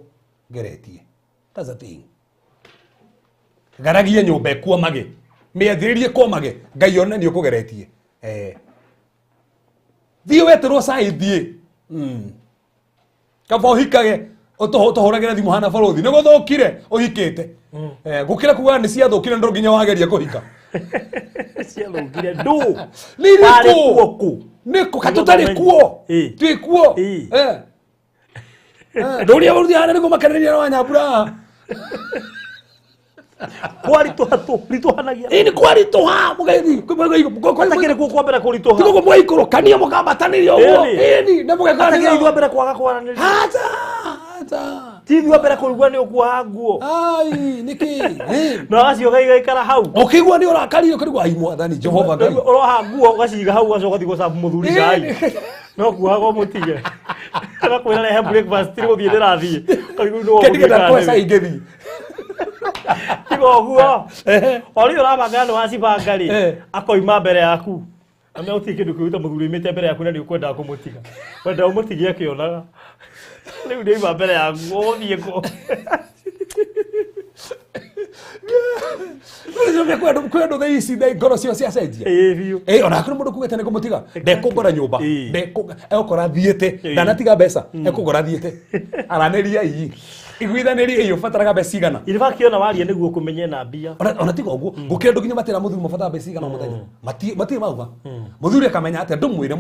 ngeretie. That's the thing. Garagie nyũmba ĩkwamage. Mĩathĩrĩrie kwamage Ngai one nĩ ũkũgeretie. Thiĩ wetĩrwo cai thiĩ. Kaba ũhikage ũtũhũragĩre thimũ hana baruthi nĩ gũthũkire ũhikĩte. Gũkĩra kuga nĩ ciathũkire ndũ nginya wageria kũhika. Ciathũkire ndũ. Nĩ Warĩ irĩkũ? kuo kũ? Nĩ kũ? Ka tũtarĩ kuo. Twĩ kuo. Ndũria baruthi hana nĩguo makeneria na Wanyambura. Kwaritũha tũritũhanagia. Ĩni kwaritũha mũgethi. Atakĩrĩ kuo kwa mbere kũritũha. Tiguo mwaikũrũkania mũkambatanĩria ũguo. Ĩni na mũgekanĩra. Atakĩrĩ ithuĩ mbere kwaga kwaranĩria. Aca, aca. Ti ithuĩ mbere kũigua nĩ ũkuoha nguo. Ai, nĩkĩ? Na ũgacoka igaikara hau. Ũkĩigua nĩ ũrakarire ũkarigwo ai mwathani Jehova Ngai. Ũroha nguo ũgaciga hau ũgacoka ũgathiĩ gũcabu mũthuri cai. No kuohaga ũmũtige. Agakwĩra rehe breakfast nĩ gũthiĩ ndĩrathiĩ. Ũkarigwo nũ Kĩndigĩ ũgũthiĩ ndakũhe kana cai nĩwe. ngĩthiĩ. Ti Tiga ũguo. O rĩu ũrabanga nĩ wacibanga rĩ, akoima mbere yaku. Amenya gũtirĩ kĩndũ kĩũru ta mũthuri oimĩte mbere yaku na nĩ ũkwendaga kũmũtiga. Wenda ũmũtigie akĩonaga. Rĩu nĩ oima mbere yaku, ũgũthiĩ kũ? Kwĩ andũ thaa ici ngoro cio ciacenjia. Ĩĩ biũ. Ĩ ona hakũrĩ mũndũ kugĩte nĩ ngũmũtiga, ndekũngora nyũmba, egũkora thiĩte, ndanatiga mbeca, ekũgora thiĩte. Aranĩria ii, iguithanĩria ii, ũbataraga mbeca cigana. In fact ona waria nĩguo ũkũmenye na mbia. Ona tiga ũguo, gũkĩra andũ nginya matĩra mũthuri mabataraga mbeca cigana o mũthenya. Matirĩ mauga. Mũthuri akamenya atĩa, ndũmwĩre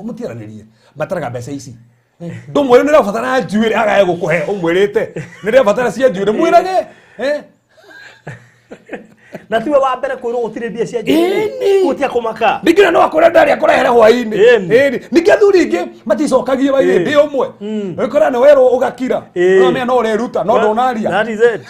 mũtiaranĩrie, bataraga mbeca ici. Ndũmwĩre nĩ ũrabatara njuĩrĩ, agae gũkũhe ũmwĩrĩte nĩ ũrabatara cia njuĩrĩ, mwĩrage. Na tiwe wa mbere kwĩrwo gũtirĩ mbia cia njuĩrĩ. Ĩni. Gũtia kũmaka. Ningĩ no akũre ndarĩa akũrehere hwaĩ-inĩ. Ĩni. Ĩni. Ningĩ athuri ingĩ maticokagie wairĩ ndĩ ũmwe. Ũkora nĩ werwo ũgakira. Ĩĩ. No mea no ũreruta no ndũnaria. That is it.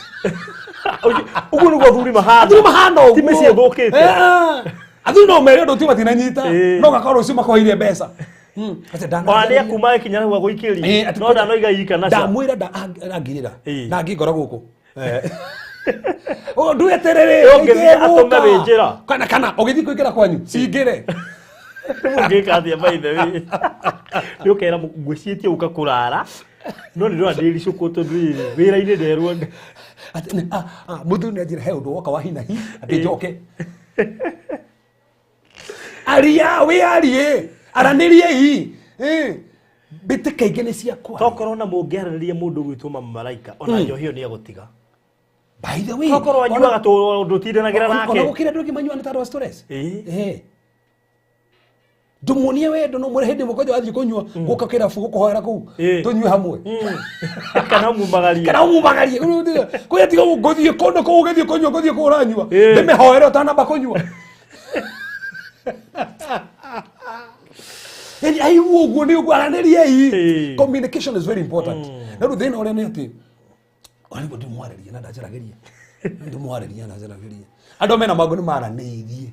Ũguo nĩguo athuri mahana. Athuri mahana ũguo. Ti mĩciĩ ĩthũkĩte. Athuri no mere ũndũ ti matinanyita. Ĩĩ. No gakorwo ũcio makoire mbeca. Atĩ Ona ndanaria. nĩ akuma gĩkinya hau agũikĩrie. Ĩĩ, atĩ No ndanoiga ii kana ca. Ndamwĩra angirĩra. Ĩĩ. Na angĩngora gũkũ. Ũguo ndweterere Ũngĩthiĩ atũme wĩ njĩra. Kana ũgĩthiĩ kũingĩra kwanyu cingĩre. Rĩu ũngĩka atĩa by the way? Nĩ ũkera ngwĩciĩtie ũka kũrara no nĩ ndĩrona ndĩricũkwo tondũ rĩrĩ wĩra-inĩ nderwo. Atĩ mũthuri nĩ anjĩra he ũndũ woka wa hinahi atĩ njoke. Aria wĩarie, aranĩrie ii. Mbĩtĩka ingĩ nĩ ciakwa. Tokorwo na mũngĩaranĩria mũndũ ũgwĩtwo mama malaika ona njohi ĩyo nĩ egũtiga. By the way, Tokorwo anyuaga tondũ ũtindanagĩra ona nake. gũkĩra andũ angĩ manyuaga nĩ tondũ wa stress. Ĩĩ. Ndũmuonie wendo no mwĩre hĩndĩ ĩmwe kwanja wathiĩ kũnyua gũka kĩrabu gũkũhoera kũu tũnyue hamwe. Kana ũmumagarie. Kana ũmumagarie. Kũrĩa tiga ngũthiĩ kũndũ kũu ũgĩthiĩ kũnyua ngũthiĩ kũu ũranyua. Ndĩmĩhoere ũtanamba kũnyua. Yaani aigua ũguo nĩ ũguo aranĩria ii. Communication is very important. Na rĩu thĩna ũrĩa nĩ atĩ ona nĩguo ndimwarĩria na ndanjaragĩria. Ndimwarĩria na njanjaragĩria. Andũ mena mangũ nĩ maranĩirie.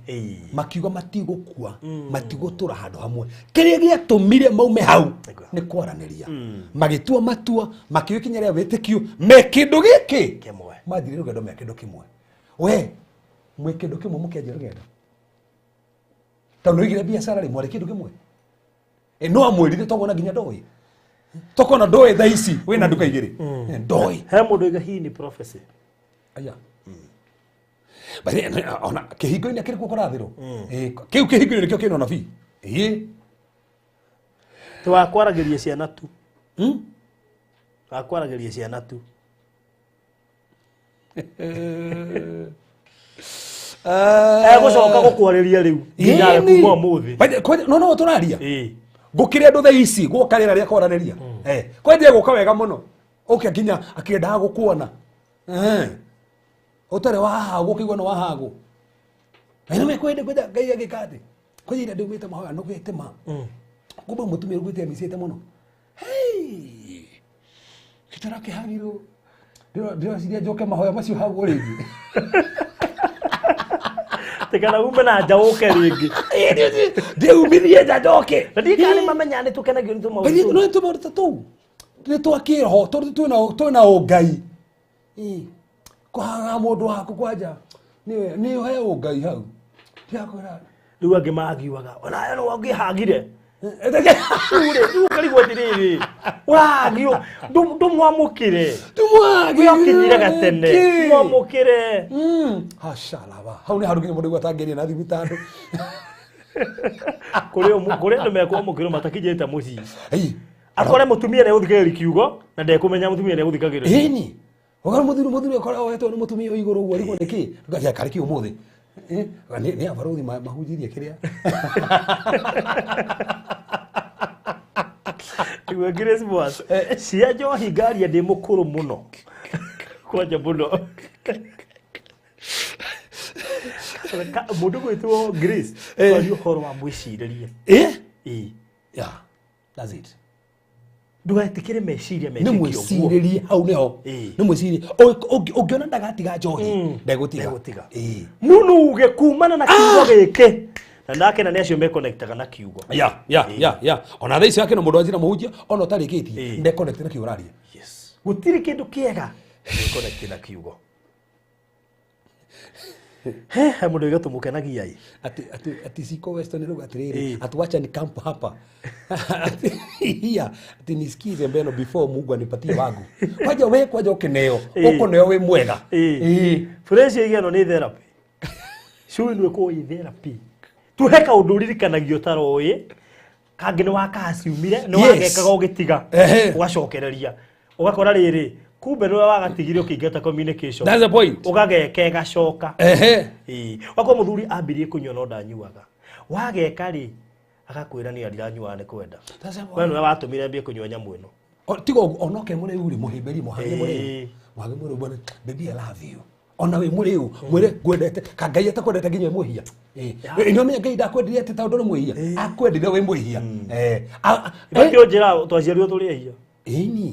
Makiuga matigũkua, matigũtũra handũ hamwe. Kĩrĩa gĩatũmire maume hau nĩ kwaranĩria. Magĩtua matua, makĩoya ikinya rĩa wĩtĩkio, me kĩndũ gĩkĩ. Kĩmwe. Mathire rũgendo me kĩndũ kĩmwe. We, mwĩ kĩndũ kĩmwe mũkĩanjia rũgendo. Tondũ nĩoigire biacara rĩ, mwarĩ kĩndũ kĩmwe. No amwĩrire toguo nginya ndoĩ. Tokona ndoĩ thaa ici wĩna nduka igĩrĩ. Ndoĩ. He mũndũ oiga hii ni prophecy. Aya. But ona kĩhingo-inĩ kĩrĩkũ kũrathĩrwo? Kĩu kĩhingo-inĩ nĩkĩo kĩna ũnabii. Ĩĩ. Tũgakwaragĩria ciana tu. Tũgakwaragĩria ciana tu. Egũcoka gũkwarĩria rĩu nginya kuma ũmũthĩ. No no tũraria. Gũkĩrĩ andũ thaa ici gwoka rĩera rĩa kwaranĩria. Kwendia gũka wega mũno. Ũke nginya akĩendaga gũkuona. Ũtarĩ wahagwo ũkĩigua nĩ wahagwo. Na nĩ mekwenda kwenda Ngai agĩka atĩ. Kwenda ira ndiumĩte mahoya no gwĩte ma. Kumbe mũtumia ũguĩte amicĩte mũno. Hey! Gĩtara kĩhagirwo. Ndĩreciria njoke mahoya macio hagwo rĩngĩ. Tikana ume na nja ũke rĩngĩ. Ndĩumithie nja njoke. Na ndiĩ kana nĩ mamenya nĩ tũkenagio nĩ tũmaũndũ tũu. No nĩ tũmaũndũ ta tũu. Nĩ twa kĩroho tondũ twĩna ũngai. Kũhaga mũndũ waku kwanja nĩ he ũngai hau. Ndiakwĩra. Rĩu angĩ magiuaga ona no ũngĩhagire. Rĩu ũkarigwo atĩrĩrĩ, ũrahagio ndũmwamũkĩre. Ndũmwamũkĩre. Ũkinyire gatene. Mwamũkĩre. Hashalaba. Hau nĩ handũ nginya mũndũ aigua atangĩaria na thimũ ta andũ. Kũrĩ andũ mekwamũkĩrwo matakinyĩte mũciĩ. Ĩĩ. Akore mũtumia nĩegũthikĩrĩria kiugo na ndekũmenya mũtumia nĩegũthikagĩrĩria. Ĩni. Ũkora mũthuri akora oetwo nĩ mũtumia ũyũ igũrũ ũguo arigwo nĩkĩ? Ngacia karĩ kĩ ũmũthĩ? Nĩ abarũthi mahunjirie kĩrĩa. Igwe Grace Boss. Cia njohi ngaria ndĩ mũkũrũ mũno. Kwanja mũno. Mũndũ gwĩtwo Grace, twaria ũhoro wa mwĩcirĩrie. Ĩĩ. Yeah, that's it. Ndũgetĩkĩre meciria Nĩ metĩkio ũguo. mwĩcirĩrie hau nĩho. Nĩ mwĩcirĩrie. Ũngĩona ndagatiga njohi, ndegũtiga. Ndegũtiga. Mũno uge kumana na kiugo gĩkĩ. Na ndakena nĩ acio mekonektaga na kiugo. Ya, ya, ya, ya. Ona thaa ici akĩna mũndũ wanjĩra mũhunjia, ona ũtarĩkĩtie, ndeconnect na kiugo ũraria. Yes. Gũtirĩ kĩndũ kĩega gwĩconnect na kiugo. He he mũndũ oiga tũmũkenagia ĩ. Ati ati ati siko Western lugha atiriri Eh. ati wacha ni camp hapa ati iya ati nisikize mbeno before Mungu anipatie wangu kwaja we kwaja ukineo Eh. ukuneo wi mwega Eh. Eh. Fresh ĩgĩa ĩno nĩ therapy. Show ĩno ĩkoragwo ĩ therapy. Tuhe kaũndũ ũririkanagio ũtaroĩ kangĩ nĩ wakaciumire nĩ Yes. wagekaga ũgĩtiga Ehe. ũgacokereria ũgakora rĩrĩ kumbe nĩwe wagatigire ũkĩingata communication That's the point. ũgageka ĩgacoka. Ehe. Ĩĩ. Wakorwo mũthuri ambirie kũnyua no ndanyuaga wageka rĩ agakwĩra niĩ ndiranyuaga nĩ kwenda. That's the We point. nĩwe watũmire mbie kũnyua nyamũ ĩno. Tiga ũguo, onoke mũrĩu rĩ mũhĩmbĩrie mũhage mũrĩu Eh. mũhage mũrĩu bwana baby I love you ona wĩ mũrĩu mwĩre ngwendete ka Ngai atakwendete nginya wĩ mwĩhia. Yeah. Ĩ nĩũmenya Ngai ndakwendire atĩ tondũ nĩ mwĩhia akwendire wĩ mwĩhia. Eh. Ibakio njĩra twaciarirwo tũrĩ ehia. Ĩni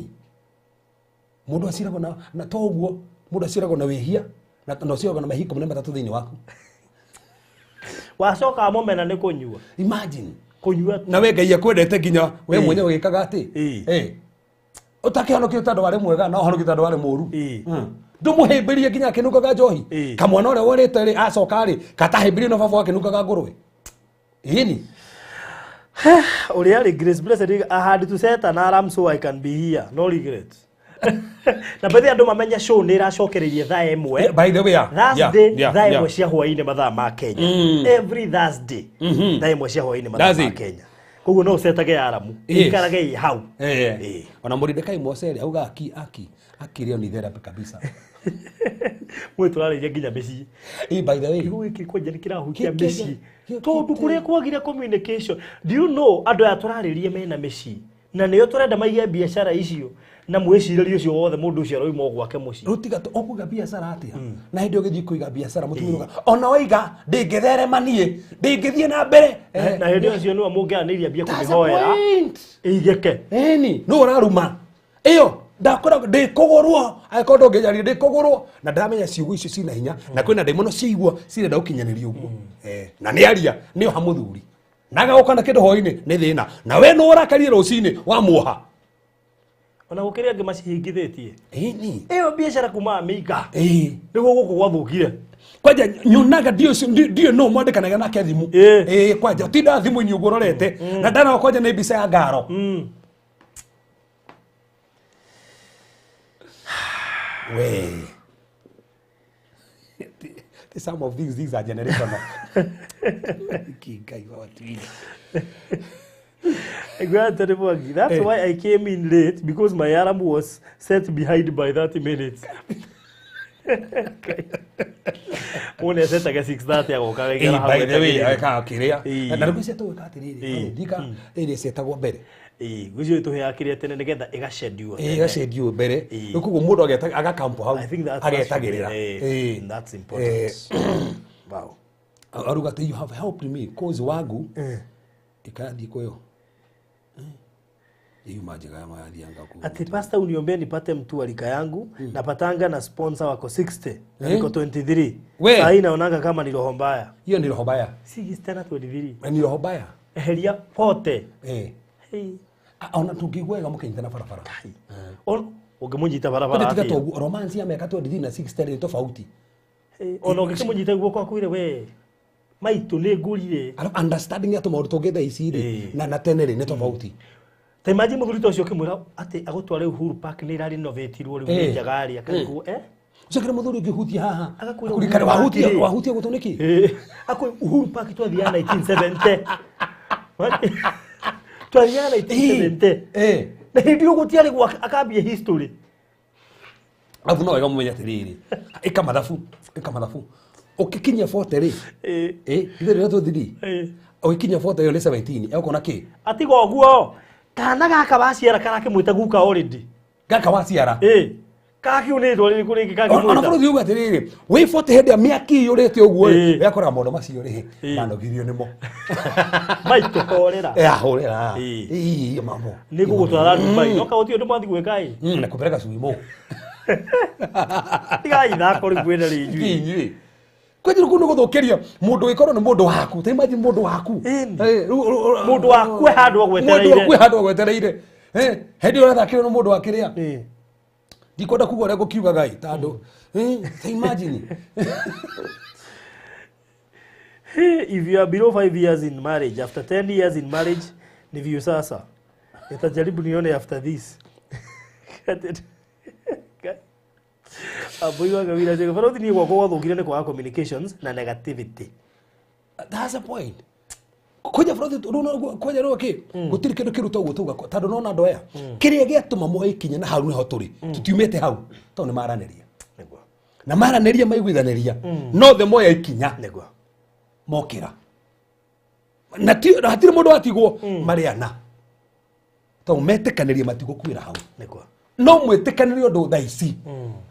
mũndũ aciragwo na to ũguo mũndũ aciragwo na wĩhia na ũciragwo na mehia 13 thĩinĩ waku. Wacoka wamũmena nĩ kũnyua. Imagine Kũnyua na we Ngai akwendete nginya we Ĩ. mwenyewe wĩkaga atĩ Ĩ. Ĩ. Ũtakĩhonokio tondũ warĩ mwega no ũhonokio tondũ warĩ mũru. Ĩ. Ndũmũhĩmbĩrie nginya akĩnungaga njohi. Ĩ. Kamwana ũrĩa worĩte rĩ acoka rĩ katahĩmbĩrio na baba akĩnungaga ngũrwe. Ĩni. Ũrĩa rĩ Grace Blessed I had to set an alarm so I can be here no regret. Na bethe andũ mamenye show nĩ ĩracokereirie thaa ĩmwe. By the way, yeah, Thursday yeah, thaa yeah. ĩmwe cia hwaĩ-inĩ mathaa ma Kenya. Every Thursday thaa ĩmwe cia hwaĩ-inĩ mathaa That's ma it. Kenya. Koguo no ũcetage aramu Yes. ikarage ĩ hau. Eh. Ĩ. Ona Mordecai Mosere auga aki aki aki leo ni therapy kabisa. Mwĩ tũrarĩria nginya mĩciĩ. Eh, by the way. Kiugo gĩkĩ kwanja nĩ kĩrahutia Gĩkĩ- mĩciĩ gĩkĩ- tondũ kũrĩa kwagire communication do you know andũ aya tũrarĩria mena mĩciĩ na nĩo tũrenda maige biacara icio na mwĩcirĩrie ũcio wothe mũndũ ũcio aroima o gwake mũciĩ. Rĩu tiga ũkũiga biacara atĩa na hĩndĩ ũgĩthiĩ kũiga biacara mũtumia uga ona waiga ndĩngĩtherema niĩ ndĩngĩthiĩ na mbere. Na hĩndĩ ĩyo nĩwe mũngĩaranĩirie mbia That's the kũmĩhoera point. ĩigĩke. Ĩni nũ ũraruma ĩyo ndakora ndĩkũgũrwo angĩkorwo ndũngĩnjaria ndĩkũgũrwo na ndamenya ciugo icio cina hinya na kwĩna ndaimono ciaigua cirenda gũkinyanĩria ũguo. Na nĩ aria nĩ oha mũthuri na agoka na kĩndũ hwainĩ nĩ thĩna na we nũ ũrakarie rũcinĩ wamuoha. Ona gũkĩrĩ angĩ macihingithĩtie Ĩni. ĩyo biacara kuma mĩiga Ĩĩ. nĩguo gũkũ gwathũkire. Kwanja nyonaga ndiũ no mwandĩkanaga nake thimũ. Ĩ. Ĩ kwanja tinda thimũ-inĩ ũguo ũrorete na ndana kwanja nĩ mbica ya ngaro. We some of these things are generational. Ki Ngai wa watu. Exactly, Mwangi. That's Eh. why I came in late because my alarm was set behind by 30 minutes. Mũndũ acetaga 6:30 agoka agaikara hau By the way, etagĩrĩra. ageka akĩrĩa. Ĩ. Na rĩu icio tũgwĩka atĩrĩrĩ, Ĩ. ndika ĩrĩa cietagwo mbere. Ĩ, ngwĩciria tũheaga kĩrĩa tene nĩgetha ĩgacendio Ĩ, ĩgacendio mbere. Ĩ. Rĩu koguo mũndũ agakampo hau I think that agetagĩrĩra. Ĩ. That's important. Wow. Aruga atĩ you have helped me cause wangu ikathiĩ kwĩyo yuma njega ya mathianga kuu. Ati pastor uniombee nipate mtu wa rika yangu napatanga na sponsor wako 60 na niko 23. We. Saa hii naonanga kama ni roho mbaya. Hiyo ni roho mbaya. 60 na 23. Ni roho mbaya. Eheria pote. Eh. Hey. Ona tũngĩigua wega mũkĩnyitana barabara. Ũngĩmũnyita Kwani barabara tiga atĩa? toguo romance ya mĩaka 23 na 60 nĩ tofauti. Hey, ona ũngĩkĩmũnyita guoko akwĩre we maitũ nĩ ngũrire. Alafu understanding ya tũmaũndũ tũngĩ thaa ici rĩ Ĩ. na tene rĩ nĩ tofauti. Ta imagine mũthuri ta ũcio ũkĩmwĩra atĩ agũtware Uhuru Park nĩ ĩrarenovatirwo rĩu nĩ Eh. njega rĩ akarigwo eh Ũcokere mũthuri ũngĩhutia haha. Agakwĩra Akurikane Uhuru Park wahutia rĩ. wahutia gũtũ nĩkĩ? Eh, akwĩ Uhuru Park twathiaga 1970. Twathiaga 1970. Eh. Na hĩndĩ ĩyo gũtiarĩ gwa akambia history. Alafu no wega mũmenye atĩrĩrĩ. Ĩka mathabu, ĩka mathabu. Ũkĩkinyia 40 rĩ. Eh, Eh, ithe rĩrĩa tũthiri. eh. Ũgĩkinyia 40 ĩyo nĩ 17, egũkona kĩ? Atiga ũguo kana gaka waciara karakĩmwĩta guka already. Gaka waciara. Eh. Kakiunĩtwo rĩrĩkũ rĩngĩ Ona kakĩmwĩta. bũrũri uga atĩrĩrĩ, wĩ 40 hĩndĩ ĩrĩa mĩaki iyũrĩte ũguo rĩ, Ĩ. wekora maũndũ macio rĩ, Ĩ. manogirio nĩmo. Maitũ horera. Ahũrĩra. Ĩ. Ĩ, mambo. Nĩ ngũgũtwara Dubai. No kaũti ũndũ mwathi gwĩka ĩ. Na kupeleka suimo. Tigai ithako rĩu kwĩna rĩ inyuĩ. Inyuĩ. Kwanjira kũu nĩ gũthũkĩria mũndũ wĩkorwo nĩ mũndũ waku. Ta imagine mũndũ waku. Ĩni. Eh, Mũndũ waku e handũ agwetereire. Mũndũ waku e handũ agwetereire. Eh, hĩndĩ ĩyo ũrathakĩrwo nĩ mũndũ wa kĩrĩa. Ĩ. Ndikwenda kuga ũrĩa ngũkiugaga ĩ tondũ ta imagine. If you are below 5 years in marriage, after 10 years in marriage ni view sasa. Nitajaribu nione after this. Aboiwa gawira chega barothi ni gwakwa gwathukire ni kwaga communications na negativity. That's the point. Kwanja barothi kwanja rwo ki gutiri kindu kiruta uguo tuga tondu nona andu aya kiria giatuma moe ikinya na hau niho turi tutiumite hau tondu ni maraniria. Niguo. Na maraniria maiguithaniria no the moya ikinya. Niguo. Mokira. Na hatiri mundu atigwo mariana. Tondu metikanirie matigukuira hau. Niguo. No mwĩtĩkanĩrie ũndũ thaa ici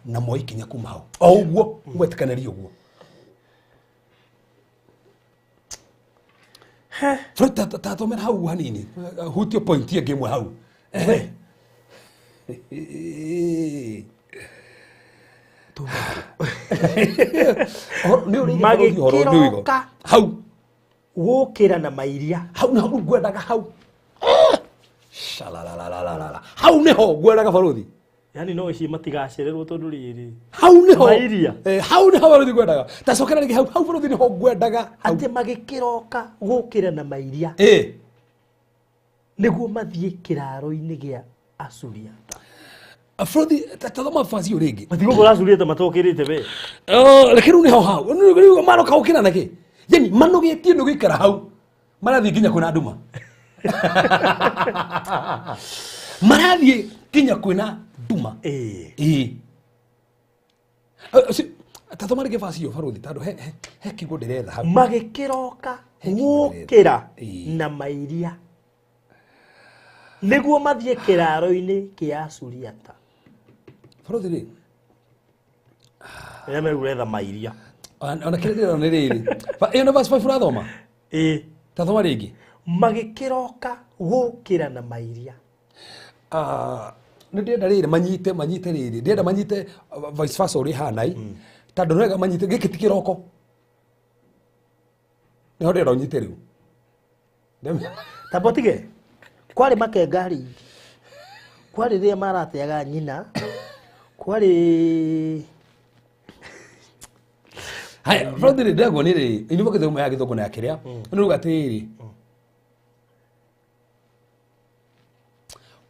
na moe ikinya kuma hau o ũguo mwĩtĩkanĩrie ũguo. Tathomera hau hanini hutie point ĩngĩ ĩmwe hau. Magĩkĩroka hau gũkĩra na mairia hau nĩho ngwendaga hau. Shalalalalala. Hau niho ngwendaga baruthi. Yani no ici matigacererwo tondu riri. Hau niho. Mairia. Hau niho baruthi ngwendaga. Ta cokera rĩngĩ hau hau baruthi niho ngwendaga. Ati magikiroka gukira na mairia. Niguo mathie kiraro-inĩ gĩa Asuriata. Baruthi tathoma fasi yo rĩngĩ. Matigũkora Asuriata matokĩrĩte we. Oh, reke rĩu niho hau. Rĩu maroka gũkĩra na kĩ? Yani manogĩtie nĩ gũikara hau. Marathiĩ nginya kwĩna nduma. Marathiĩ nginya kwĩna nduma. Tathoma rĩngĩ verse ĩyo baruthi tondũ he kiugo ndĩretha hau. Magĩkĩroka gũkĩra na mairia nĩguo mathiĩ kĩraro-inĩ kĩa Asuriata. Baruthi rĩ rĩrĩa megũretha mairia. Ona kĩrĩa ndĩrona nĩ rĩrĩ. Ĩyo nĩ verse 5 ũrathoma? Tathoma rĩngĩ. Magĩkĩroka gũkĩra na mairia. Nĩ ndĩrenda rĩrĩ manyite rĩrĩ. Ndĩrenda manyite vice versa ũrĩa ĩhana ĩ. Tondũ nĩ wega manyite gĩkĩ ti kĩroko. Nĩho ndĩrenda ũnyite rĩu. Tamba ũtige. Kwarĩ makenga rĩngĩ. Kwarĩ rĩrĩa marateaga nyina. Kwarĩ Haya, baruthi rĩ ndĩragwo nĩ rĩrĩ. Inyuĩ gĩthomo ya gĩthũngũ na ya kĩrĩa. Nĩ ruga atĩrĩrĩ.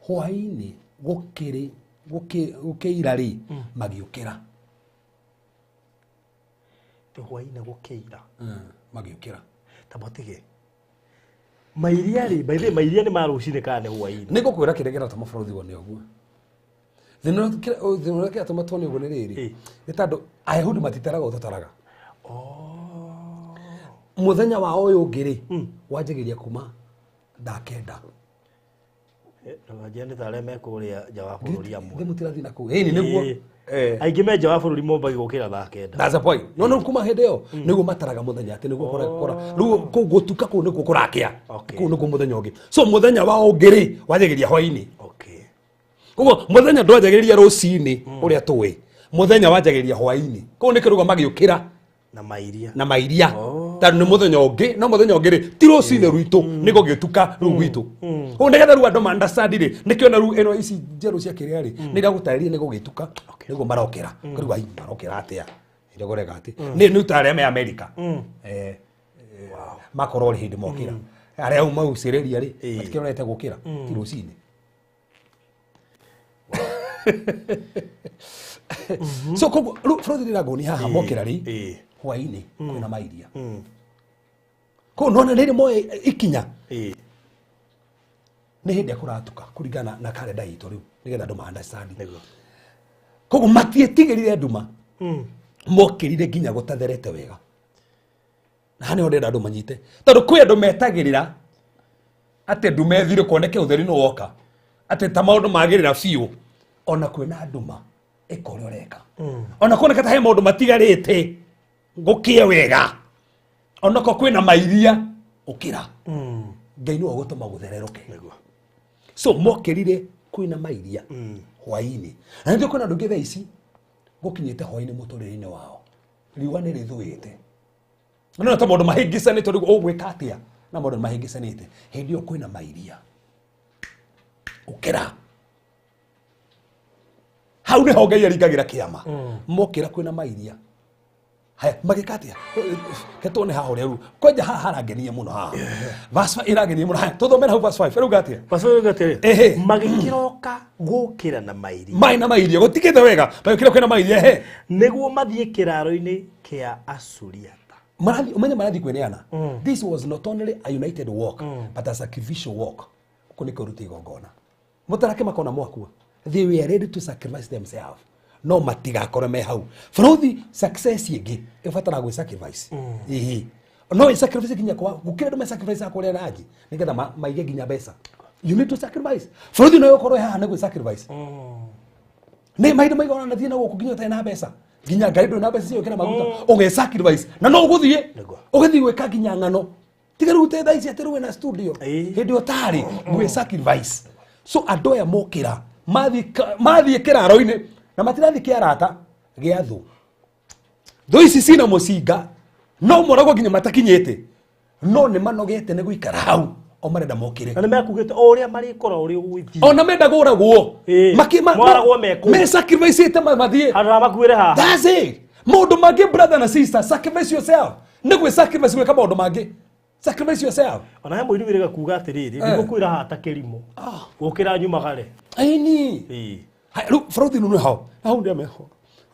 Hwaĩ-inĩ gũkĩira rĩ magĩũkĩra. Hwaĩ-inĩ gũkĩira. Magĩũkĩra. Tamba ũtige. Mairia rĩ, by the way mairia nĩ ma rũcinĩ kana nĩ hwaĩ-inĩ? Nĩ ngũkwĩra kĩrĩa kĩratũma baruthi wone ũguo. Thĩna ũrĩa kĩratũma tuone ũguo nĩ rĩrĩ. Nĩ tondũ Ayahudi matitaraga ũũ tũtaraga. Mũthenya wa ũyũ ũngĩ rĩ wanjagĩrĩria kuma thaa kenda. Ndũkanjĩre nĩ ta arĩa me kũrĩa nja wa bũrũri amwe. Thĩ mũtirathiĩ na kũu. Ĩni nĩguo. Aingĩ me nja wa bũrũri mombagia gũkĩra thaa kenda. That's the point. No no kuma hĩndĩ ĩyo nĩguo mataraga mũthenya atĩ nĩguo kũra rĩu kũu gũtuka kũu nĩkuo kũrakĩa. Kũu nĩkuo mũthenya ũngĩ. So mũthenya wa ũngĩ rĩ wanjagĩrĩria hwaĩ-inĩ. Koguo mũthenya ndwanjagĩrĩria rũcinĩ ũrĩa tũĩ. Mũthenya wanjagĩrĩria hwaĩ-inĩ. Kũu nĩ kĩruga magĩũkĩra na mairia. Na mairia. Tondũ nĩ mũthenya ũngĩ, no mũthenya ũngĩ rĩ ti rũcinĩ rwitũ nĩ gũgĩtuka rũu gwitũ. Ũguo nĩgetha rĩu andũ ma understand rĩ nĩkĩo rĩu ĩno ici njerũ cia kĩrĩa rĩ nĩ iragũtarĩria nĩ gũgĩtuka nĩguo marokĩra. Rĩu ai marokĩra atĩa? Ĩrĩa kũreka atĩ nĩ ta arĩa me America. Makorwo rĩ hĩndĩ mokĩra. Arĩa au maucĩrĩria rĩ matikĩrorete gũkĩra ti rũcinĩ. So koguo rĩu bũrũri ndĩragwo nĩ haha mokĩra rĩ hwaĩ-inĩ kwĩna mairia. Koguo nona rĩrĩ moe ikinya nĩ hĩndĩ ĩrĩa kũratuka kũringana na karenda itũ rĩu nĩgetha andũ ma understand. Koguo matietigĩrire nduma mokĩrire nginya gũtatherete wega. Na haha nĩho ndĩrenda andũ manyite tondũ kwĩ andũ metagĩrĩra atĩ nduma ĩthire kuoneke ũtheri nĩ woka atĩ ta maũndũ magĩrĩra biũ ona kwĩna nduma ĩka ũrĩa ũreka. Ona kuoneka ta he maũndũ matigarĩte gũkĩe wega onako kwĩna mairia ũkĩra. Ngai nĩwe ũgũtũma gũthererũke. So mokĩrire kwĩna mairia hwaĩ-inĩ. Na nĩkĩo kwĩna andũ aingĩ thaa ici gũkinyĩte hwaĩ-inĩ mũtũrĩre-inĩ wao. Riũa nĩ rĩthũĩte. No ta maũndũ mahĩngĩcanĩte rĩu ũgwĩka atĩa? Na maũndũ mahĩngĩcanĩte. Hĩndĩ ĩyo kwĩna mairia. Ũkĩra. Hau nĩho Ngai aringagĩra kĩama. Mokĩra kwĩna mairia. Haya, magĩka atĩa? Ke tuone haha ũrĩa rĩu kwanja haha harangenia mũno haha. Verse 5 ĩrangenia mũno. Haya, tũthomere hau verse 5. Ĩrauga atĩa? Pastor atĩrĩ, Ehe. magĩkĩroka gũkĩra na mairia. Maĩ na mairia gũtikĩte wega, magĩkĩra kwĩna mairia. Ehe. Nĩguo mathiĩ kĩraro-inĩ kĩa Asuriata. Marathi umenye marathi kwĩneana. This was not only a united walk, but a sacrificial walk. Gũkũ nĩ kũruta igongona. Mũtarake makona mwakua, they were ready to sacrifice themselves, no matigakorwo me hau. Bũrũthi success ĩngĩ ĩbataraga gwĩ sacrifice. Ĩhĩ, no ĩ sacrifice nginya kwa gũkĩra andũ me sacrifice ya kũrĩa ranji nĩgetha maige nginya mbeca. You need to sacrifice. Bũrũthi no ũkorwo haha nĩ gwĩ sacrifice. Nĩ mahinda maigana nathiĩ na gũkũ nginya ũtarĩ na mbeca, nginya ngari ndũrĩ na mbeca cia gwĩkĩra maguta, ũge sacrifice na no ũgũthiĩ. Nĩguo. Ũgĩthiĩ gwĩka nginya ng'ano. Tiga rĩu thaa ici atĩ rĩu wĩna studio. Hĩndĩ ĩyo tarĩ gwĩ sacrifice. So andũ aya mokĩra mathiĩ kĩraro-inĩ na matirathiĩ kĩarata gĩa thũ. Thũ ici cina mũcinga no moragwo nginya matakinyĩte, no nĩ manogete nĩ gũikara hau, o marenda mokĩre. Na nĩ mekugĩte o ũrĩa marĩkora ũrĩa ũgũgĩthiĩ. Ona menda kũragwo. Moragwo me kũu. Me sacrifice mathiĩ. Handũ ha makuĩre haha. That's it. Maũndũ mangĩ, brother na sister, sacrifice yourself. Nĩ gwĩ sacrifice gwĩka maũndũ mangĩ. Sacrifice yourself. Ona he mũini wĩrĩga kuga atĩrĩrĩ, ndigũkwĩra haha ta kĩrimũ, gũkĩra nyumagare. Aini. Ĩĩ. Haya, rĩu bũrũthi nĩ hau. Hau nĩ ameho.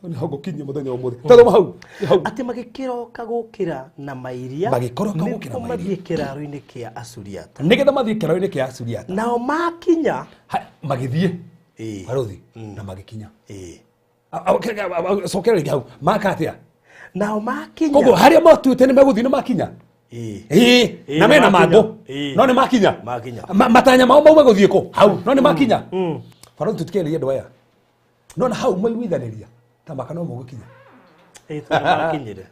Nĩ hau ngũkinyia mũthenya ũmũthĩ. Tathoma hau. Nĩ hau. Atĩ magĩkĩroka gũkĩra na mairia. Magĩkĩroka gũkĩra nĩguo mairia. mathiĩ kĩraro-inĩ kĩa Asuriata. Nĩgetha mathiĩ kĩraro-inĩ kĩa Asuriata. Nao makinya. Haya, magĩthiĩ. Ĩĩ. Barũthi na magĩkinya. Ĩĩ. Cokera rĩngĩ hau. Maka atĩa? Nao makinya. Koguo harĩa matuĩte nĩ megũthiĩ nĩ makinya. Ĩĩ. Ĩĩ, Ĩĩ, na nĩ mena makinya. mangũ. Ĩĩ. No nĩ makinya. Makinya. Matanya mao mauma gũthiĩ kũ? Hau. No nĩ makinya. Barũthi tũtikĩrĩrie andũ aya. No na hau maiguithanĩria ta maka no mũgũkinya. Ĩĩ, tondũ makinyire.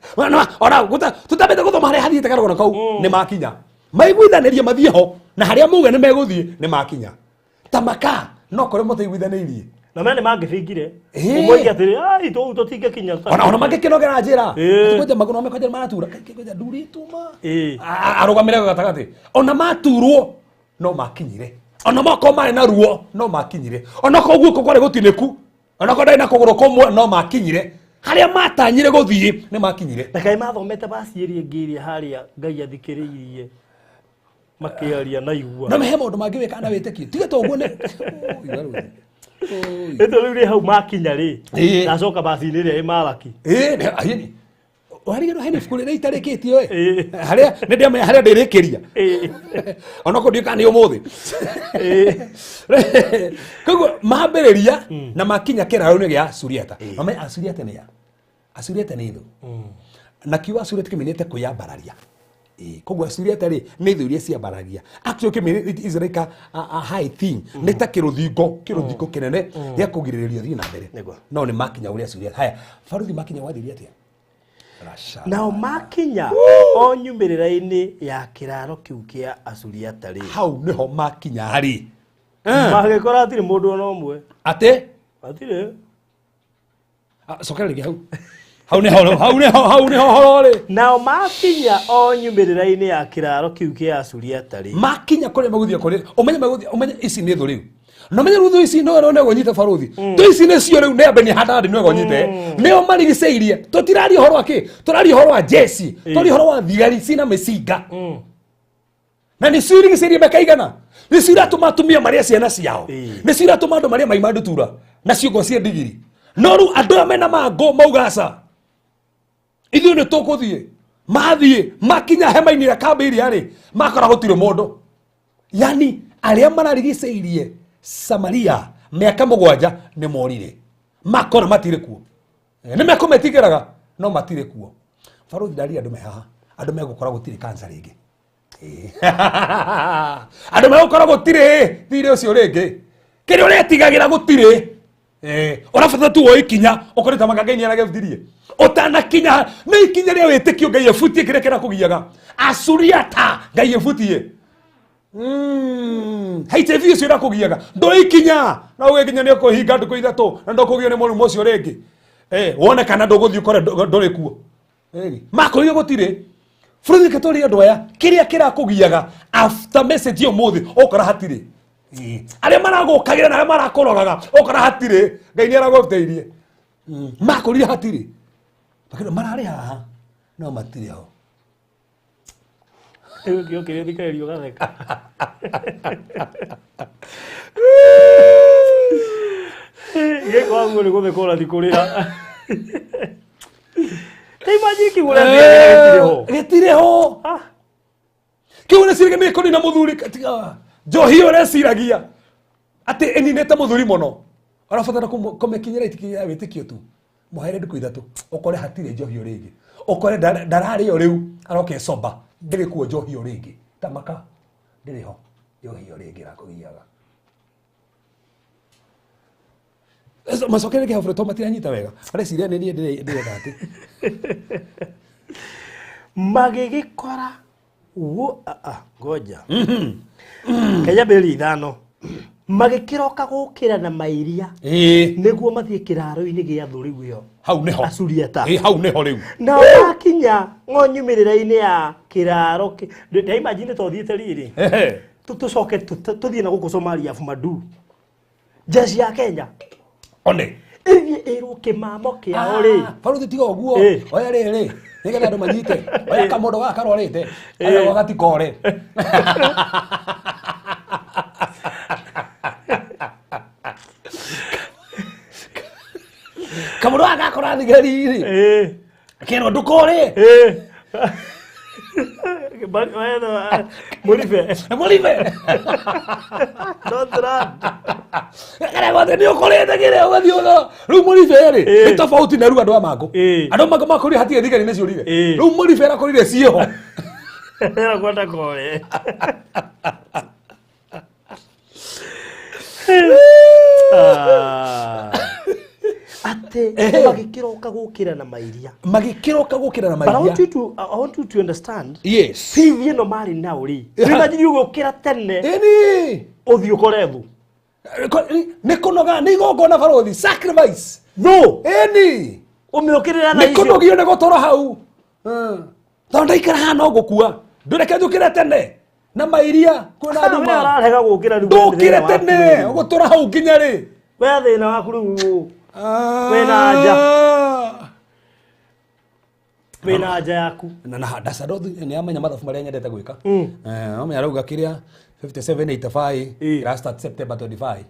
Ona tutambĩte gũthoma harĩa hathiĩte karũgano kau, nĩ makinya. Maiguithanĩrie mathiĩ ho na harĩa mauga nĩ megũthiĩ nĩ makinya. Ta maka no korwo mũtaiguithanĩirie. Na mene mangĩbingire. Ĩĩ. Ũmwe oige atĩrĩ, ai tũu tũtingĩkinya. Ona mangĩkĩnogera njĩra. Ĩĩ. Kwanja magũrũ me kwanja maratura. Kwanja ndurĩtwo ma. Ĩĩ. Arũgamĩre gatagatĩ. Ona maturwo no makinyire. Ona moko marĩ na ruo no makinyire. Ona korwo guoko kwarĩ gũtinĩku, ona korwo ndarĩ na kũgũrũ kũmwe, no makinyire. Harĩa matanyire gũthiĩ nĩ makinyire. Na kaĩ mathomete baci ĩrĩa ĩngĩ ĩrĩa harĩa Ngai athikĩrĩirie makĩaria na igua. No he maũndũ mangĩ wĩkaga na wĩtĩkio. Tiga to ũguo nĩ. Oi, barũthi. Oi. Ĩtũ rĩu rĩ hau makinya rĩ. Ĩĩ. Ndacoka baci-inĩ ĩrĩa ĩ Malaki. Ĩĩ, ahĩni. Warigĩrwo hena ibuku rĩrĩa itarĩkĩtio ĩ. Ĩĩ. Harĩa nĩ ndĩamenya harĩa ndĩrĩkĩria. Ĩĩ. Ona korwo ndiũĩ kana nĩ ũmũthĩ. Ĩĩ. Koguo mambĩrĩria na makinya kĩraro-inĩ gĩa Asuriata. Mame Asuriata nĩ ya. Asuriata nĩ thũ. Na kiugo Asuriata kĩmenyete kwĩyambararia. Ĩĩ, koguo Asuriata rĩ nĩ thũ iria ciambaragia. Actually kĩmenyete it is like a high thing. Nĩ ta kĩrũthingo kĩnene gĩa kũgirĩrĩria ũthiĩ na mbere. Nĩguo. No nĩ makinya ũrĩa Asuriata. Haya, barũthi makinya gwathirie atĩa? Rasha. Nao makinya o nyumĩrĩra-inĩ ya kĩraro kĩu kĩa Asuriata rĩ. Hau nĩho makinya rĩ. Magĩkora hatirĩ mũndũ ona ũmwe. Atĩ? Hatirĩ. Cokera rĩngĩ hau. Hau nĩho, hau nĩho, hau nĩho horo rĩ. Nao makinya o nyumĩrĩra-inĩ ya kĩraro kĩu kĩa Asuriata rĩ. Makinya kũrĩa megũthiĩ kũrĩ, ũmenye megũthiĩ, ũmenye ici nĩ thũ rĩu. Na ũmenye rĩu thũ ici no no nĩegũnyita barũthi. Thũ ici nĩcio rĩu nĩ ambe nĩ Hadadi nĩwe gũnyite. Nĩo marigicĩirie. Tũtiraria ũhoro wa kĩ? Tũraria ũhoro wa jeci. Tũraria ũhoro wa thigari cina mĩcinga. Na nĩcio irigicĩirie mĩaka igana. Nĩcio iratũma atumia marĩe ciana ciao. Nĩcio iratũma andũ marĩe mai ma ndutura na ciongo cia ndigiri. No rĩu andũ aya mena mangũ mauga aca. Ithuĩ nĩ tũkũthiĩ. Mathiĩ makinya hema-inĩ ya kambĩ ĩrĩa rĩ, makora gũtirĩ mũndũ. Yani arĩa mararigicĩirie Samaria mĩaka 7 nĩ morire. Makora matirĩ kuo. Nĩ mekũmetigĩraga no matirĩ kuo. Barũthi ndaria andũ me haha, andũ megũkora gũtirĩ cancer rĩngĩ. Andũ megũkora gũtirĩ thirĩ ũcio rĩngĩ. Kĩrĩa ũretigagĩra gũtirĩ. Ũrabatara tu woe ikinya, ũkore ta manga Ngai nĩaragĩbutirie. Ũtanakinya nĩ ikinya rĩa wĩtĩkio Ngai ebutie kĩrĩa kĩrakũgiaga. Asuriata Ngai ebutie. HIV ũcio ũrakũgiaga ndũikinya, no ũgĩkinya nĩ ũkũhinga ndukũ 3 na ndũkũgio nĩ mũrimũ ũcio rĩngĩ. Wone kana ndũgũthiĩ ũkore ndũrĩ kuo. Makorire gũtirĩ. Bũrũri reke tũrie andũ aya kĩrĩa kĩrakũgiaga after message ũmũthĩ ũkora hatirĩ. Arĩa maragũkagĩra na arĩa marakũrogaga ũkora hatirĩ Ngai nĩ aragũteithie. Makũrire hatirĩ. Makĩra mararĩ haha no matirĩ ho. Rĩu ngĩũkĩrĩa thikĩrĩrio gatheka. Gĩkũ waguo nĩ gũtheka ũrathiĩ kũrĩra. Ta imagine kĩgũra gĩtirĩ ho. Gĩtirĩ ho. Ah, Kĩu ũreciragia nĩ kũnina mũthuri tiga. Njohi ĩyo ũreciragia atĩ ĩninĩte mũthuri mũno. Ũrabatara kũmĩkinyĩra itikinya ya wĩtĩkio tu. Mũhere ndukũ ithatũ ũkore hatirĩ njohi ĩyo rĩngĩ. Ũkore ndararĩo rĩu aroka ĩcoba ndĩrĩ kuo njohi ĩyo rĩngĩ. Tamaka ndĩrĩ ho njohi ĩyo rĩngĩ ĩrakũgiaga. Macokere kĩhaburo tondũ matiranyita wega. Mareciria nĩ niĩ ndĩrenda atĩ. Magĩgĩkora wo ah, ah, ngoja. Kenya mbĩrĩria ithano. Magĩkĩroka gũkĩra na mairia Ĩĩ nĩguo mathiĩ kĩraro-inĩ gĩa thũ rĩu ĩyo. hau nĩho. Asuriata. Ĩĩ hau nĩho rĩu. Nao makinya ng'onyumĩrĩra-inĩ ya kĩraro ndaimagine to thiĩte rĩrĩ Ehe. tũcoke tũthiĩ na gũkũ Somalia Madu jeshi ya Kenya One. ĩthiĩ ĩrwo kĩmamo kĩao rĩ Baruthi tiga ũguo. Ĩ. Oya rĩrĩ. Nĩgetha andũ manyite. Oya kamũndũ gaka karwarĩte. Oya gatikore. Kamũndũ gaka gakora thigari rĩ. Ĩ, Kerwo ndũkore. ĩ. Mũribe Mũribe. don't run Kana gothe nĩ ũkorĩte kĩrĩa ũgathiĩ ũgakora. Rĩu mũribe rĩ Ĩ. nĩ tofauti na rĩu andũ a mangũ. Ĩ. Andũ a mangũ makorire hatirĩ thigari nĩ ciũrire. Ĩ. Rĩu mũribe arakorire ciĩho. kwenda kore atĩ magĩkĩroka gũkĩra na mairia. Magĩkĩroka gũkĩra na But I mairia. want you to, I want you to understand Yes. faith ĩno marĩ nao rĩ imagine ũgũkĩra tene Ĩni. ũthiĩ ũkore thũ Nĩ kũnoga nĩ igongona barothi sacrifice. thũ Ĩni. ũmĩũkĩrĩra Nĩ thaa icio kũnogio nĩ gũtũra hau. Tondũ ndaikara haha no gũkua. Ndũreke njũkĩre tene. Na mairia kwĩna We nduma. ũrarega gũkĩra rĩu Ndũkĩre we thĩna waku tene rĩu. ũgũtũra hau nginya rĩ. We thĩna waku rĩu Wĩna anja. Wĩna anja yaku. Na na ndaca nĩ amenya mathabu marĩa nyendete gwĩka. Eh, amenya arauga kĩrĩa 5785 Ĩ. ĩra start September 25.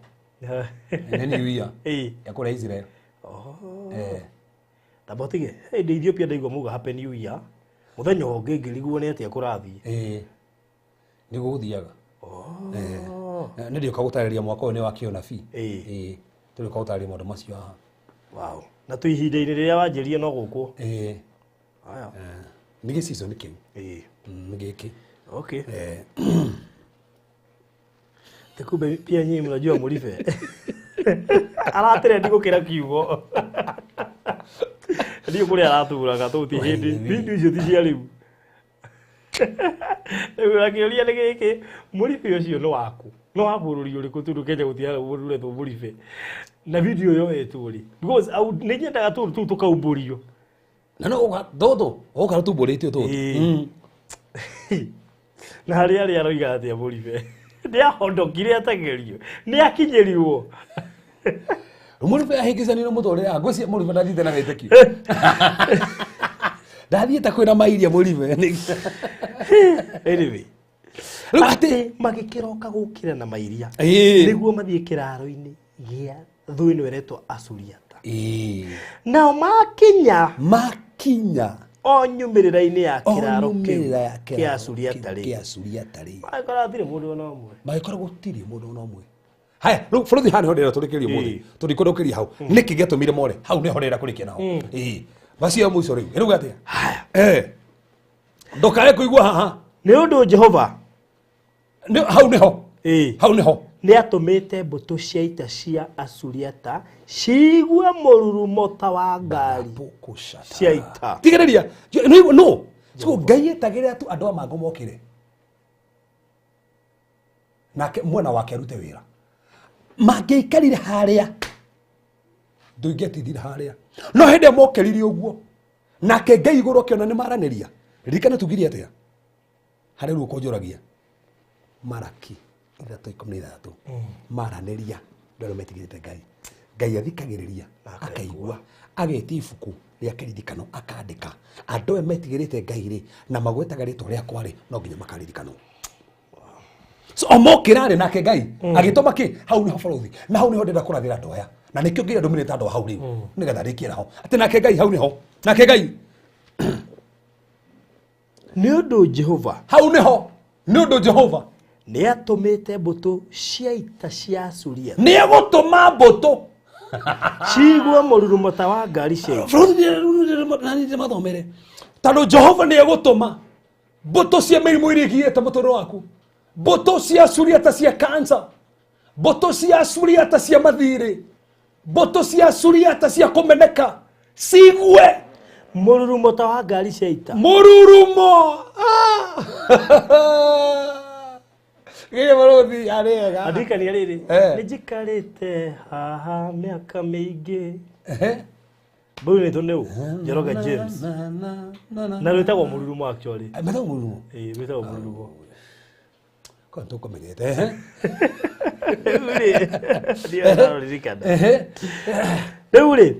Nĩ new year. Ĩ. Ya kũrĩa Israel. Eh. Tamba ũtige hĩndĩ Ethiopia ndaigua mauga happy new year mũthenya ũngĩ ngĩrigwo nĩ atĩa kũrathiĩ. Ĩĩ. Nĩguo gũthiaga. Nĩ ndĩũka gũtarĩria mwaka ũyũ nĩ wa kĩũnabii. Ĩĩ. Ĩĩ. Tũrĩũka gũtarĩria maũndũ macio haha. Wow. Na twĩ ihinda-inĩ rĩrĩa wanjĩrie no gũkũ. Ĩĩ. Aya. Nĩ gĩ season kĩu. Ĩĩ. Nĩ gĩkĩ. Okay. Eh. Kumbe pia nyinyi mnajua Mũribe. Aratrend gũkĩra kiugo. Ndiũ kũrĩa araturaga tũti hĩndĩ. Video icio ti cia rĩu. Rĩu akĩũria nĩ gĩkĩ Mũribe ũcio nĩ waku. Nĩ wa bũrũri ũrĩkũ tondũ Kenya gũtiarĩ mũndũ ũretwo Mũribe. Na video yoetwo rĩ. Because nĩ nyendaga tũndũ tũu tũkaumbũrio. Na no ũga tũtũ ũka tũmbũrĩtio tũtũ. Ĩĩ. Na harĩa arĩa aroiga atĩa Mũribe. Nĩ ahondokire atengerio. Nĩ akinyĩrirwo. Mũribe ahĩngĩcanire mũtũrĩre ngwĩciria Mũribe ndathiĩte na wĩtĩkio. Ndathiĩte kwĩna mairia Mũribe. Anyway. Rĩu atĩ Atĩ magĩkĩroka gũkĩra na mairia Ĩĩ. nĩguo mathiĩ kĩraro-inĩ gĩa thũ ĩno ĩretwo Asuriata. Ĩĩ. Nao makinya Makinya o nyumĩrĩra-inĩ ya kĩraro kĩu nyumĩrĩra ya kĩa kĩraro Asuriata kĩu rĩ kĩa Asuriata rĩ. magĩkora hatirĩ mũndũ ona ũmwe. Magĩkora gũtirĩ mũndũ ona ũmwe. Haya, rĩu bũrũri haha nĩho ndĩrenda tũrĩkĩrie ũmũthĩ. Tũtikwenda gũkĩria hau. Nĩkĩ gĩatũmire more? Hau nĩho ndĩrenda kũrĩkia naho. Ĩĩ. Macio ya mũico rĩu. Ĩrauga atĩa? Haya. Eh. Ndũkae kũigua haha. Nĩ ũndũ Jehova Hau nĩho. Ĩĩ. Hau nĩho. Nĩ atũmĩte mbũtũ cia ita cia Asuriata ciigue mũrurumo ta wa ngari cia ita. Tigĩrĩria. No no. So Ngai etagĩrĩra tu andũ a mangũ mokĩre. Nake mwena wake arute wĩra. Mangĩikarire harĩa ndũingĩatindire harĩa. No hĩndĩ ĩrĩa mokĩrire ũguo nake Ngai igũrũ akĩona nĩ maranĩria. Ririkana tugire atĩa? Harĩ ruo kũnjũragia. Maraki. 3:16 maranĩria andũ arĩa metigĩrĩte Ngai. Ngai athikagĩrĩria akaigua agetia ibuku rĩa kĩririkano akandĩka andũ aya metigĩrĩte Ngai rĩ na magwetaga rĩtwa rĩakwa rĩ no nginya makaririkanwo. So omokĩra rĩ nake Ngai agĩtũma kĩ hau nĩho bũrũthi na hau nĩho ndĩrenda kũrathĩra andũ aya na nĩkĩo ngĩria ndũmĩrĩte andũ a hau rĩu nĩgetha rĩkie naho atĩ nake Ngai hau nĩho nake Ngai Nĩ ũndũ Jehova hau nĩho nĩ ũndũ Jehova nĩ atũmĩte mbũtũ cia ita cia Suria nĩ egũtũma mbũtũ ciigue mũrurumo ta wa ngari cia ita. bũrũthi mathomere tondũ Jehova nĩ egũtũma mbũtũ cia mĩrimũ iria igiĩte mũtũrĩre waku, mbũtũ cia suriata cia cancer, mbũtũ cia suriata cia mathirĩ, mbũtũ cia suriata cia kũmeneka cigue Mũrurumo ta wa ngari cia ita. Mũrurumo. Gĩkĩ bũrũthi arĩega. Andirikania rĩrĩ Eh. nĩ njikarĩte haha mĩaka mĩingĩ. Mbũri nĩtũ nĩ ũ Njoroge James na rwĩtagwo mũrurumo actually. Metagwo mũrurumo. Ĩĩ rwĩtagwo mũrurumo. Kwa tũkũmenyete. Rĩu rĩ ndiũĩ ndĩraririkana. Rĩu rĩ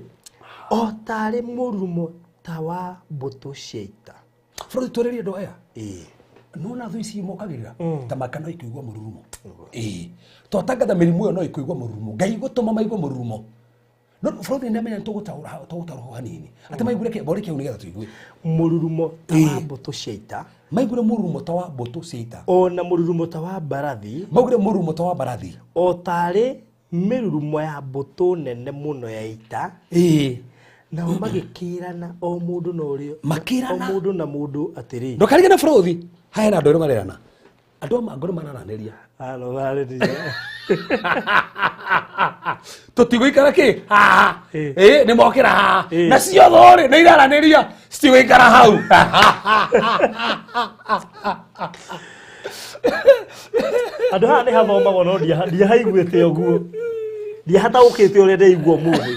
o tarĩ mũrurumo ta wa mbũtũ cia ita. Bũrũri twarĩrie andũ aya. Ĩĩ. Nona thũ ici mokagĩrĩra ta maka no ikuigua mũrurumo. Ĩĩ twatangatha mĩrimũ ĩyo no ikuigua mũrurumo. Ngai gũtũma maigue mũrurumo. No bũrũri nĩ amenya tũgũtaũra tũgũtaũra hanini atĩ maiguire kĩ bori kĩu nĩgetha tũigue Mũrurumo ta wa mbũtũ cia ita maiguire mũrurumo ta wa mbũtũ cia ita ona mũrurumo ta wa mbarathi maugire mũrurumo ta wa mbarathi o tarĩ mĩrurumo ya mbũtũ nene mũno ya ita. Ĩĩ Nao magĩkĩrana o mũndũ na ũrĩa Makĩrana? o mũndũ na mũndũ atĩrĩ ndũkarige na bũrũthi haya na andũ erĩ marerana andũ a mangũ nĩ mararanĩria Alo, mararĩria. tũtigũikara kĩ haha Ĩĩ. ĩĩ nĩ mokĩra haha Ĩĩ. na ciotho rĩ nĩ iraranĩria citigũikara hau. Andũ haha nĩ hathomagwo no ndiahaiguĩte ũguo ndiahataũkĩte ũrĩa ndĩraigua ũmũthĩ.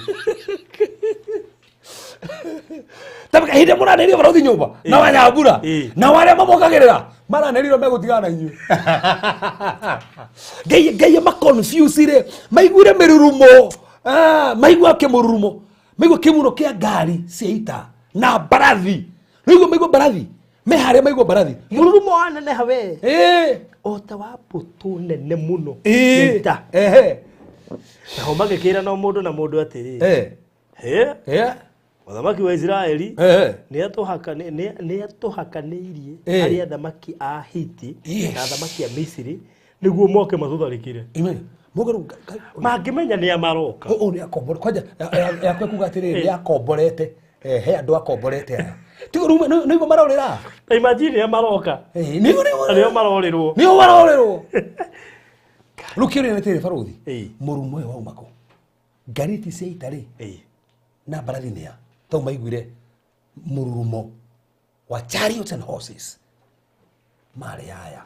Tabaka hĩndĩ mũranĩria barũthi nyũmba na wanyambura Ĩĩ. na arĩa mamokagĩrĩra maranĩrĩrio megũtigana na inyuĩ. Ngai Ngai maconfuse rĩ maiguire mĩrurumo maigua kĩmũrurumo maigua kĩmuno kĩa ngari cia ita na mbarathi rĩu maigua mbarathi me harĩa maigua mbarathi Mũrurumo waneneha we ĩĩ o ta wa mbũtũ nene mũno ya ĩĩ ita. ehe Nao magĩkĩrana o mũndũ na mũndũ atĩrĩ eh hĩ eh mũthamaki wa Isiraeli eh nĩ atũhakanĩirie Eh. harĩ athamaki a Hiti Yes. na athamaki a Misiri nĩguo moke matũtharĩkĩre. Amen mũgarũ Mangĩmenya nĩa maroka. Ũũ nĩ akombore kwanja yakwa kuga atĩrĩrĩ nĩ akomborete he andũ akomborete aya tigo rĩu nĩguo marorĩra. Ta imagine nĩa maroka. Nĩguo nĩguo Na nĩo marorĩrwo. nĩo marorĩrwo. Rĩu kĩũria nĩ atĩrĩrĩ barũthi Ĩĩ. mũrumo ũyũ wauma kũ ngariti cia ita rĩ Ĩĩ. na mbarathi nĩa tau maiguire mũrurumo wa chariots and horses marĩ aya.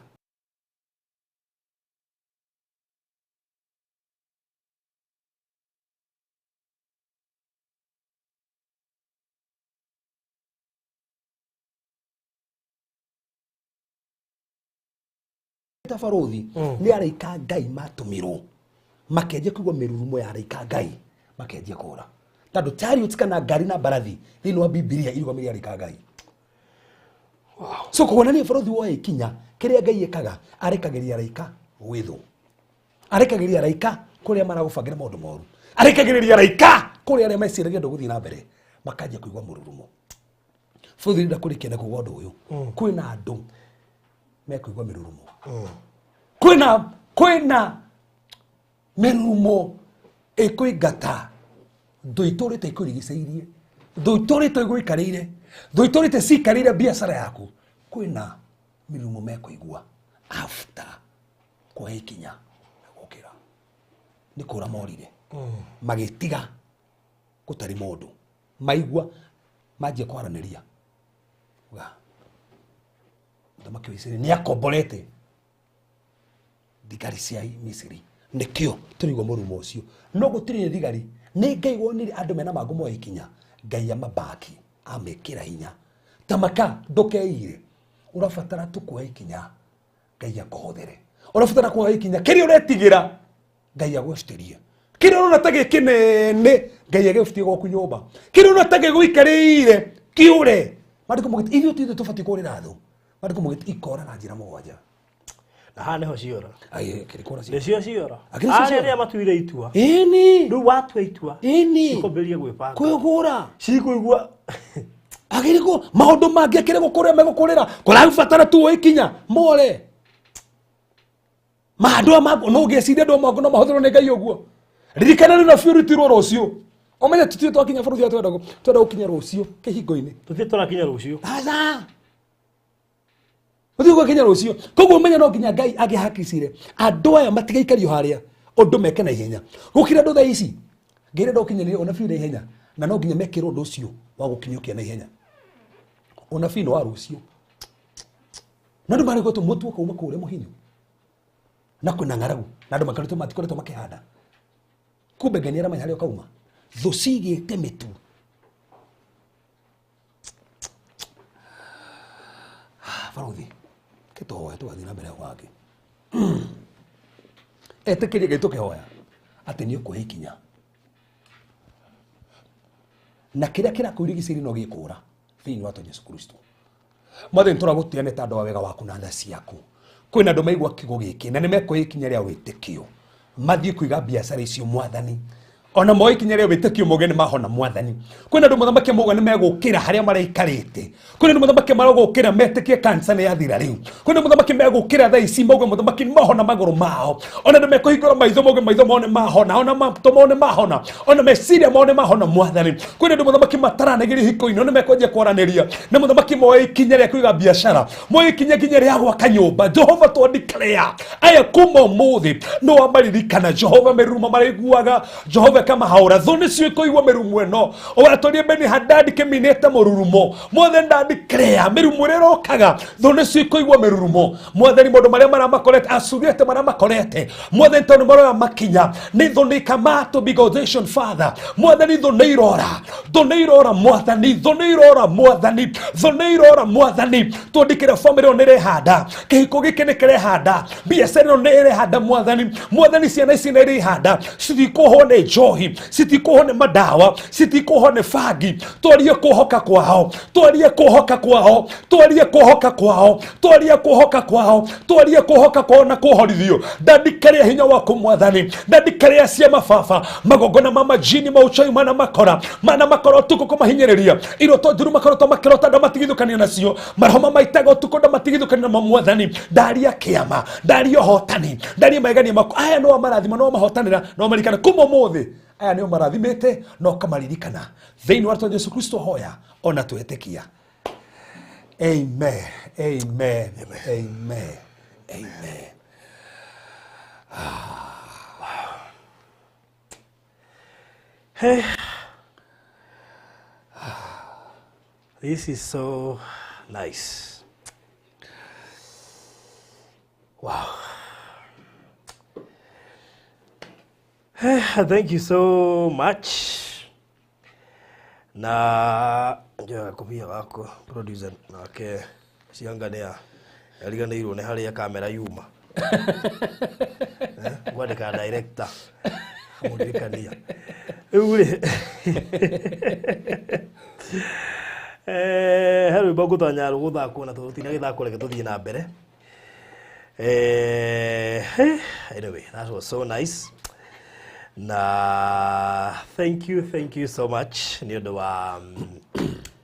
Ta barũthi nĩ araika Ngai matũmirwo makenjia kũigua mĩrurumo ya araika Ngai makenjia kũra tondũ chariots kana ngari na mbarathi thĩinĩ wa Bibilia irũgamĩrĩire araika Ngai. So kuonania barũthi woe ikinya kĩrĩa Ngai ekaga arekagĩria araika gwĩthũ arekagĩria araika kũrĩa maragũbangĩra maũndũ moru arekagĩrĩria araika kũrĩa arĩa meciragia ndũgũthiĩ na mbere makanjia kũigua mũrurumo. Bũrũri ndĩrenda kũrĩkia na kuga ũndũ ũyũ kwĩna andũ mekũigua mĩrurumo kwĩna mĩrurumo ĩkũingata thũ itũrĩte ikũrigicĩirie thũ itũrĩte igũikarĩire thũ itũrĩte cikarĩire biacara yaku kwĩna mĩrurumo mekũigua after kuoya ikinya na gũkĩra nĩ kũra morire magĩtiga gũtarĩ mũndũ maigua manjia kwaranĩria uga mũthamaki wa Isiraeli nĩ akomborete thigari cia Misiri nĩkĩo tũraigua mũrumo ũcio no gũtirĩ thigari nĩ Ngai wonire andũ mena mangũ moya ikinya Ngai amabaki amekĩra hinya tamaka ndũkeire ũrabatara tu kuoya ikinya Ngai akũhũthĩre Ũrabatara kuoya ikinya kĩrĩa ũretigĩra Ngai agwĩcitĩrie. Kĩrĩa ũrona ta gĩkĩnene Ngai agĩgũcitie gwaku nyũmba. Kĩrĩa ũrona ta gĩgũikarĩire kĩũre. Maandĩko maugĩte ithuĩ ti ithuĩ tũbatiĩ kũrĩra thũ. Maandĩko maugĩte ikora na njĩra mũgwanja. Na haha nĩho ciora. Ai, kĩrĩkũra ciora. Nĩcio ciora. Akĩrĩ cio Arĩa ciora. arĩa matuire itua. Ĩni. Rĩu watua itua. Ĩni. Cikwambĩrĩria gwĩbanga. Kwĩgũra. Cikũigua. Agĩrĩkũ maũndũ mangĩ akĩrĩ gũkũrĩra megũkũrĩra kũrabatara tu woe ikinya more. Maandũ aya no ũngĩciria andũ mangĩ no mahũthĩrwo nĩ Ngai ũguo. Ririkana rĩu na biũ rutirwo rũciũ. Ũmenye tũtirĩ twakinya bũrũri ũrĩa twenda gũkinya rũciũ kĩhingo-inĩ. Tũtirĩ tũrakinya rũciũ. Aca. Ũthiĩ gũkinya rũciũ. Koguo ũmenye no nginya Ngai angĩhakicire andũ aya matigaikario harĩa ũndũ meke na ihenya. Gũkira andũ thaa ici Ngai arenda ũkinyanĩrie ũnabii na ihenya na no nginya mekĩrwo ũndũ ũcio wa gũkinyũkia na ihenya. Ũnabii nĩ wa rũciũ. Na andũ marĩgwetwo mũtu ũkauma kũrĩa mũhinyu. Na kwĩna ng'aragu na andũ makoretwo matikoretwo makĩhanda. Kumbe Ngai nĩaramenya harĩa ũkauma. Thũ cigĩte mĩtu. Barothi, ke tũhoe tũgathiĩ na mbere gwake. Etĩkĩrie Ngai tũkĩhoya atĩ nĩ ũkuoya ikinya. Na kĩrĩa kĩrakũirigicĩria no gĩkũra thĩinĩ wa Jesu Kristo. Mwathani tũragũtĩa nĩ tondũ wa wega waku na tha ciaku. Kwĩna andũ maigua kiugo gĩkĩ na nĩ mekuoya ikinya rĩa wĩtĩkio mathiĩ kũiga biacara icio mwathani. Ona moe ikinya rĩa wĩtĩkio mauge nĩ mahona mwathani. Kwĩna andũ mũthamaki mauga nĩ megũkĩra harĩa maraikarĩte. Kwĩna andũ mũthamaki maragũkĩra metĩkie kansa nĩ yathira rĩu. Kwĩna mũthamaki megũkĩra thaa ici mauge mũthamaki nĩ mahona magũrũ mao. Ona andũ mekũhingũra maitho mauge maitho mao nĩ mahona. Ona matũ mao nĩ mahona. Ona meciria mao nĩ mahona mwathani. Kwĩna andũ mũthamaki mataranagĩria hiko-inĩ ona mekwanjia kwaranĩria. Na mũthamaki moe ikinya rĩa kũiga biacara. Moe ikinya nginya rĩa gwaka nyũmba. Jehova twa declare aya kuma ũmũthĩ nĩ wamaririkana. Jehova mĩrurumo maraiguaga. Jehova kamahaura thũ nĩcio ĩkũigua mĩrurumo ĩno. Ũratwarie Beni Hadadi kĩminĩte mũrurumo. Mwathani nda declare mĩrurumo ĩrĩa ĩrokaga thũ nĩcio ĩkũigua mĩrurumo. Mwathani maũndũ marĩa maramakorete acuriete maramakorete. Mwathani tondũ maroya makinya nĩ thũ nĩ kamato bigozation father. Mwathani thũ nĩ irora. Thũ nĩ irora mwathani. Thũ nĩ irora mwathani. Thũ nĩ irora mwathani. Twandĩkĩre famĩlĩ ĩyo nĩ ĩrehanda. Kĩhiko gĩkĩ nĩ kĩrehanda. Biacara ĩno nĩ ĩrehanda mwathani. Mwathani ciana ici nĩ irehanda. Citikũhwo nĩ njohi, citikũhwo nĩ madawa, citikũhwo nĩ bangi. Twarie kũhoka kwao, twarie kũhoka kwao, twarie kũhoka kwao, twarie kũhoka kwao, twarie kũhoka kwao na kũhorithio. Ndandikĩrĩa hinya waku mwathani, ndandikĩrĩa ciama baba, magongona ma majini ma uchawi mana makora, mana makora ũtukũ kũmahinyĩrĩria, iroto njũru makoretwo makĩrota ndamatigithũkania nacio, maroho maitaga ũtukũ ndamatigithũkania namo mwathani. Ndaria kĩama, ndaria ũhotani, ndaria magegania maku. Aya nĩo marathima, nĩo mahotanĩra, nĩo maririkana kuma ũmũthĩ. Aya nĩo marathimĩte na ũkamaririkana thĩinĩ wa rĩĩtwa Jesu Kristo hoya ona twetĩkia. Amen. Amen. Amen. Amen. Hey. This is so nice. Wow. Hey, thank you so much. Na njoya kobia wako producer nake ciangania yariganĩirwo nĩ harĩa kamera yuma. Ngwandĩka director mũririkania. Rĩu rĩ he rwĩmbo ngũtanya rũgũthakwo na tũtinagĩthakwo reke tũthiĩ na mbere. Anyway, that was so nice. Na thank you so much nĩ ũndũ wa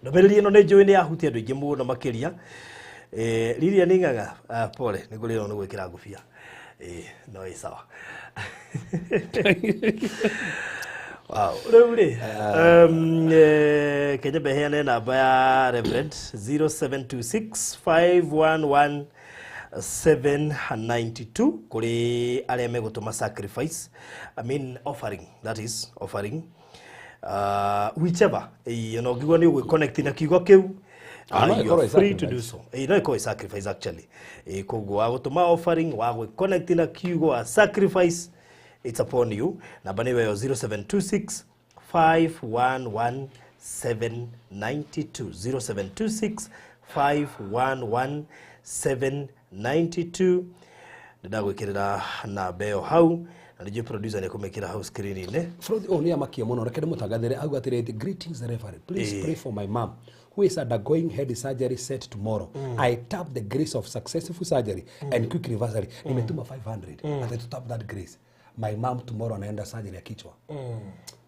ndũmĩrĩri ĩno nĩ njũĩ nĩ yahutia andũ aingĩ mũno makĩria. Lilian Ng'ang'a, pole nĩ ngũrĩrwo nĩ gwĩkĩra ngũbia. No ĩ sawa. Wow, rĩu rĩ Kenya mbeheane namba ya Reverend 0726 511 792 kũrĩ arĩa megũtũma sacrifice, I mean offering, that is offering, whichever no ngiuga nĩ ũgwĩconnect na kiugo kĩu. No You are ĩkorwo ĩ free to do sacrifice. so. No ĩkorwo ĩ sacrifice actually. Koguo wa gũtũma offering, wa gwĩconnect na kiugo wa sacrifice, it's upon you. Namba nĩ ĩyo 0726 511 792 0726 511 792 Ndagwikirira namba ĩyo hau na ningĩ producer nĩ ekũmĩkĩra hau screen-inĩ. Frothi ũyũ nĩ amakia mũno, reke ndĩmũtangathĩre auga atĩrĩrĩ, "Greetings reverend, please pray for my mom who is undergoing head surgery set tomorrow. I tap the grace of successful surgery and quick recovery. Nimetuma 500 ati to tap that grace. My mom tomorrow anaenda surgery ya kichwa."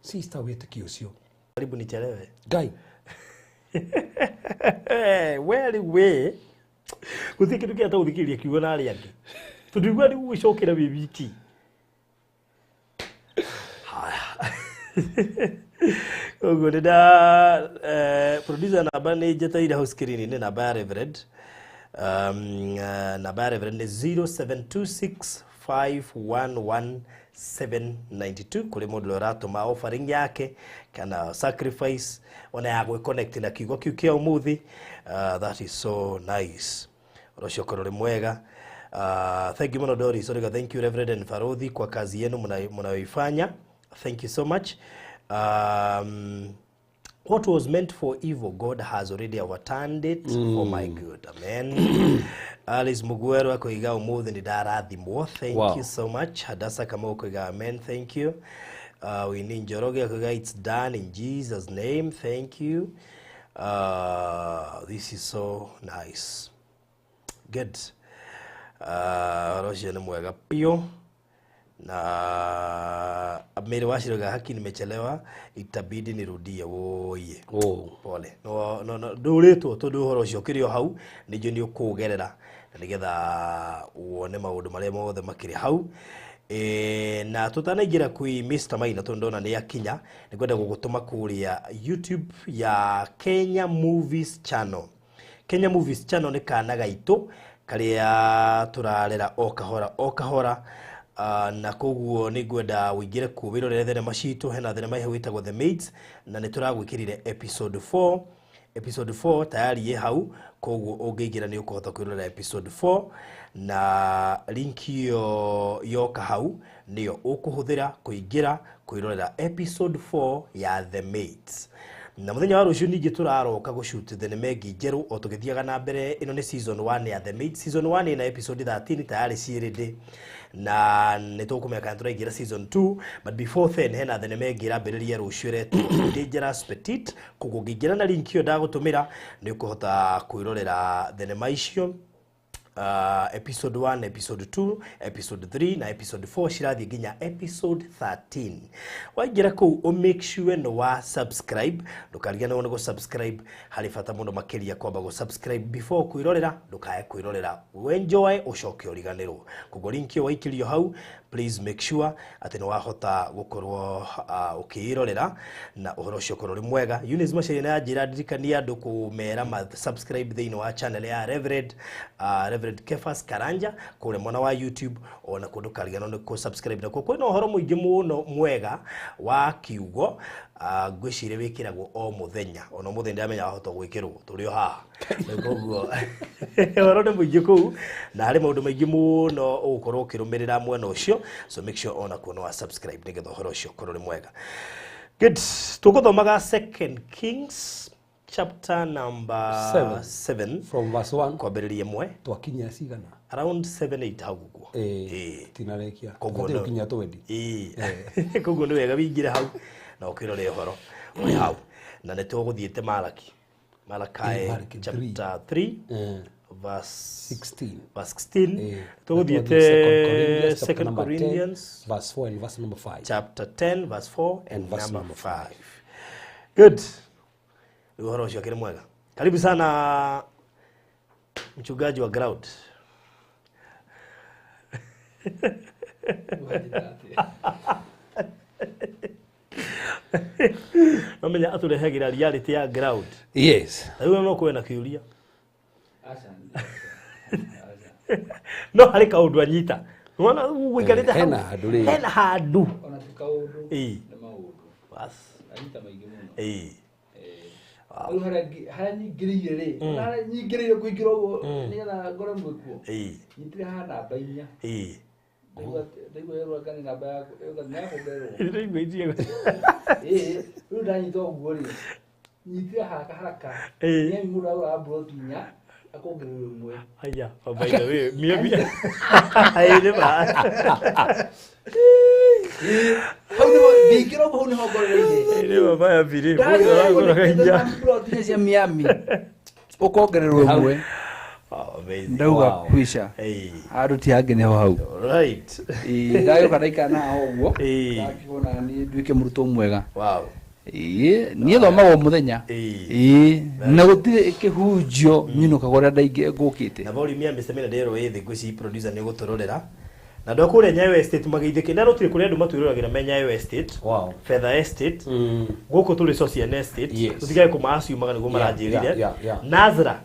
Sister, wĩtĩkio ũcio. Karibu nichelewe. Ngai. We rĩu we gũtirĩ kĩndũ kĩrĩa tũgũthikĩrĩria kiugo na arĩa angĩ tondũ igua rĩu gwĩcokera wĩ wiki. Haya, koguo nĩ nda producer, namba nĩ njeteire hau screen-inĩ, namba ya Reverend, namba ya Reverend nĩ 0726511792 kũrĩ mũndũ ũrĩa ũratũma offering yake kana sacrifice ona ya gwĩconnect na kiugo kĩu kĩa ũmũthĩ. That is so nice, ũhoro ũcio ũkorwo ũrĩ mwega. Thank you muno Doris Origa, thank you Reverend and Farodhi kwa kazi yenu mnayoifanya. Thank you so much. What was meant for evil, God has already overturned it for my good. Amen. Alice Muguero akoiga umuthi ni ndarathimwo. Thank you so much. Hadasa Kamau akoiga amen. Thank you. Winnie Njoroge akoiga it's done in Jesus name. Thank you. This is so nice. Good. Ũhoro ũcio nĩ mwega biũ na Mary Waciroga, haki nimechelewa, itabidi nirudie. Woiye. Oh. Pole, no no no, ndũrĩtwo tondũ ũhoro ũcio ũkĩrĩ o hau nĩ njũĩ nĩ ũkũgerera na nĩgetha wone maũndũ marĩa mothe makĩrĩ hau. Na tũtanaingĩra kwĩ Mr. Maina tondũ ndona nĩ akinya, nĩ ngwenda gũgũtũma kũrĩa YouTube ya Kenya Movies Channel. Kenya Movies Channel nĩ kana gaitũ karĩa tũrarera o kahora o kahora. Na koguo nĩ ngwenda ũingĩre kuo wĩrorere thenema citũ. Hena thenema ĩho ĩtagwo The Maids na nĩ tũragwĩkĩrire episode 4. Episode 4 tayari ĩ hau, koguo ũngĩingĩra nĩ ũkũhota kwĩrorera episode 4 na link ĩyo yoka hau nĩyo ũkũhũthĩra kũingĩra kwĩrorera episode 4 ya The Maids. Na mũthenya wa rũciũ ningĩ tũraroka gũshoot thenema ĩngĩ njerũ o tũgĩthiaga na mbere. Ĩno nĩ season 1 ya The Maids. Season 1 ĩna episode 13 tayari ciĩ ready na nĩ tũkũmenya kana tũraingĩra season 2, but before then hena thenema ĩngĩ ĩrambĩrĩria rũciũ ĩretwo Dangerous Petit. Koguo ũngĩingĩra na link ĩyo ndagũtũmĩra nĩ ũkũhota kwĩrorera thenema icio, episode 1, episode 2, episode 3 na episode 4, cirathiĩ nginya episode 13. Waingĩra kũu ũ make sure nĩ wa subscribe, ndũkariganĩrwo nĩ gũ subscribe. Harĩ bata mũno makĩria kwamba gũ subscribe before kwĩrorera, ndũkae kwĩrorera enjoy ũcoke ũriganĩrwo. Koguo link ĩyo waikĩrio hau, please make sure atĩ nĩ wahota gũkorwo ũkĩĩrorera na ũhoro ũcio ũkorwo ũrĩ mwega. Eunice Macharia nĩ anjĩra ndirikanie andũ kũmera ma subscribe thĩinĩ wa channel ya Reverend Kefas Karanja kũrĩa mwena wa YouTube, ona kũndũ kariganĩrwo nĩ kũ subscribe na kwĩna ũhoro mũingĩ mũno mwega wa kiugo, ngwĩciria wĩkĩragwo o mũthenya, ona mũthenya ndamenya wahota gwĩkĩrwo tũrĩ o haha. Na koguo ũhoro nĩ mũingĩ kũu na harĩ maũndũ maingĩ mũno ũgũkorwo ũkĩrũmĩrĩra mwena ũcio, so make sure ona kuo nĩ wa subscribe nĩgetha ũhoro ũcio ũkorwo ũrĩ mwega. Good. Tũgũthomaga Second Kings chapter number 7. 7 from verse 1 kwambĩrĩria ĩmwe. Twakinyia cigana? Around 7 8 hau ũguo. Ĩĩ, tinarĩkia. Koguo tũbatiĩ gũkinyia 20. Ĩĩ, koguo nĩ wega wĩingĩre hau na ũkĩrore ũhoro ũrĩ hau na nĩ tũgũthiĩte Malaki Malakai. Malaki. Chapter 3 verse 16. Verse 16. Eh, tũgũthiĩte Second Second number 10, Corinthians verse 4 and verse number 5. Chapter 10 verse 4 and And verse number number 5. Good. Rĩu ũhoro ũcio akĩrĩ mwega. Karibu sana mchungaji wa ground. Nomenya atũrehagĩra reality ya ground. Yes. Rĩu no kwĩna kĩũria no harĩ kaũndũ anyita wona ũikarĩte hau. Hena handũ rĩ. Hena handũ. Ona ti kaũndũ. Ĩĩ. Nĩ maũndũ. Bas. Anyita maingĩ mũno. Ĩĩ. Rĩu harĩa nyingĩrĩire rĩ, ona harĩa nyingĩrĩire kũingĩra ũguo nĩgetha ngore mwĩkuo, Ĩĩ. nyitire ha namba 4. Ĩĩ. Ndaigua yerwo anga nĩ namba nĩ ya kuongererwo. Ndĩraigua icio. Ĩĩ, rĩu ndanyita ũguo rĩ, nyitire haraka haraka. Ĩĩ. Nĩ mũndũ agũraga mburoti 4 Akongererwo ĩmwe. Aya, by the way, mie Ai nĩ ma. Hau nĩho ndingĩra ũguo, hau nĩho ngorereire. Nĩ ma baya biri. Mũndũ aragũraga inya. Ploti cia Miami ũkongererwo ĩmwe. Oh, amazing. Ndauga Wow. kwisha. Hey. Handũ ti hangĩ nĩho hau. Right. Ĩĩ, ndagĩũka ndaikara na haha ũguo. Ĩĩ. Ndakĩona niĩ nduĩke mũrutwo mwega. Wow. Ĩĩ, niĩ thomaga o mũthenya. Ĩĩ. Ĩĩ, na gũtirĩ kĩhunjio nyinũkaga ũrĩa ndaingĩ ngũkĩte. Na volume ya Mr. Mena ndĩrwo ĩ thĩ ngwĩciria producer nĩ ũgũtũrorera. Na andũ a kũrĩa Nyayo Estate mageithĩke. Na rũtirĩ kũrĩ andũ matwĩroragĩra me Nyayo Estate. Wow. Fedha Estate. Gũkũ tũrĩ Socian Estate. Yes. Tũtigage kũmaaciumaga nĩguo Yeah, maranjĩrire. yeah. Nazra.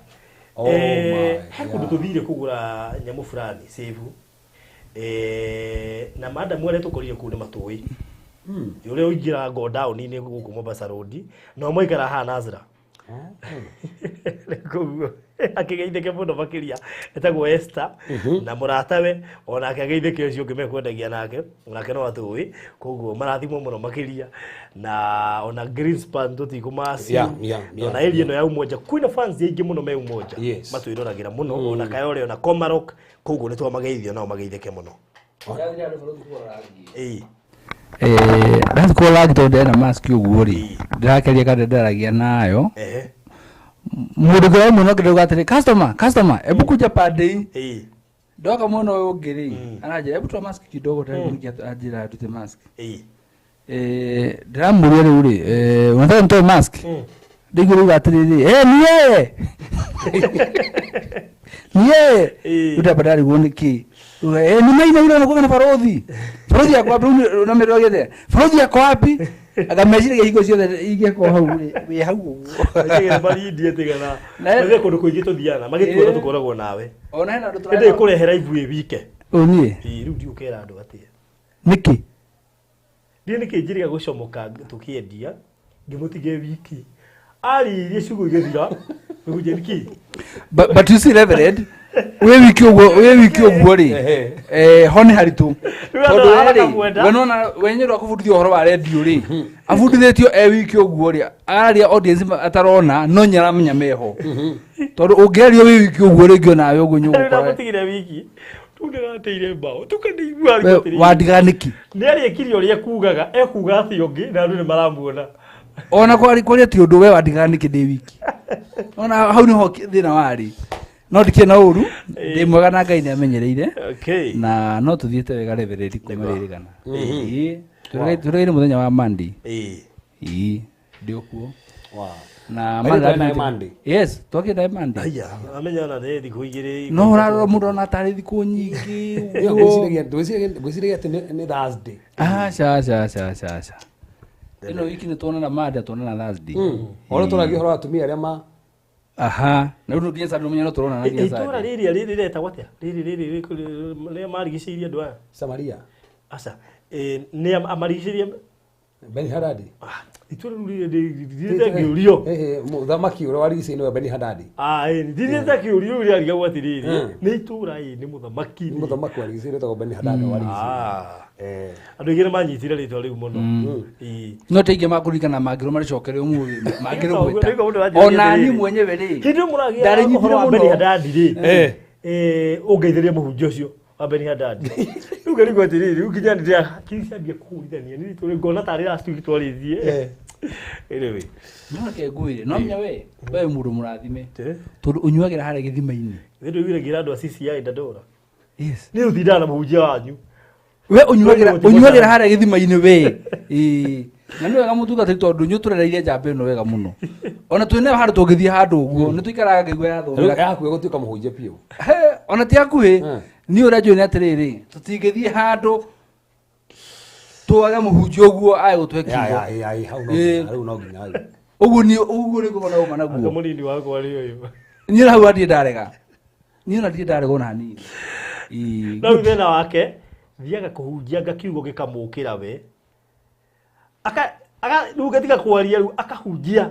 Oh my, He kũndũ yeah. tũthire kũgũra nyamũ fulani save. Na madamu arĩa tũkorire kũu nĩ matũĩ. Ũrĩa ũingĩraga go down-inĩ gũkũ Mombasa Road, no maikara haha Nazra. Koguo akĩgeithĩke mũno makĩria etagwo Esther na mũratawe onake ageithĩke ũcio ũngĩ mekwendagia nake onake no atũĩ koguo marathimwo mũno makĩria na ona Greenspan tũtikũmaci Yeah, ona area ĩno ya Umoja kwĩna fans aingĩ mũno me Umoja Yes. matwĩroragĩra mũno ona Kayole ona Komarok koguo nĩ twamageithio nao mageithĩke mũno. Ĩĩ. Ndathiĩ kũgũra rangi tondũ ndĩrĩ na mask ũguo rĩ, ndĩrakeria kana ndĩraragia nayo. Ehe. Mũndũ ũngĩ mũno ngĩrauga atĩrĩ, customer, customer, hebu kuja pande hii. Ĩĩ. Ndoka mwena ũyũ ũngĩ rĩ, aranjĩra hebu toa mask kidogo tena nĩkĩ anjĩra ndute mask. Ĩĩ. Ndĩramũria rĩu rĩ, unataka nitoe mask? Ndĩigua rĩu atĩrĩrĩ, ni yeye. Ni yeye. Ĩĩ. Rĩu ndamba ndarigwo nĩkĩ. Ni Maina yule anakuwa na barothi. Barothi yako wapi? Unamwambia barothi yako wapi? Akameciria hingo ciothe ingĩkorwo hau rĩ, wĩ hau ũguo. Magĩra marindie tigana. Magĩra kũndũ kũingĩ tũthiaga magĩtuona tũkoragwo nawe. Ona hena andũ Ĩndĩ ĩkũrehe live wĩ wike. Ũ niĩ? Ĩĩ, rĩu ndiũkera andũ atĩa. Nĩkĩ? Ndiĩ nĩkĩ njĩrĩga gũcomoka tũkĩendia ngĩmũtige wiki. Aririe ciugo igĩthira. Ngũnjia nĩkĩ? But you see Reverend, wĩ wiki ũguo, wĩ wiki ũguo rĩ, ho nĩ haritũ. Rĩu andũ Tondũ we rĩ, makamwenda. we nĩwona we nĩ ũndũ wa kũbundithio ũhoro wa redio rĩ, abundithĩtio e wiki ũguo rĩ, araria audience atarona no nĩ aramenya meho. Tondũ ũngĩaria wĩ wiki ũguo rĩngĩ onawe ũguo Rĩu nĩũgũkora. ndamũtigire wiki. Tũndĩrateire mbaũ. Tũkanĩigua We wandiga nĩkĩ? Nĩ arĩkirie ũrĩa ekugaga, ekuga atĩa ũngĩ na andũ nĩ maramuona. Ona kwaria ti ũndũ we wandigaga nĩkĩ ndĩ wiki. Ona hau nĩho thĩna warĩ. No ndikĩrĩ na ũru, ndĩ mwega na Ngai nĩamenyereire. Okay. Na no tuthiĩte wega Reverend kuma rĩrĩgana. Ĩĩ. Tũregeire mũthenya wa Monday. Ĩĩ. Ĩĩ, ndĩ okuo. Wow. Na By the way, naye Monday? Yes, twakĩte naye Monday. Aya, amenya ona nĩ thikũ igĩrĩ. No ũrarora mũndũ ona tarĩ thikũ nyingĩ Ĩyo ũguo. ngwĩciragia atĩ nĩ Thursday. Aca, aca, aca, aca, aca. Ĩno wiki nĩ tuonana Monday, tuonana Thursday. Ona tũragia ũhoro wa atumia arĩa ma Aha. Na rĩu nginya Sunday ũmenye no tũronana nginya Itũra Sunday. rĩrĩa rĩretagwo atĩa? Rĩrĩ rĩrĩ rĩrĩa marigicĩirie andũ aya. Samaria. Aca, nĩ amarigicĩirie Ben Hadadi. Itũra rĩu rĩrĩ ndirĩte ngĩũrio. Mũthamaki ũrĩa warigicĩirie nĩwe Ben Hadadi. Ah, ndirĩte kĩũrio rĩu rĩarigagwo atĩrĩrĩ, nĩ itũra ĩ nĩ mũthamaki. Nĩ mũthamaki warigicĩirie wĩtagwo Ben Hadadi warigicĩirie. Andũ aingĩ nĩ manyitire rĩtwa rĩu mũno. Ĩĩ. No ti aingĩ makũririkana mangĩrwo marĩcokere ũmũthĩ mangĩrĩgweta. Nĩguo mũndũ wanjĩrĩria Ona niĩ atĩrĩrĩ. mwenyewe rĩ. Hĩndĩ ĩyo mũragĩa Ndarĩnyitire ũhoro wa mũno. Ben Hadadi rĩ, ũngeithĩrie mũhunjia ũcio wa Ben Hadadi. Rĩu ngarigwo atĩrĩrĩ, rĩu nginya nĩ hakiri ciambia kũhũrithania, nĩ rĩtwa ngona tarĩ last week twarĩtie. Anyway. No reke ngwĩre, no menya we, we wĩ mũndũ mũrathime. Tondũ ũnyuagĩra harĩa gĩthima-inĩ. Nĩ ndũiguire andũ a CCI Dandora. Yes. Niĩ ũtindaga na mũhunjia wanyu. We ũnyuagĩra ũnyuagĩra harĩa gĩthima-inĩ we. Ĩĩ. Na nĩ wega mũtungatĩri tondũ nĩ ũtũrereire njamba ĩno wega mũno. Ona twĩ nayo handũ tũngĩthiĩ handũ ũguo, nĩ tũikaraga ngĩigua yathomera. Rĩu hakuhĩ gũtuĩka mũhunjia biũ. He, ona ti hakuhĩ. Niĩ ũrĩa njũĩ nĩ atĩrĩrĩ, tũtingĩthiĩ handũ twage mũhunjia ũguo ae gũtũhe kiugo. Ya, hau no nginya, rĩu no nginya hau. Ũguo niĩ ũguo nĩ ngũkorwo na ũma naguo. Anga mũnini wakwa rĩ ũyũ. Niĩ hau ndirĩ ndarega. Niĩ ona ndirĩ ndarega ona hanini. Ĩĩ. No rĩu thĩna wake thiaga kũhunjia nga kiugo gĩkamũkĩra we. Aka rĩu gatiga kwaria rĩu akahunjia.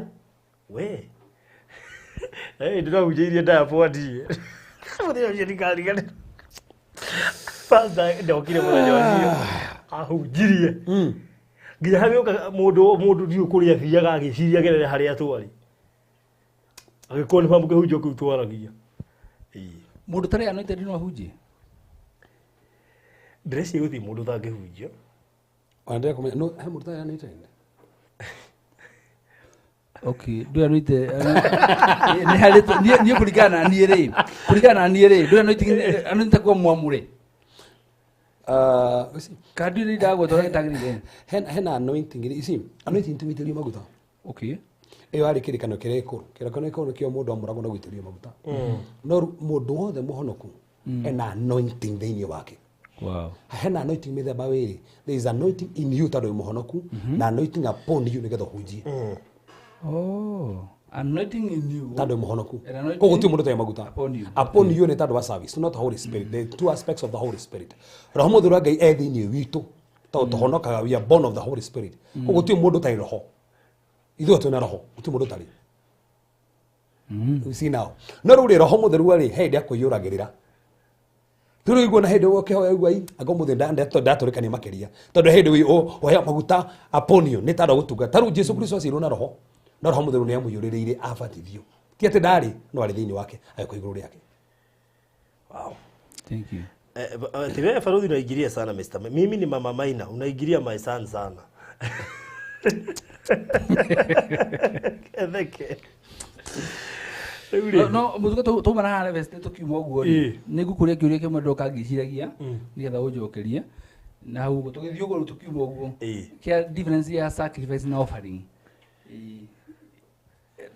We. Ndĩrahunjĩirie ndayabwandie. Mũthenya ũcio ndikariganĩrwo. Pastor ndokire mũthenya ũcio. Ahunjirie. Nginya hagĩũka mũndũ ndiũĩ kũrĩa athiaga agĩciria agerere harĩa twarĩ. Agĩkorwo nĩ mũkĩhunjia kũu twaragia. Mũndũ ũtarĩ anointed no ahunjie? Ndĩreciria gũtirĩ mũndũ ũtangĩhunjia. Ona ndĩrenda kũmenya no he mũndũ ũtarĩ anointed. Okay, ndũrĩ anointed. Nĩ harĩ niĩ kũringana na niĩ rĩ, kũringana na niĩ rĩ, ndũrĩ anointed, anointed kwa mwamũre. You see, Kana ndũrĩ ndagwetwo ũrĩa gĩtagĩrĩire. Hena anointing, you see, anointing ti gũitĩrĩrio maguta. Okay. Ĩyo yarĩ kĩrĩkanĩro kĩrĩa gĩkũrũ. Kĩrĩkanĩro gĩkũrũ nĩkĩo mũndũ amũragwo na gũitĩrĩrio maguta. No rĩu mũndũ wothe mũhonoku ena anointing thĩinĩ wake. Wow. Hena anointing mĩthemba ĩrĩ. There is anointing in you tondũ wĩ mũhonoku, na anointing upon you nĩgetha ũhunjie. Oh, anointing in you. Tondũ wĩ mũhonoku. And anointing Koguo gũtirĩ mũndũ ũtarĩ maguta. upon you. Upon you nĩ tondũ wa service, not the Holy Spirit. There are two aspects of the Holy Spirit. Roho Mũtheru wa Ngai e thĩinĩ witũ tondũ tũhonokaga, we are born of the Holy Spirit. Koguo gũtirĩ mũndũ ũtarĩ roho. Ithuĩ twĩna roho, gũtirĩ mũndũ ũtarĩ. You see now. No rĩu rĩ, roho mũtheru rĩ, he hĩndĩ akũiyũragĩrĩra. Rĩu ũigua na hĩndĩ ũkĩhoya ũigua ĩ, anga ũmũthĩ ndatũrĩkania makĩria. Tondũ hĩndĩ ũheo maguta upon you, nĩ tondũ gũtunga. Ta rĩu Jesu Kristo aciarirwo na roho, no roho mũtheru nĩ amũiyũrĩrĩire abatithio. Ti atĩ ndarĩ, no arĩ thĩinĩ wake, agĩũka igũrũ rĩake. Wow. Thank you. Tiwe Faruthi unaingilia sana Mr. Mimi ni Mama Maina, unaingilia my son sana. Etheke. Rĩu rĩ, No mũtugo twauma na harvest tũkiuma ũguo rĩ, nĩ ngũkũria kĩũria kĩmwe ndoka ngĩciragia nĩgetha ũnjokerie na hau ũguo tũgĩthiĩ ũguo rĩu tũkiuma ũguo kĩa difference ya sacrifice na offering.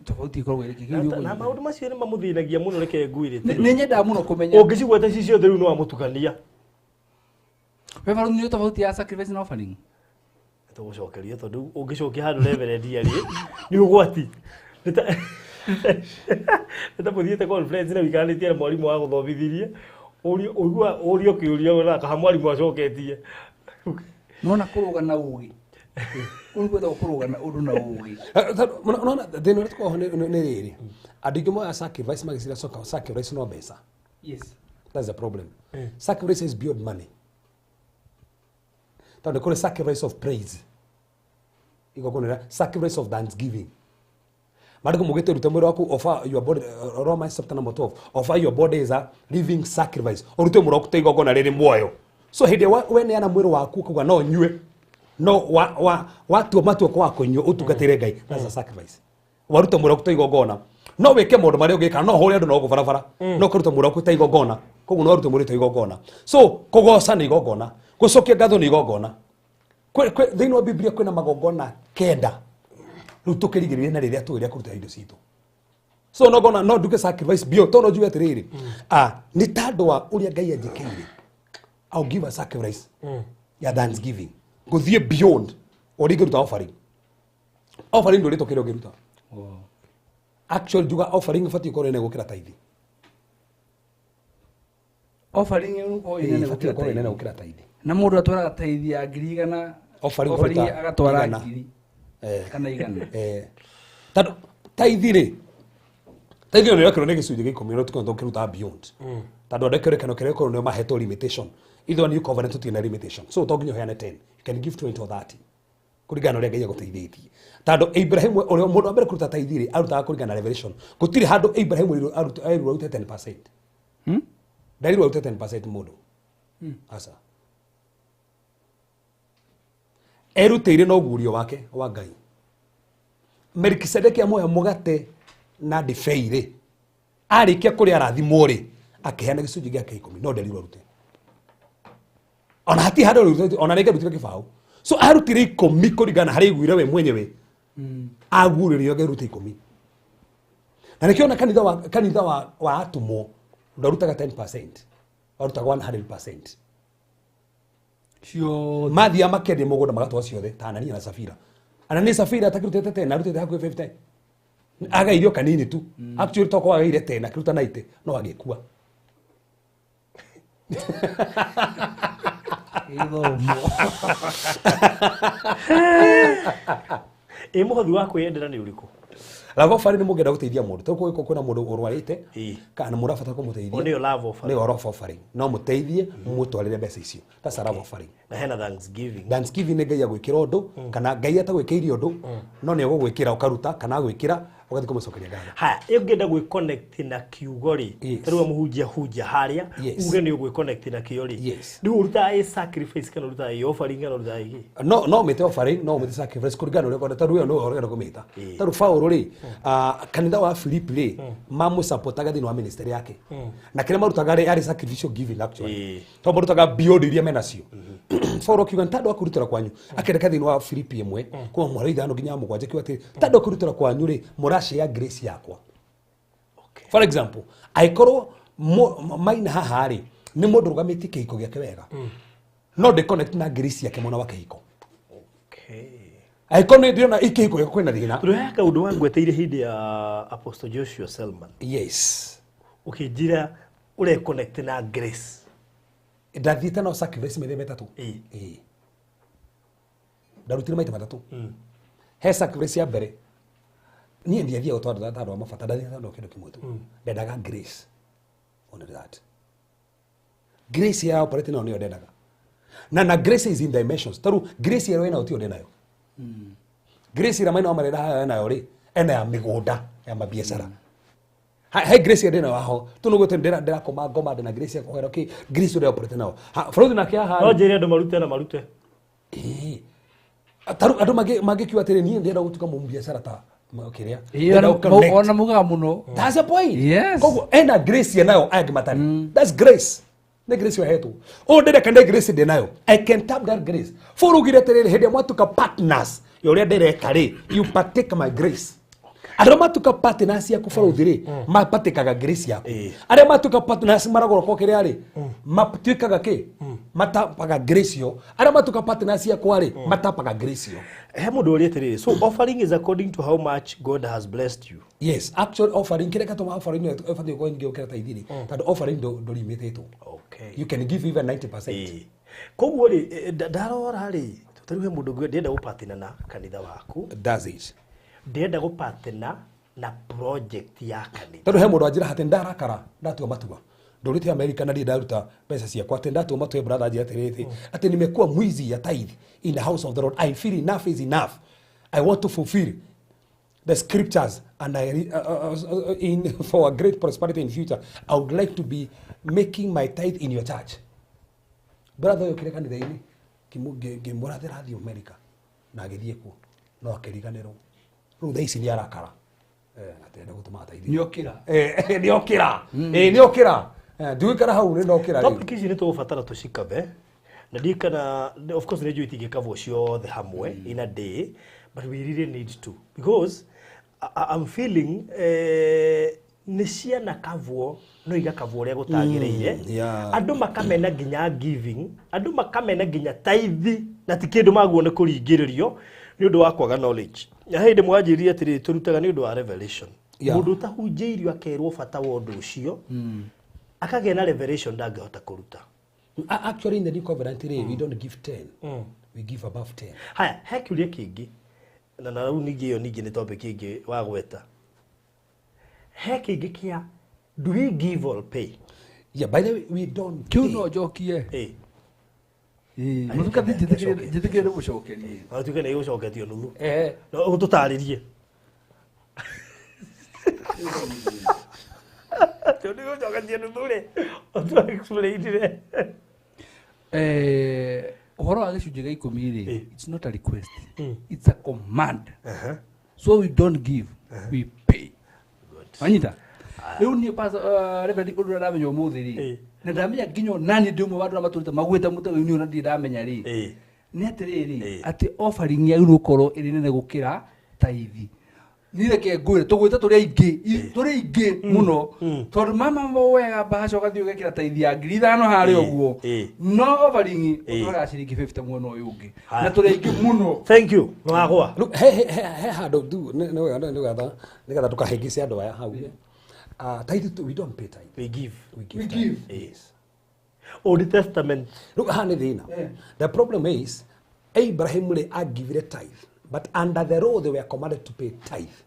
Tofauti ĩkoragwo ĩrĩ kĩ? Kĩu nĩ na ũguo. maũndũ macio nĩ mamũthĩnagia mũno reke nguire. Nĩ nyendaga mũno kũmenya. Ũngĩcigweta ici ciothe rĩu no wamũtukania. We Faruthi nĩ tofauti ya sacrifice na offering? Tũgũcokeria tondũ ũngĩcokia handũ reverend rĩ, nĩ ũgwati. Nĩ ta mũthiĩte conference na ũikaranĩtie na mwarimũ wa gũthomithirie, ũigua ũrio kĩũria na kaha mwarimũ acoketie. Nona kũrũga na ũgĩ. Kũu nĩ gwĩtagwo kũrũga na ũndũ na ũgĩ. Unaona thĩna ũrĩa tũkoragwo nĩ rĩrĩ, andũ aingĩ moyaga sacrifice magĩciria sacrifice no mbeca. Yes. That's the problem. Sacrifice is beyond money. Tondũ kũrĩ sacrifice of praise. Igongona rĩa sacrifice of thanksgiving. Maandĩko maugĩte ũrute mwĩrĩ waku, offer your body, Romans chapter number 12, offer your body is a living sacrifice. Ũrute mwĩrĩ waku ta igongona rĩrĩ muoyo. So hĩndĩ ĩrĩa weneana mwĩrĩ waku ũkauga no nyue, no watua matua kwa kũnyua ũtungatĩre Ngai, that's a sacrifice. Waruta mwĩrĩ waku ta igongona. No wĩke maũndũ marĩa ũngĩka, no ũhũre andũ na gũkũ barabara, no ũkaruta mwĩrĩ waku ta igongona. Koguo no ũrute mwĩrĩ ta igongona. So kũgoca nĩ igongona, gũcokia ngatho nĩ igongona. Thĩinĩ wa Biblia kwĩna magongona 9. Rĩu tũkĩrigĩrĩria na rĩrĩa tũĩ rĩa kũruta indo citũ. So no ngona no nduke sacrifice bio tondũ njuge atĩrĩrĩ, nĩ tondũ wa ũrĩa Ngai anjĩkĩire, I'll give a sacrifice ya thanksgiving. Gũthiĩ beyond ũrĩa ingĩruta offering. Offering ndũrĩ kĩrĩa ũngĩruta. Wow. Actually njuga offering ĩbatiĩ gũkorwo ĩnene gũkĩra tithe. Offering ĩyo gũkorwo ĩnene Ĩbatiĩ gũkĩra gũkorwo ĩnene tithe. gũkĩra tithe. Na mũndũ atwaraga tithe ya ngiri igana, Offering offering kũruta agatwara igana. ngiri kana igana. Tondũ tithe rĩ, tithe ĩyo nĩyokĩrwo nĩ gĩcunjĩ gĩa ikũmi, no tũkorwo tũkĩruta beyond. Tondũ andũ a kĩrĩkanĩro kĩrĩa gĩkoragwo nĩo mahetwo limitation. Ithuĩ new covenant tũtirĩ na limitation. So to nginya ũheane 10. You can give 20 or 30. Kũringana na ũrĩa Ngai agũteithĩtie. Tondũ Ibrahim ũrĩa mũndũ wa mbere kũruta tithe rĩ, arutaga kũringana na revelation. Gũtirĩ handũ Ibrahim erirwo arute 10%. Nderirwo arute 10% mũndũ. Aca. Erutĩire na ũguũrio wake wa Ngai. Melkisedeki amũhe mũgate na ndibei rĩ, arĩkia kũrĩa arathimwo rĩ, akĩheana gĩcunjĩ gĩake ikũmi, no nderirwo arute. Ona hatirĩ handũ arutĩte, ona rĩngĩ arutire kĩbaũ. So arutire ikũmi kũringana na harĩa aiguire we mwenyewe. Aguũrĩrio akĩruta ikũmi. Na nĩkĩo ona kanitha wa atũmwo ndwarutaga 10%, warutaga 100%. Ciothe. Mathiaga makendia mũgũnda magatwara ciothe ta Anania na Safira. Anania na Safira atakĩrutĩte 10, arutĩte hakuhĩ 50. Agairio kanini tu. Actually tokorwo agaire 10, akĩruta 90, no agĩkua. Gĩthomo. Ĩ mũhothi wa kwĩyendera nĩ ũrĩkũ? Love offering nĩ mũngĩenda gũteithia mũndũ. Tondũ kũngĩkorwo kwĩna mũndũ ũrwarĩte, kana mũrabatara kũmũteithia. O nĩyo love offering. Nĩyo love offering. No mũteithie, mũmũtwarĩre mbeca icio. That's a love offering. Na hena thanksgiving. Thanksgiving nĩ Ngai agwĩkĩra ũndũ, kana Ngai atagwĩkĩire ũndũ, no nĩ egũgwĩkĩra ũkaruta, kana agwĩkĩra Ũgathiĩ kũmũcokeria ngatho. Haya, ũngĩenda gwĩ-connect na kiugo rĩ, Yes. ta rĩu mũhunjia hunjia harĩa, Yes. uge nĩ ũgwĩ-connect na kĩo rĩ. Yes. Rĩu ũrutaga ĩ sacrifice kana ũrutaga ĩ offering kana ũrutaga ĩ kĩ? No mĩte offering, no mĩte sacrifice kũringana na ũrĩa ũkwenda, tondũ ĩyo nĩwe ũrenda kũmĩta. Tondũ Paũlũ rĩ, kanitha wa Filipi rĩ, mamũsupportaga thĩinĩ wa ministry yake, na kĩrĩa marutaga rĩ, yarĩ sacrificial giving actually, tondũ marutaga beyond iria menacio. Paũlũ akiuga nĩ tondũ wa kwĩrutĩra kwanyu, akĩandĩka thĩinĩ wa Filipi 1 kuma mũhari 5 nginya 7, akiuga atĩ tondũ wa kwĩrutĩra kwanyu rĩ, mũrashare grace yakwa. For example, angĩkorwo maina haha rĩ, nĩ mũndũ ũrũgamĩtie kĩhiko gĩake wega, no ndĩ connect na grace yake mwena wa kĩhiko. Angĩkorwo nĩ ndĩrona kĩhiko gĩakwa kwĩna thĩna. Tondũ he kaũndũ wangweteire hĩndĩ ya Apostle Joshua Selman. Yes. Ũkĩnjĩra ũre connect na grace. Ndathiĩte no sacrifice mĩthemba 3. Ĩĩ, ndarutire maita 3. He sacrifice ya mbere, niĩ ndiathiaga gũtwara tondũ wa mabata, ndathiĩte tondũ wa kĩndũ kĩmwe tu, ndendaga grace. Only that grace ya operate nayo nĩyo ndendaga. Na grace is in dimensions. Tarĩu grace ĩrĩa wĩnayo tiyo ndĩnayo. Grace ĩrĩa maina wa marenda haha enayo rĩ, ena ya mĩgũnda ya mabiacara. He grace ĩrĩa ndĩnayo haho tũnũgũte ndĩrakoma ngoma ndĩna grace ya kũhera kĩ grace ũrĩa operate nayo. Bũrũri nake haha No rĩ, njĩre andũ marute na marute. Ĩĩ. Tarĩu andũ mangĩkiuga atĩrĩ, niĩ ndĩrenda gũtuĩka mũbiacara ta kĩrĩa ndĩrenda gũ-connect. Ona mugaga muno. That's the point. Yes. Koguo ena grace yenayo angĩ matarĩ. That's grace. Nĩ grace wahetwo. Ũũ ndĩreka nĩ grace ndĩnayo. I can tap that grace. Paul ugire atĩrĩrĩ, hĩndĩ ĩrĩa mwatuĩka partners ya ũrĩa ndĩreka rĩ, you partake my grace. Arĩa matuĩka partners yaku barũthi rĩ, mapatĩkaga grace yaku. Arĩa matuĩka partners maragũra kwa kĩrĩa rĩ, matuĩkaga kĩ? Matapaga grace yo. Arĩa matuĩka partners yakwa rĩ, matapaga grace yo. He mũndũ ũrĩa atĩrĩrĩ, so offering is according to how much God has blessed you? Yes, actual offering, kĩrĩa gĩtũmaga offering ĩyo ĩbatiĩ gũkorwo nyingĩ gũkĩra tithe rĩ, tondũ offering ndũlimĩtĩtwo. You can give even 90%. Koguo rĩ, ndarora rĩ, tarĩu he mũndũ ũngĩ ndĩrenda gũpatina na kanitha waku. Does it. Ndĩrenda gũpatina na project ya kanitha. Tondũ he mũndũ anjĩra atĩ ndarakara ndatua matua ndũrĩte America na ndirĩ ndaruta mbeca ciakwa, atĩ ndatua matua, brother, anjĩra atĩrĩrĩ, atĩ nimekuwa mwizi ya tithe in the house of the Lord. I feel enough is enough. I want to fulfill the scriptures and I, in for a great prosperity in future, I would like to be making my tithe in your church. Brother ũyũ kĩrĩa kanitha-inĩ ngĩmũrathĩra athiĩ America na agĩthiĩ kuo no akĩriganĩrwo. Rĩu thaa ici nĩ arakara. Atĩ enda gũtũma tithe. Nĩokĩra. Nĩokĩra. Nĩokĩra. Ndigũikara hau, nĩ ndokĩra rĩu. Topic ici nĩ tũgũbatara tũcikave na ndikana, of course nĩ njũĩ itingĩkavwo ciothe hamwe in a day, but we really need to, because I'm feeling nĩ ciana kavwo no igakavwo ũrĩa gũtagĩrĩire. Andũ makamena nginya giving, andũ makamena nginya tithe, na ti kĩndũ maguo nĩ kũringĩrĩrio nĩ ũndũ wa kwaga knowledge. Na hĩndĩ mwanjĩrire atĩrĩrĩ, tũrutaga nĩ ũndũ wa revelation. Mũndũ ũtahunjĩirio akerwo bata wa ũndũ ũcio, akagĩa na revelation, ndangĩhota kũruta. Actually in the new covenant rĩ, we don't give 10, we give above 10. Haya, he kĩũria kĩngĩ, na rĩu ningĩ ĩyo ningĩ nĩ topic ĩngĩ wagweta. He kĩngĩ kĩa do we give or pay? Yeah, by the way, we don't Kĩu pay. no njokie. Ĩ. Mũtuka njĩtĩkĩre gũcokerie. Na tuge nĩ gũcoketio nuthu. No ũtũtarĩrie. Tondũ nĩ gũcoketie nuthu rĩ, ũtũ explainire. Ũhoro wa gĩcunjĩ gĩa 10 rĩ, it's not a request, it's a command. So we don't give, we pay. Wanyita rĩu niĩ Reverend, ũndũ ũrĩa ndamenya ũmũthĩ rĩ, na ndamenya nginya nani ndĩ ũmwe wa andũ arĩa matũrĩte magwĩte mũtego niĩ ona ndirĩ ndamenya rĩ, nĩ atĩrĩrĩ, atĩ offering yagĩrĩirwo gũkorwo ĩrĩ nene gũkĩra tithe. Niĩ reke ngwĩre, tũgwĩte tũrĩ aingĩ, tũrĩ aingĩ mũno, tondũ mama wega mbaca ũgathiĩ ũgekĩra tithe ya 5,000 harĩa ũguo, no offering ũtwaraga ciringi 50 mwena ũyũ ũngĩ, na tũrĩ aingĩ mũno. Thank you. Nĩwagwa. Rĩu he handũ tu nĩgetha ndũkahĩngĩce andũ aya hau. Tithe we don't pay tithe. We give. We give. We tithe. give. Yes. Old Testament. Rĩu haha nĩ thĩna. The problem is Abraham rĩ, agivire tithe, but under the law they were commanded to pay tithe.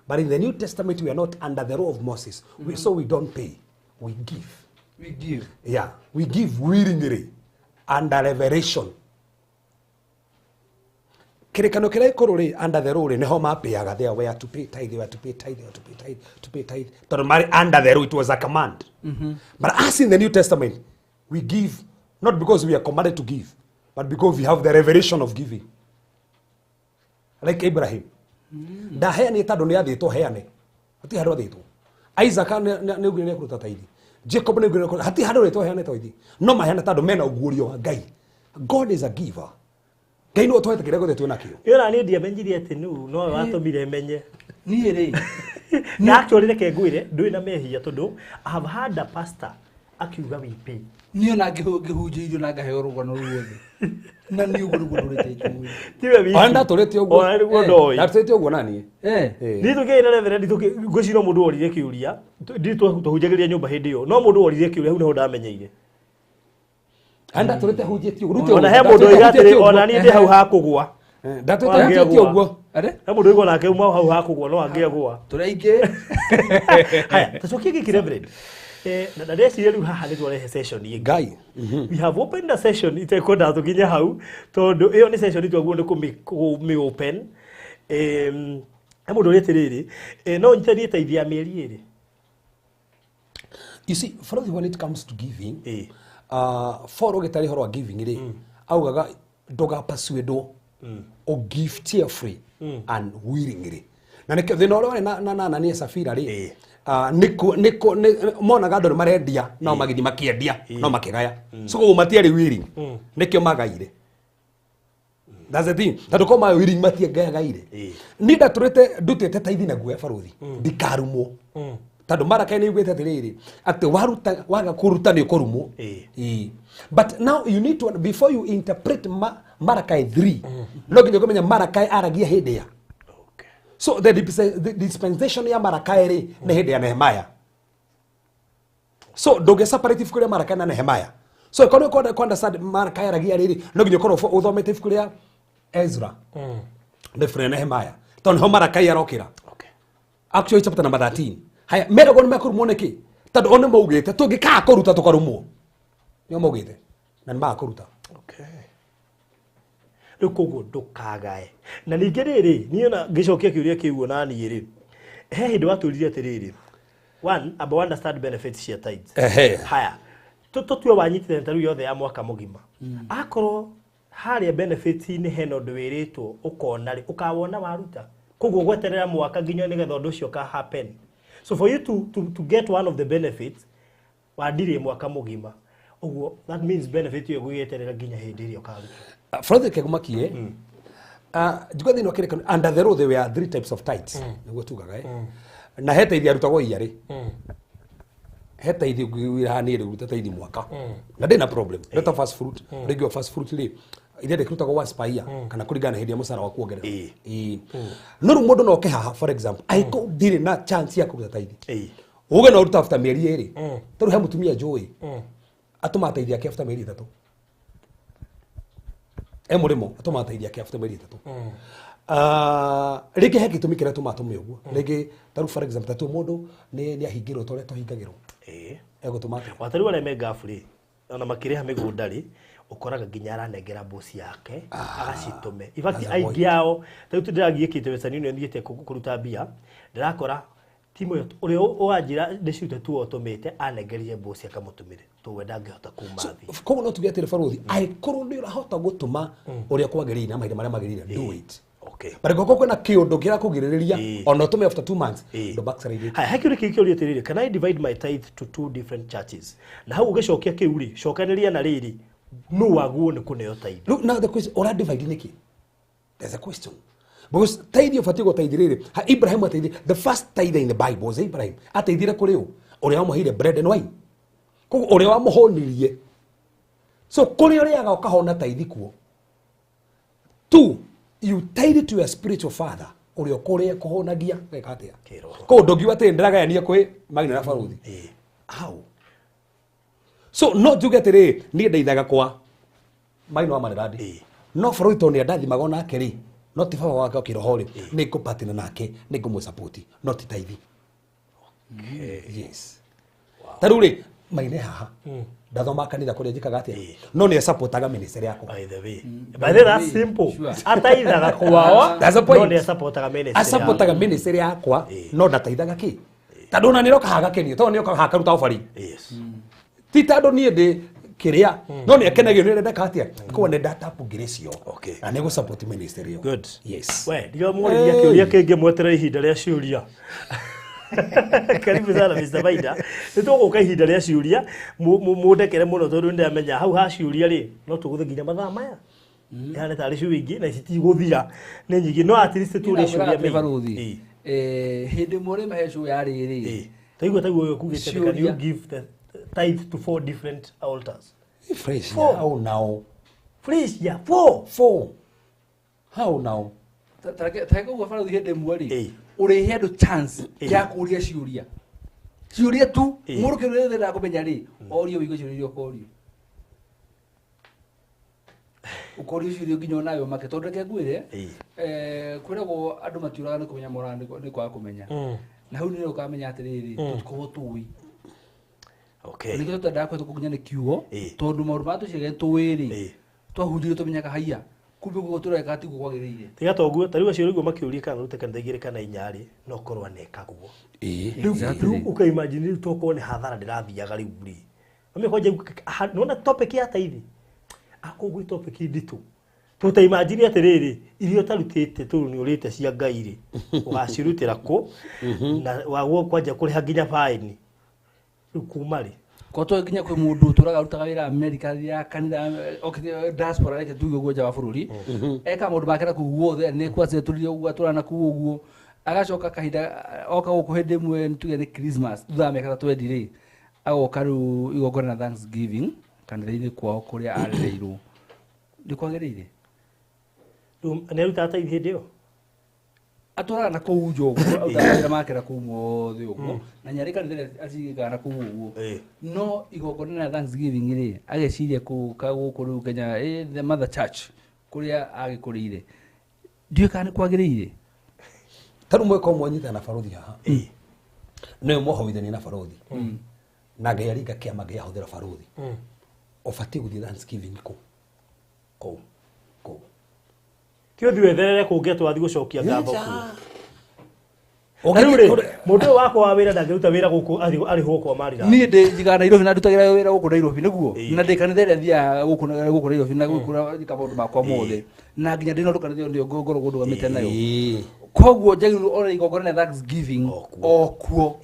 But in the New Testament we are not under the law of Moses. So we don't pay, we give. We give. Yeah, we give willingly under revelation. Kĩrĩkanĩro kĩrĩa gĩkũrũ rĩ, under the law rĩ, nĩho mapeaga there where to pay tithe, where to pay tithe, where to pay tithe, to pay tithe, tondũ marĩ under the law, it was a command. But us in the New Testament, we give not because we are commanded to give, but because we have the revelation of giving, like Abraham. Ndaheanĩ tondũ nĩ athĩtwo heane, hatirĩ handũ athĩtwo. Isaac nĩ augire nĩ ekũruta tithe, Jacob nĩ augire nĩ ekũruta, hatirĩ handũ rĩtwo heane tithe, no maheana tondũ mena ũguũrio wa Ngai. God is a giver. Ngai nĩwe ũtũhete kĩrĩa gĩothe twĩ nakĩo. Ĩyo na niĩ ndiamenyire atĩ nũ nowe watũmire menye. Niĩ rĩ, Na actually reke ngwĩre, ndũrĩ na mehia tondũ I have had a pastor akiuga we pay. Niĩ ona ngĩhunjĩirio na ngaheo rũgano ruothe na niĩ ũguo nĩguo ndũrĩte njũĩ. Tiwe wiki. Ona ndatũrĩte ũguo. Ona nĩguo ndoĩ. Ndatũrĩte ũguo naniĩ. Eh. Niĩ tũkĩgĩa na reverend ngwĩciria no mũndũ woririe kĩũria. Ndiũ twahunjagĩria nyũmba hĩndĩ ĩyo, no mũndũ woririe kĩũria, hau nĩho ndamenyeire. Ndatũrĩte hunjĩtie ũguo. Ona he mũndũ oiga atĩrĩ, ona niĩ ndĩ hau hakũgwa. Ndatũrĩte hunjĩtie ũguo. Are? He mũndũ oiga onake uma hau hakũgwa no angĩagwa. Tũrĩ aingĩ. Haya, tũcokie gĩkĩ, reverend. Na ndeciria rĩu haha nĩ twarehe session ĩngĩ. Ngai. We have opened a session itekwenda tũkinye hau tondũ ĩyo nĩ session twagwo nĩ kũmĩ open. He mũndũ ũrĩa atĩrĩrĩ, no nyitanie tithe ya mĩeri 2? You see, Frothi, when it comes to giving, for ũgĩtarĩ ũhoro wa giving rĩ, augaga ndũgapersuadwo, o give cheerfully and willingly. Na nĩkĩo thĩna ũrĩa warĩ na Anania Safira rĩ, monaga andũ nĩ marendia, nao magĩthiĩ makĩendia, no makĩgaya, so koguo matiarĩ willing, nĩkĩo magaire. That's the thing. Tondũ korwo marĩ willing, matiangĩagaire. Niĩ ndatũrĩte ndutĩte tithe na guoya, barothi, ndikarumwo, tondũ Marakai nĩ ugĩte atĩrĩrĩ, atĩ waruta waga kũruta nĩ ũkũrumwo. Ĩĩ. But now you need to, before you interpret Malachi 3, no nginya ũkũmenya Malachi aragia hĩndĩ ya, so the dispensation ya Malachi rĩ, nĩ hĩndĩ ya Nehemiah. So ndũngĩ separate ibuku rĩa Malachi na Nehemiah. So ĩkorwo nĩ ũkwenda understand Malachi aragia rĩrĩ, no nginya ũkorwo ũthomete ibuku rĩa Ezra na ibuku rĩa Nehemiah, tondũ nĩho Malachi arokĩra. Actually chapter number 13. Haya, meragwo nĩ mekũrumwo nĩkĩ? Tondũ o nĩ maugĩte tũngĩkaga kũruta tũkarumwo. Nĩo maugĩte na nĩ maga kũruta. Rĩu koguo ndũkagae. Na ningĩ rĩrĩ, niĩ ona ngĩcokia kĩũria kĩu ona niĩ rĩ, he hĩndĩ watũririe atĩrĩrĩ, one, amba understand benefits cia tithes. Haya, tũtue wanyitithania ta rĩu yothe ya mwaka mũgima, akorwo harĩa benefits-inĩ hena ũndũ wĩrĩtwo ũkona rĩ, ũkawona waruta, koguo gweterera mwaka nginya nĩgetha ũndũ ũcio ũka happen. So for you to get one of the benefits, wandirĩ mwaka mũgima ũguo, that means benefit ĩyo ĩgũgĩeterera nginya hĩndĩ ĩrĩa ũkaruta. Frothi kegumakie njigua thĩinĩ wa kĩrĩkanĩro, under the law there were three types of tithes, nĩguo tugaga, eh? Na he tithe arutagwo iyarĩ, he tithe ũngĩwĩra haha niĩ rĩu tithe mwaka na ndĩ na problem, ndeta first fruit. Rĩngĩ wa first fruit rĩ, ithe ndĩkĩrutagwo once per year kana kũringana na hĩndĩ ya mũcara waku wongerera. Ĩĩ. No rĩu mũndũ no oke haha, for example, angĩkorwo ndirĩ na chance ya kũruta tithe, uge no ũruta after mĩeri 2. Tondũ he mũtumia njũĩ atũmaga tithe yake after mĩeri 3, e mũrĩmo atũmaga tithe yake after mĩeri 3. Rĩngĩ he gĩtũmi kĩrĩa tũmaga tũme ũguo. Rĩngĩ tarĩu, for example, tatu mũndũ nĩ ahingĩrwo ta ũrĩa tũhingagĩrwo, egũtũma atĩa? Wata rĩu arĩa me ngabu rĩ, ona makĩrĩha mĩgũnda rĩ, ũkoraga nginya aranengera bosi yake agacitũme. In fact, That's a point. aingĩ ao tarĩu tũndĩragiĩkĩte Western Union, thiĩte kũruta mbia, ndĩrakora timu ĩyo ũrĩa ũranjĩra ndĩcirute tu ũtũmĩte anengerire bosi akamũtũmĩre tondũ we ndangĩhota kuma thĩ. Koguo no tuge atĩrĩ, barothi, angĩkorwo nĩ ũrahota gũtũma ũrĩa kwagĩrĩire na mahinda marĩa magĩrĩire, do it. But angĩkorwo kwĩna kĩũndũ kĩrakũgirĩrĩria, ona ũtũme after 2 months, ndũ backslide. Haya, he kĩũria kĩngĩ kĩũria atĩrĩrĩ, can I divide my tithe to two different churches? Na hau ũgĩcokia kĩu rĩ, cokanĩria na rĩrĩ, nũ waguo nĩ kũneo tithe? Rĩu now the question, ũra divide nĩkĩ? There's a question, because tithe ũbatiĩ gũteithia rĩrĩ, ha Ibrahim ateithire. The first tithe in the Bible was Ibrahim. Ateithire kũrĩ ũ? Ũrĩa wamũheire bread and wine, koguo ũrĩa wamũhũnirie. So kũrĩa ũrĩaga ũkahona, tithe kuo. Two, you tithe to your spiritual father, ũrĩa ũkũrĩa kũhũnagia geka atĩa. Kĩroho. Koguo ndũngiuga atĩ ndĩragayania kwĩ Magina na baruthi. How? So no njuge atĩrĩrĩ, niĩ ndeithaga kwa Maina wa Marerandi, no baruthi tondũ nĩ andathimaga onake rĩ, no ti baba wake wa kĩroho rĩ, nĩ ngũpatina nake, nĩ ngũmũsapoti, no ti tithe. Yes, ta rĩu rĩ, Maine haha. Ndathoma kanitha kũrĩa njĩkaga atĩa no nĩ supportaga ministry yakwa. By the way, by the way, that's simple. Sure. Ataithaga kwao. That's the point. No nĩ supportaga ministry. Asupportaga ministry yakwa no ndataithaga kĩ tondũ ona nĩroka hagakenio tondũ nĩoka hakaruta ofari. Yes. Ti tondũ niĩ ndĩ kĩrĩa no nĩ akenagio nĩ ndeka atĩa koguo nĩ ndatapu grace yo. Okay. Na nĩ gũ support ministry yo. Good. Yes. We, ndiramũrĩria kĩũria kĩngĩ mweterere ihinda rĩa ciũria. Karibu sana Mr. Maida. Nĩ tũgũka ihinda rĩa ciũria mũndekere mũno tondũ nĩndamenya hau ha ciũria rĩ no tũgũthiĩ nginya mathaa maya. Ihana tarĩ ciũria ingĩ na ici tigũthira nĩ nyingĩ no at least tũrie ciũria baruthi. Hĩndĩ ĩmwe rĩ mahe show yarĩ rĩ. Taigua taigua ũyũ kugĩte can you give the tithe to 4 different altars? Fresh. How now? Fresh, yeah, 4. 4. How now? Tareke ũguo baruthi hĩndĩ ĩmwe rĩ ũrĩhe andũ chance ya kũria ciũria. Ciũria tu mũndũ kĩrĩa ũrenda kũmenya rĩ orio wĩigue ciũria iria ũkorio. Ũkorio ciũria nginya onawe ũmake tondũ reke ngwĩre kwĩragwo andũ matiũraga nĩ kũmenya moraga nĩ kwaga kũmenya. Na hau nĩrĩo ũkamenya atĩrĩrĩ tũtikoragwo tũĩ. Okay. Nĩkĩo twendaga kũhetũkwo nginya nĩ kiugo tondũ maũndũ marĩa tũciĩge tũĩ rĩ twahunjirie tũmenyaga haiya kumbe ũguo tũreka tiguo kwagĩrĩire. Tiga ta ũguo ta rĩu acio rĩu makĩũria kana rute kanitha igĩrĩ kana inya rĩ no korwo aneka guo. Rĩu ũkaimagine rĩu tokorwo nĩ hathara ndĩrathiaga rĩu rĩ. Mami kwanja nona topic ya taithi akũgwi topic nditũ. Tũta imagine atĩrĩrĩ iria ũtarutĩte tũrũ nĩ ũrĩte cia Ngai rĩ ũgacirutĩra kũ na wagwo kwanja kũrĩha nginya fine rĩu kuma rĩ. Koto nginya kwĩ mũndũ ũtũraga arutaga wĩra America ya kanitha okay diaspora reke tuge ũguo nja wa bũrũri eka maũndũ make na kũu guothe nĩ kwacetũrire ũguo atũra na kũu ũguo agacoka kahinda oka gũkũ hĩndĩ ĩmwe tuge nĩ Christmas thutha wa mĩaka ta 20 rĩ agoka rĩu igongona na Thanksgiving kanitha-inĩ kwao kũrĩa arereirwo nĩ kwagĩrĩire. Rĩu nĩ arutaga tithe hĩndĩ ĩyo atũraga na kũu nja ũguo arutaga wĩra make na kũu mothe ũguo na nĩ arĩ kanitha ĩrĩa acigĩkaga na kũu ũguo no igongona rĩa Thanksgiving rĩ ageciria kũka gũkũ rĩu Kenya the mother church kũrĩa agĩkũrĩire ndiũĩ kana nĩ kwagĩrĩire. Ta rĩu mweka ũmwe nyitana na barothi haha nĩwe mwahoithania na barothi na Ngai aringa kĩama Ngai ahũthĩra barothi ũbatiĩ gũthiĩ Thanksgiving kũ kũu kũu ti ũthiĩ wetherere kũngĩ atĩ wathiĩ gũcokia ngatho kũu. Rĩu rĩ mũndũ ũyũ wakwa wa wĩra ndangĩruta wĩra gũkũ arĩhwo kwa marira. Niĩ ndĩ njigaga Nairobi na ndutagĩra wĩra gũkũ Nairobi nĩguo na ndĩ kanitha ĩrĩa thiaga gũkũ Nairobi na gũkũ njĩka maũndũ makwa mothe na nginya ndĩ na ũndũ kanitha ĩyo nĩyo ngoragwo ndũgamĩte nayo koguo njagĩrĩirwo ona igongona rĩa Thanksgiving o kuo.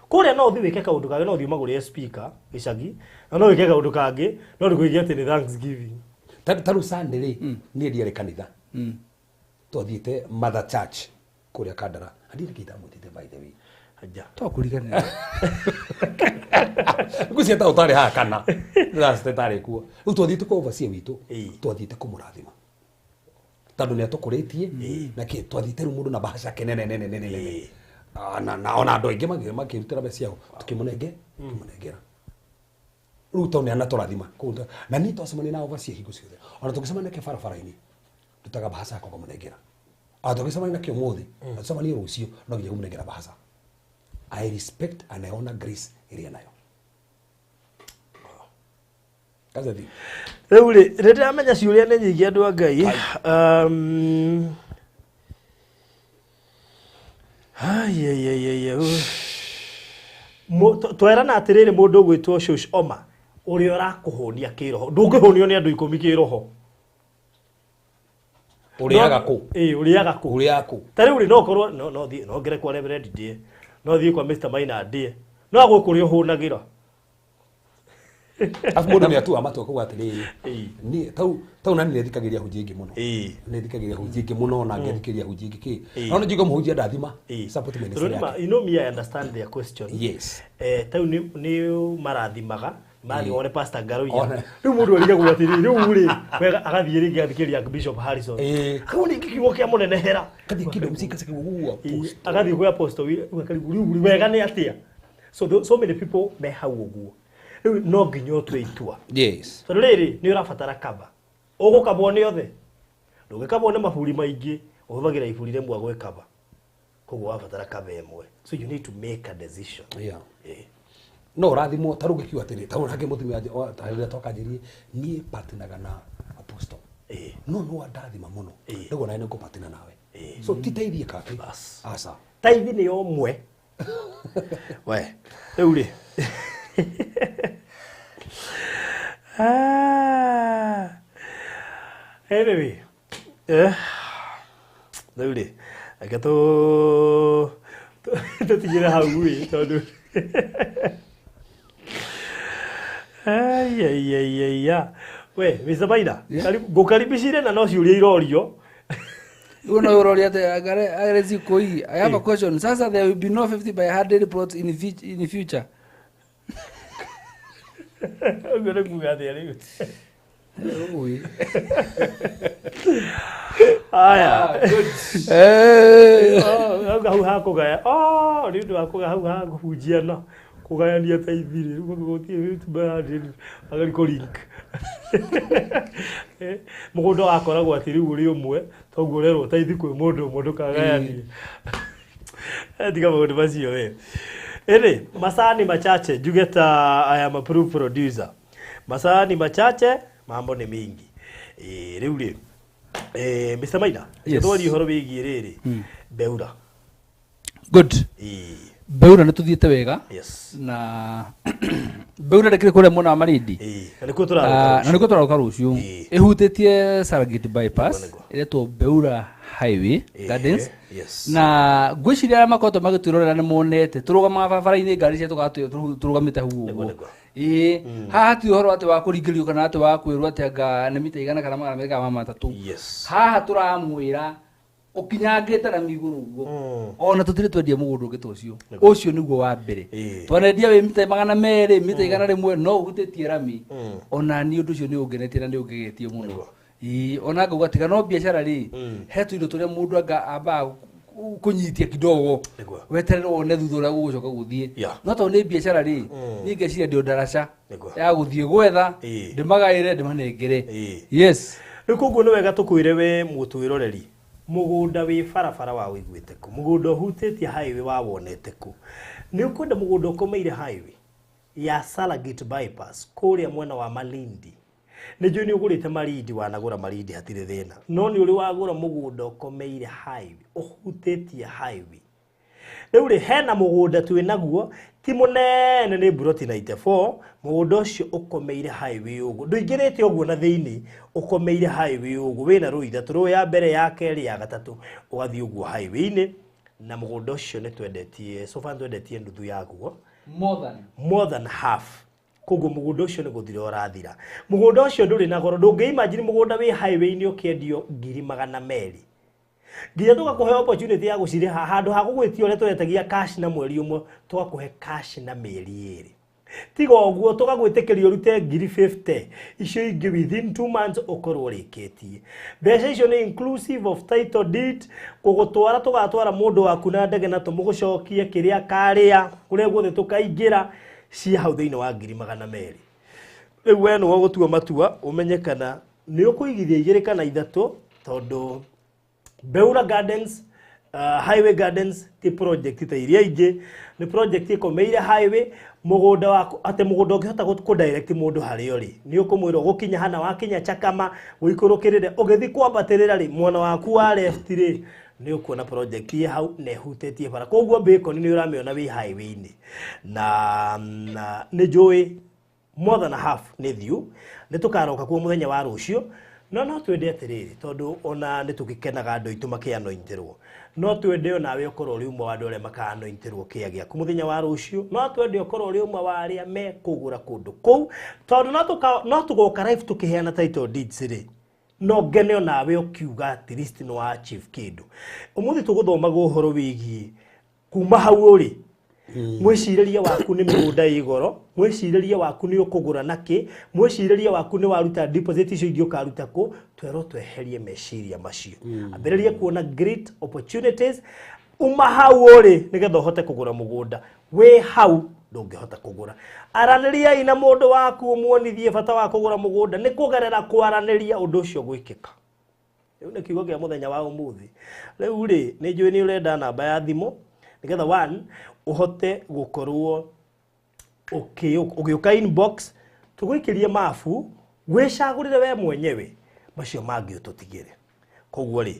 Kũrĩa no ũthiĩ wĩke kaũndũ kangĩ no ũthiĩ ũmagũrĩre speaker gĩcagi na no wĩke kaũndũ kangĩ no ndũkũigue atĩ nĩ Thanksgiving. Ta rĩu Sunday rĩ niĩ ndiarĩ kanitha twathiĩte Mother Church kũrĩa Kandara ndirĩ kĩndũ ndamwĩtĩte by the way. Aja. Twakũriganĩra. Ngwĩciria ta ũtarĩ haha kana last tarĩ kuo rĩu twathiĩte kwa overseer witũ twathiĩte kũmũrathima tondũ nĩ atũkũrĩtie na kĩ twathiĩte rĩu mũndũ na bahasha nene nene nene nene na ona andũ aingĩ makĩrutĩra mbeca ciao tũkĩmũnengera rĩu tondũ nĩ anatũrathima na niĩ twacemania na overseer hingo ciothe ona tũngĩcemania nake barabara-inĩ ndutaga bahasha yakwa ngamũnengera ona tũngĩcemania nake ũmũthĩ na tũcemanie rũciũ no nginya ngũmũnengera bahasha. I respect and I honor grace ĩrĩa nayo. That's the thing. Rĩu rĩ nĩ ndĩramenya ciũria nĩ nyingĩ andũ a Ngai. Twerana atĩrĩrĩ mũndũ ũgwĩtwo Shush Oma ũrĩa ũrakũhũnia kĩroho ndũngĩhũnio nĩ andũ 10 kĩroho. Ũrĩaga kũ? Ũrĩaga kũ? Ũrĩaga kũ? Ta rĩu rĩ no ũkorwo no thiĩ no ngere kwa Reverend ndĩe no thiĩ kwa Mr. Maina ndĩe no agwe kũrĩa ũhũnagĩra. Afu mũndũ nĩ atuaga matua kuga atĩrĩrĩ niĩ tau nani nĩthikagĩrĩria hunjia ingĩ mũno nĩthikagĩrĩria hunjia ingĩ mũno na ngethikĩrĩria hunjia ingĩ kĩ no nĩ njigua mũhunjia ndathima support ministry yake. You know me, I understand their question. Yes. Tau nĩ marathimaga mathi one Pastor Ngaruiya rĩu mũndũ arigagwo atĩrĩrĩ rĩu rĩ wega agathiĩ rĩngĩ athikĩrĩria Bishop Harrison kau nĩ kiugo kĩa mũnenehera kathiĩ kingdom msika sika agathiĩ kwĩ Apostle rĩu wega nĩ atĩa. So many people me hau ũguo rĩu no nginya ũtue itua. Yes. Tondũ rĩrĩ nĩ ũrabatara cover ũgũkabwo nĩ othe ndũngĩkabwo nĩ maburi maingĩ ũhũthagĩra iburi rĩmwe gwĩkaba koguo wabatara cover ĩmwe so you need to make a decision. Yeah. No ũrathimwo ta rĩu ngĩkiuga atĩrĩ, ta rĩu nake mũtumia ta rĩrĩa twakanjirie niĩ partneraga na apostle. No no andathima mũno. Nĩguo nawe nĩngũpartner nawe. So ti taithi kake. Bas. Aca. Taithi nĩ ũmwe we rĩu rĩ. Ah. Anyway, rĩu rĩ reke tũtigĩre hau ĩ tondũ Ai, ai, ai, ai, ya. We, Mr. Maina, karibu ngũkaribicire na no ciũria irorio. Uno uroria ate agare ziko hii. I have a question. Sasa there will be no 50 by 100 plots in the future. Ũguo nĩ kuga atĩa rĩu? Ui. Aya. Eh. Oh, hau ha kũgaya. Oh, nĩ ũndũ wa kũgaya hau ha kũhunjiana. Kũgayania taithi rĩ, rĩu gũtirĩ 50 by 100 agari kũ link. Mũgũnda wakoragwo atĩ rĩu ũrĩ ũmwe, toguo ũrerwo taithi kwĩ mũndũ ũmwe ndũkagayanie. Tiga maũndũ macio we. Ĩrĩ, masaa ni machache, njuge ta I am a proof producer. Masaa ni machache, mambo ni mingi. Rĩu rĩ, Mr. Maina, Yes. twarie ũhoro wĩgiĩ rĩrĩ, Beura. Good. Beura nĩ tũthiĩte wega. Na Beura rĩkĩrĩ kũrĩa mwena wa Malindi. Na nĩkuo Ah, tũraruta. Na nĩkuo tũraruka rũciũ. Ĩhutĩtie Serengeti bypass, ĩretwo Beura Highway Gardens. Na ngwĩciria arĩa makoretwo magĩtwĩrorera nĩ monete tũrũgamaga barabara-inĩ ngari cia tũgakorwo tũrũgamĩte hau ũguo. Ĩĩ, haha hatirĩ ũhoro atĩ wa kũringĩrĩrio kana atĩ wa kwĩrwo atĩ anga nĩ mita 100 kana 200 kana 300. Haha tũramwĩra ũkinyangĩte na migũrũ ũguo. Ona tũtirĩ twendia mũgũnda ũngĩ ta ũcio. Ũcio nĩguo wa mbere. Twanendia wĩ mita 200, mita 100, no ũhutĩtie rami. Ona niĩ ũndũ ũcio nĩ ũngenetie na nĩ ũngegetie mũno. Ĩĩ, ona ngauga tiga no biacara rĩ, he tũindo tũrĩa mũndũ anga ambaga kũnyitia kidogo weterere wone thutha ũrĩa gũgũcoka gũthiĩ. No tondũ nĩ biacara rĩ, niĩ ngeciria ndĩ o ndaraca ya gũthiĩ gwetha, ndĩmagaĩre, ndĩmanengere. Yes. Rĩu koguo nĩ wega tũkwĩre we mũtwĩroreri, mũgũnda wĩ barabara wa wĩiguĩte kũ, mũgũnda ũhutĩtie highway wa wonete kũ? Nĩ ũkwenda mũgũnda ũkomeire highway ya Salagate bypass kũrĩa mwena wa Malindi? Nĩ njũĩ nĩ ũgũrĩte Malindi, wanagũra Malindi hatirĩ thĩna, no nĩ ũrĩ wagũra mũgũnda ũkomeire highway, ũhutĩtie highway? Rĩu rĩ, hena mũgũnda twĩ naguo, ti mũnene, nĩ mburoti 94. Mũgũnda ũcio ũkomeire highway ũguo, ndũingĩrĩte ũguo na thĩinĩ, ũkomeire highway ũguo, wĩna rũi ithatũ, rũĩ ya mbere, ya kerĩ, ya gatatũ, ũgathiĩ ũguo highway-inĩ. Na mũgũnda ũcio nĩ twendetie, so far twendetie nuthu yaguo. More than. More than half. Koguo mũgũnda ũcio nĩ gũthira ũrathira. Mũgũnda ũcio ndũrĩ na goro. Ndũngĩ imagine mũgũnda wĩ highway-inĩ ũkĩendio 200,000. Nginya tũgakũhe opportunity ya gũcirĩha, handũ ha gũgwĩtia ũrĩa tũretagia cash na mweri ũmwe, tũgakũhe cash na mĩeri 2. Tiga ũguo, tũgagwĩtĩkĩria ũrute 50,000, icio ingĩ within 2 months ũkorwo ũrĩkĩtie. Mbeca icio nĩ inclusive of title deed, gũgũtwara tũgatwara mũndũ waku na ndege na tũmũgũcokie kĩrĩa karĩa kũrĩa guothe tũkaingĩra ciĩ hau thĩinĩ wa 200,000. Rĩu we nĩwe ũgũtua matua ũmenye kana nĩ ũkũigithia igĩrĩ kana ithatũ, tondũ Beura Gardens, Highway Gardens ti project ta iria ingĩ, nĩ project ĩkomeire highway. Mũgũnda waku atĩ mũgũnda ũngĩhota kũ direct mũndũ harĩa ũrĩ, nĩ ũkũmwĩra ũgũkinya hana, wakinya Chakama ũikũrũkĩrĩre, ũgĩthiĩ kwambatĩrĩra rĩ, mwena waku wa left rĩ, nĩ ũkuona project ĩ hau na ĩhutĩtie bara. Koguo bacon nĩ ũramĩona wĩ highway-inĩ. Na nĩ njũĩ more than a half nĩ thiu. Nĩ tũkaroka kuo mũthenya wa rũciũ. No twende atĩrĩrĩ, tondũ ona nĩ tũgĩkenaga andũ aitũ makĩanointĩrwo, no twende onawe ũkorwo ũrĩ ũmwe wa andũ arĩa makaanointĩrwo kĩa gĩaku mũthenya wa rũciũ. No twende ũkorwo ũrĩ ũmwe wa arĩa mekũgũra kũndũ kũu, tondũ no tũgoka live tũkĩheana title deeds rĩ, no ngene onawe ũkiuga at least nĩ wa achieve kĩndũ. Ũmũthĩ tũgũthomaga ũhoro wĩgiĩ kuma hau ũrĩ, mwĩcirĩrie waku nĩ mĩgũnda ĩ goro, mwĩcirĩrie waku nĩ ũkũgũra nakĩ, mwĩcirĩrie waku nĩ waruta deposit icio ingĩ ũkaruta kũ. Twerwo tweherie meciria macio, ambĩrĩrie kuona great opportunities uma hau ũrĩ nĩgetha ũhote kũgũra mũgũnda. Wĩ hau ndũngĩhota kũgũra. Aranĩriai na mũndũ waku, ũmuonithie bata wa kũgũra mũgũnda. Nĩ kũgerera kwaranĩria ũndũ ũcio gwĩkĩka. Rĩu nĩ kiugo kĩa mũthenya wa ũmũthĩ. Rĩu rĩ, nĩ njũĩ nĩ ũrenda namba ya thimũ nĩgetha one ũhote gũkorwo Ũgĩũka inbox tũgũikĩrie mabu wĩcagũrĩre we mwenyewe macio mangĩ ũtũtigĩre. Koguo rĩ,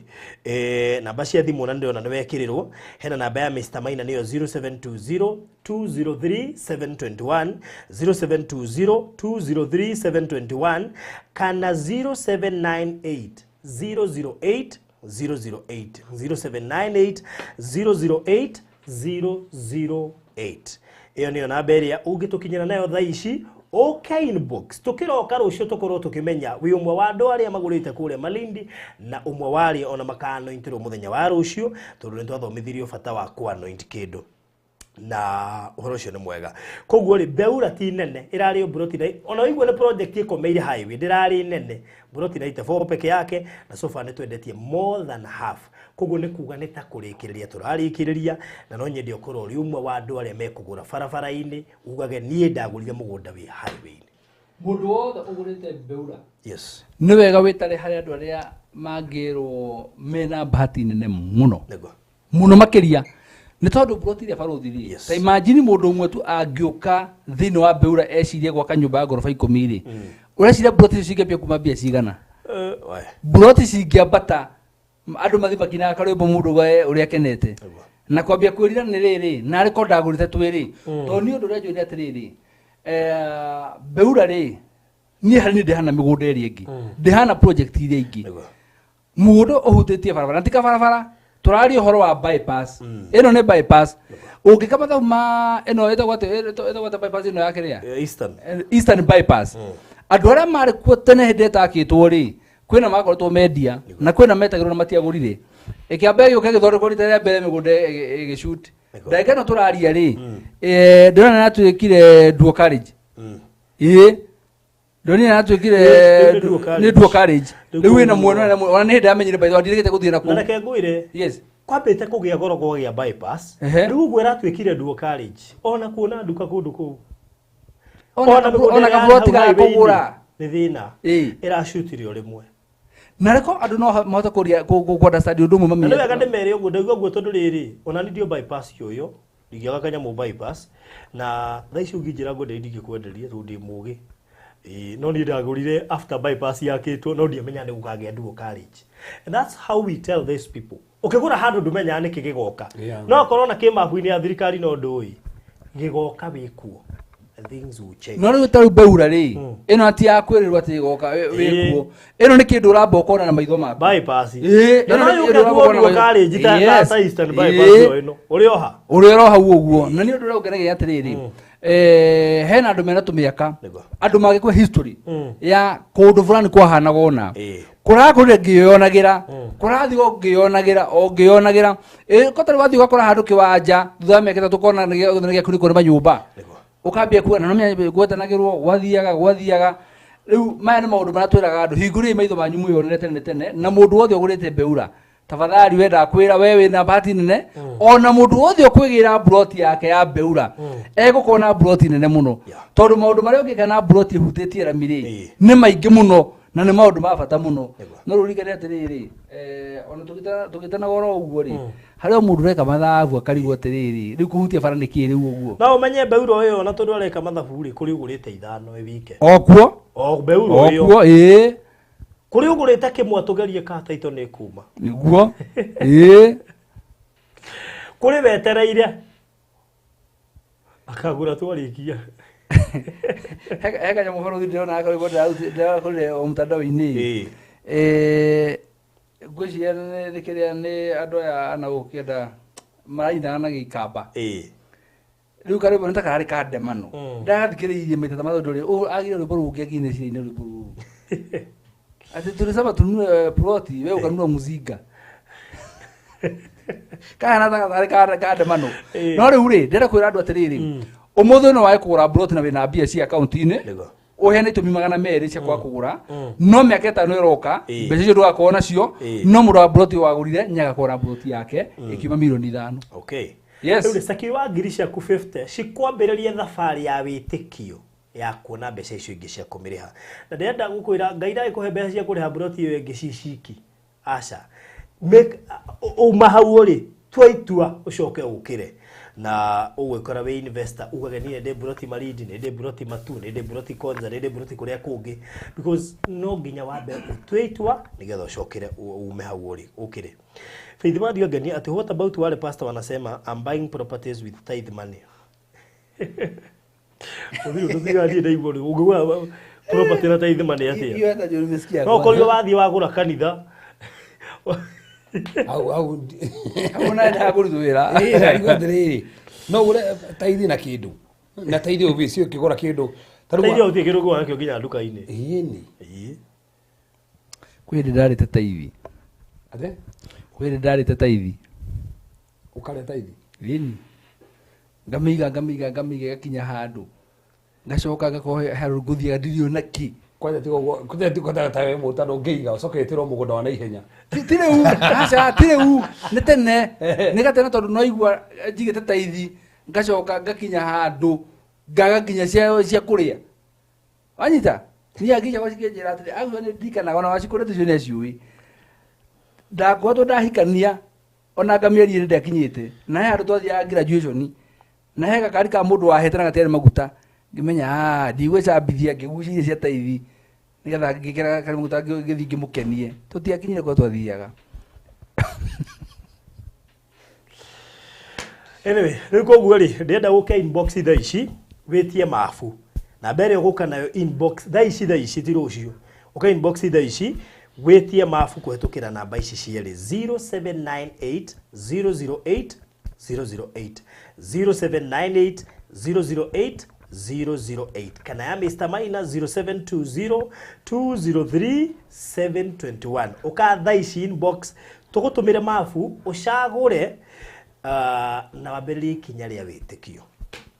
namba cia thimũ na ndĩrona nĩ wekĩrĩrwo. Hena namba ya Mr. Maina nĩyo 0720 203 721, 0720 203 721 kana 0798 008 008, 0798 008 008. Ĩyo nĩyo namba ĩrĩa ũngĩtũkinyĩra nayo thaa ici. Ũke inbox, tũkĩroka rũciũ tũkorwo tũkĩmenya wĩ ũmwe wa andũ arĩa magũrĩte kũrĩa Malindi na ũmwe wa arĩa ona makanointirwo mũthenya wa rũciũ, tondũ nĩ twathomithirio bata wa kũanoint kĩndũ na ũhoro ũcio nĩ mwega. Koguo rĩ, Beura ti nene, ĩrarĩ o broti na ona ũigue nĩ project ĩkomeire highway, ndĩrarĩ nene, broti 94 peke yake, na so far nĩ twendetie more than half. Koguo nĩ kuga nĩ ta kũrĩkĩrĩria tũrarĩkĩrĩria, na no nyende ũkorwo ũrĩ ũmwe wa andũ arĩa mekũgũra barabara-inĩ, ugage niĩ ndagũrire mũgũnda wĩ highway-inĩ. Mũndũ wothe ũgũrĩte Beura, Yes. Nĩ wega wĩtare harĩ andũ arĩa mangĩrwo mena bahati nene mũno. Nĩguo. Mũno makĩria nĩ tondũ broti iria barũthi rĩ, Yes. ta imagine mũndũ ũmwe tu angĩũka thĩinĩ wa Beura ecirie gwaka nyũmba ya ngoroba 10 rĩ, ũreciria broti icio cingĩambia kuma mbia cigana? Wae. Broti cingĩambata andũ mathiĩ makinaga karwĩmbo mũndũ we ũrĩa akenete. Nĩguo. Na kwambia kwĩrira nĩ rĩrĩ narĩ ko ndagũrĩte twĩrĩ, tondũ niĩ ũndũ ũrĩa njũĩ nĩ atĩrĩrĩ, Beura rĩ, niĩ harĩ niĩ ndĩhana mĩgũnda ĩrĩa ĩngĩ, ndĩhana project iria ingĩ. Nĩguo. Mũgũnda ũhutĩtie barabara na ti kabarabara, tũraria ũhoro wa bypass. Ĩno nĩ bypass, ũngĩka mathabu ma ĩno ĩtagwo atĩ, ĩtagwo atĩ bypass ĩno ya kĩrĩa? Eastern. Eastern bypass. Andũ arĩa marĩ kuo tene hĩndĩ ĩtakĩtwo rĩ, kwĩna makoretwo mendia na kwĩna metagĩrwo na matiagũrire. Ĩkĩamba ĩgĩũka ĩgĩthondekwo rita rĩa mbere mĩgũnda ĩgĩshoot. Nĩguo. Ndagĩka ĩno tũraria rĩ, ndĩrona nĩyatuĩkire dual carriage. Ĩĩ, ndonire nĩyatuĩkire Rĩu nĩ dual carriage. nĩ dual carriage. Rĩu Rĩu ĩna kũu mwena na mwena, ona nĩ hĩndĩ yamenyire, by the way, ndirĩgĩte gũthiĩ na Na kũu. reke ngwĩre, Yes. kwambĩte kũgĩa goro gwagĩa bypass. Ehe. Rĩu ũguo ĩratuĩkire dual carriage, ona kuona nduka kũndũ kũu, Ona mĩgũnda ĩrĩa kaburoti hau ga highway-inĩ, kũgũra nĩ thĩna. Ĩĩ. Ĩracutire o rĩmwe. Na reko andũ no mahote kũria kũunderstand ũndũ ũmwe. Na nĩ Mamenye wega ndĩmere ũguo, ndauga ũguo tondũ rĩrĩ, ona niĩ ndio bypass ũyũ ndingĩaga kanyamũ bypass, na thaa ici ũngĩnjĩra ngwenderia ndingĩkwenderia tondũ ndĩ mũgĩ. Ĩĩ, no niĩ ndagũrire after bypass yakĩtwo, no ndiamenya nĩ gũkagĩa dual carriage, and that's how we tell these people. Ũkĩgũra handũ ndũmenyaga nĩkĩ gĩgoka. No okorwo na kĩ mabu-inĩ ya thirikari, no ndũĩ gĩgoka wĩkuo. Things will change. No rĩu ta rĩu Beura rĩ, ĩno ti ya kwĩrĩrwo atĩ ĩgoka wĩkuo, ĩno nĩ kĩndũ ũramba ũkona na maitho maku. Bypass. Ĩĩ, Na ĩno no nĩ yũke kĩndũ ũramba kuo ũkona na dual maitho. carriage ta Yes. ta Eastern bypass. Ĩĩ. Ĩyo ĩno ũrĩ oha. Ũrĩa ũro hau ũguo, na nĩ ũndũ ũrĩa ũngenagia atĩrĩrĩ, hena andũ mena tũmĩaka, Nĩguo. andũ mangĩkũhe history ya kũndũ fulani kwahanaga ũna, Ĩĩ. kũrakũrire ngĩyonagĩra, kũrathiĩ o ngĩyonagĩra o ngĩyonagĩra. Kotarĩ wathiĩ ũgakora handũ kĩwanja, thutha wa mĩaka 3 ũkona nĩ gĩakunĩkwo nĩ manyũmba. Nĩguo. Ũkambia kuga na nomenya gwetanagĩrwo gwathiaga gwathiaga. Rĩu maya nĩ maũndũ marĩa twĩraga andũ, hingũrĩai maitho manyu mwĩyonere tene tene. Na mũndũ wothe ũgũrĩte Beura, tafadhali we ndakwĩra we wĩna bahati nene. Ona mũndũ wothe ũkwĩgĩra broti yake ya Beura egũkorwo na broti nene mũno, tondũ maũndũ marĩa ũngĩka na broti ĩhutĩtie rami rĩ, nĩ maingĩ mũno na nĩ maũndũ ma bata mũno. No rĩu ririkane atĩrĩrĩ, ona tũgĩtanaga oro ũguo rĩ, harĩ o mũndũ ũreka mathabu akarigwo atĩrĩrĩ, rĩu kũhutia bara nĩ kĩ rĩu ũguo? No ũmenye Beuro ĩyo, na tondũ areka mathabu rĩ, kũrĩ ũgũrĩte ithano ĩ wike. Okuo. O Beuro ĩyo. Okuo, ĩĩ. Kũrĩ ũgũrĩte kĩmwe, tũgerie ka taito nĩ kuma. Nĩguo, ĩĩ. Kũrĩ wetereire akagũra twarĩkia. He kanyamũ barũthi ndĩrona karwĩmbo ndĩrakorire o mtandao-inĩ. Ĩĩ. Ngwĩciria nĩ kĩrĩa nĩ andũ aya ana gũkĩenda marainaga na gĩikamba. Rĩu karwĩmbo nĩ ta kararĩ ka ndemano. Ndagathikĩrĩirie maita ta matũ rĩ, agire rwĩmbo rũngĩ akine ciaine rwĩmbo rũrũ atĩ tulisema tununue ploti, we ukanunua muzinga, kahana ta gatarĩ ka ndemano. No rĩu rĩ, ndĩrenda kwĩra andũ atĩrĩrĩ, ũmũthĩ no wage kũgũra ploti na wĩna mbia cia akaunti-inĩ, Nĩguo. ũheane itũmi 200 cia kwaga kũgũra, no mĩaka 5 ĩroka, mbeca icio ndũgakorwo nacio. No mũndũ wa ploti wagũrire nĩagakorwo na ploti yake ĩkiuma mirioni 5. Okay. Yes. Rĩu rĩ, Saki wa ngiri ciaku 50 cikwambĩrĩria thabarĩ ya wĩtĩkio ya kuona mbeca icio ingĩ cia kũmĩrĩha. Na ndĩrenda gũkwĩra Ngai ndagĩkũhe mbeca cia kũrĩha mburoti ĩyo ĩngĩ ci ciki, aca. Uma hau rĩ, tua itua ũcoke ũkĩre. Na ũgwĩkora wĩ investor ugage niĩ ndĩ mburoti Malindi, nĩ ndĩ mburoti Matu, nĩ ndĩ mburoti Konza, nĩ ndĩ mburoti kũrĩa kũngĩ, because no nginya wambe ũtue itua nĩgetha ũcokere ume hau ũrĩ ũkĩrĩ. Faith Mathew Ngenia atĩ what about wale pastor wanasema I'm buying properties with tithe money. Ũthire tũtigathiĩ ndaigua rĩ, ũngĩgũra property na tithe money atĩa? Hiyo hata ndio nimesikia. No ũkorirwo wathiĩ wagũra kanitha. Au au. Hakuna nda kũrutwo wĩra. Eh, ndaigua atĩrĩrĩ, no ũgũre taithi na kĩndũ na taithi obviously ũkĩgũra kĩndũ ta rĩu Tithe gũtirĩ kĩndũ ũgũra nakĩo nginya nduka-inĩ. Ĩni. Ĩĩ. Kwĩ hĩndĩ ndarĩte taithi. Atĩ? Kwĩ hĩndĩ ndarĩte taithi. Ũkarĩa taithi? Ĩni. Ngamĩiga ngamĩiga ngamĩiga ĩgakinya handũ. Ngacoka ngakorwo handũ ngũthiaga ndirĩ ona kĩ. Kwanja tiga ũguo, kwanja tiga ũguo ta we mũtano ũngĩiga ũcoke wĩtĩrwo mũgũnda wa naihenya. Ti rĩu, aca, ti rĩu, nĩ tene. Nĩ gatene tondũ no igua njigĩte taithi, ngacoka ngakinya handũ, ngaga nginya cia kũrĩa. Wanyita? Niĩ angĩca cikĩnjĩra atĩrĩ, aguo nĩ ndirikanaga ona wacikũrĩte icio nĩ aciũĩ. Ndakoretwo ndahikania, ona nga mĩeri ĩrĩ ndakinyĩte. Na he handũ twathiaga graduation, na he gakari ka mũndũ wahete na gatiarĩ maguta. Ngĩmenya, ndigwĩcambithia, ngĩgucĩrĩria cia taithi. Nĩgetha ngĩkĩra gakari maguta ngĩthiĩ ngĩmũkenie. Tũtiakinyire kũrĩa twathiaga. Anyway, rĩu koguo rĩ, ndĩrenda gũke inbox thaa ici wĩtie mabu. Na mbere ũgũka nayo inbox thaa ici, thaa ici ti rũciũ. Ũka inbox thaa ici wĩtie mabu kũhetũkĩra namba ici cierĩ 0798 008 008, 0798 008 008, kana ya Mr. Maina 0720 203 721. Ũka thaa ici inbox tũgũtũmĩre mabu ũcagũre, na wambĩrĩrie ikinya rĩa wĩtĩkio.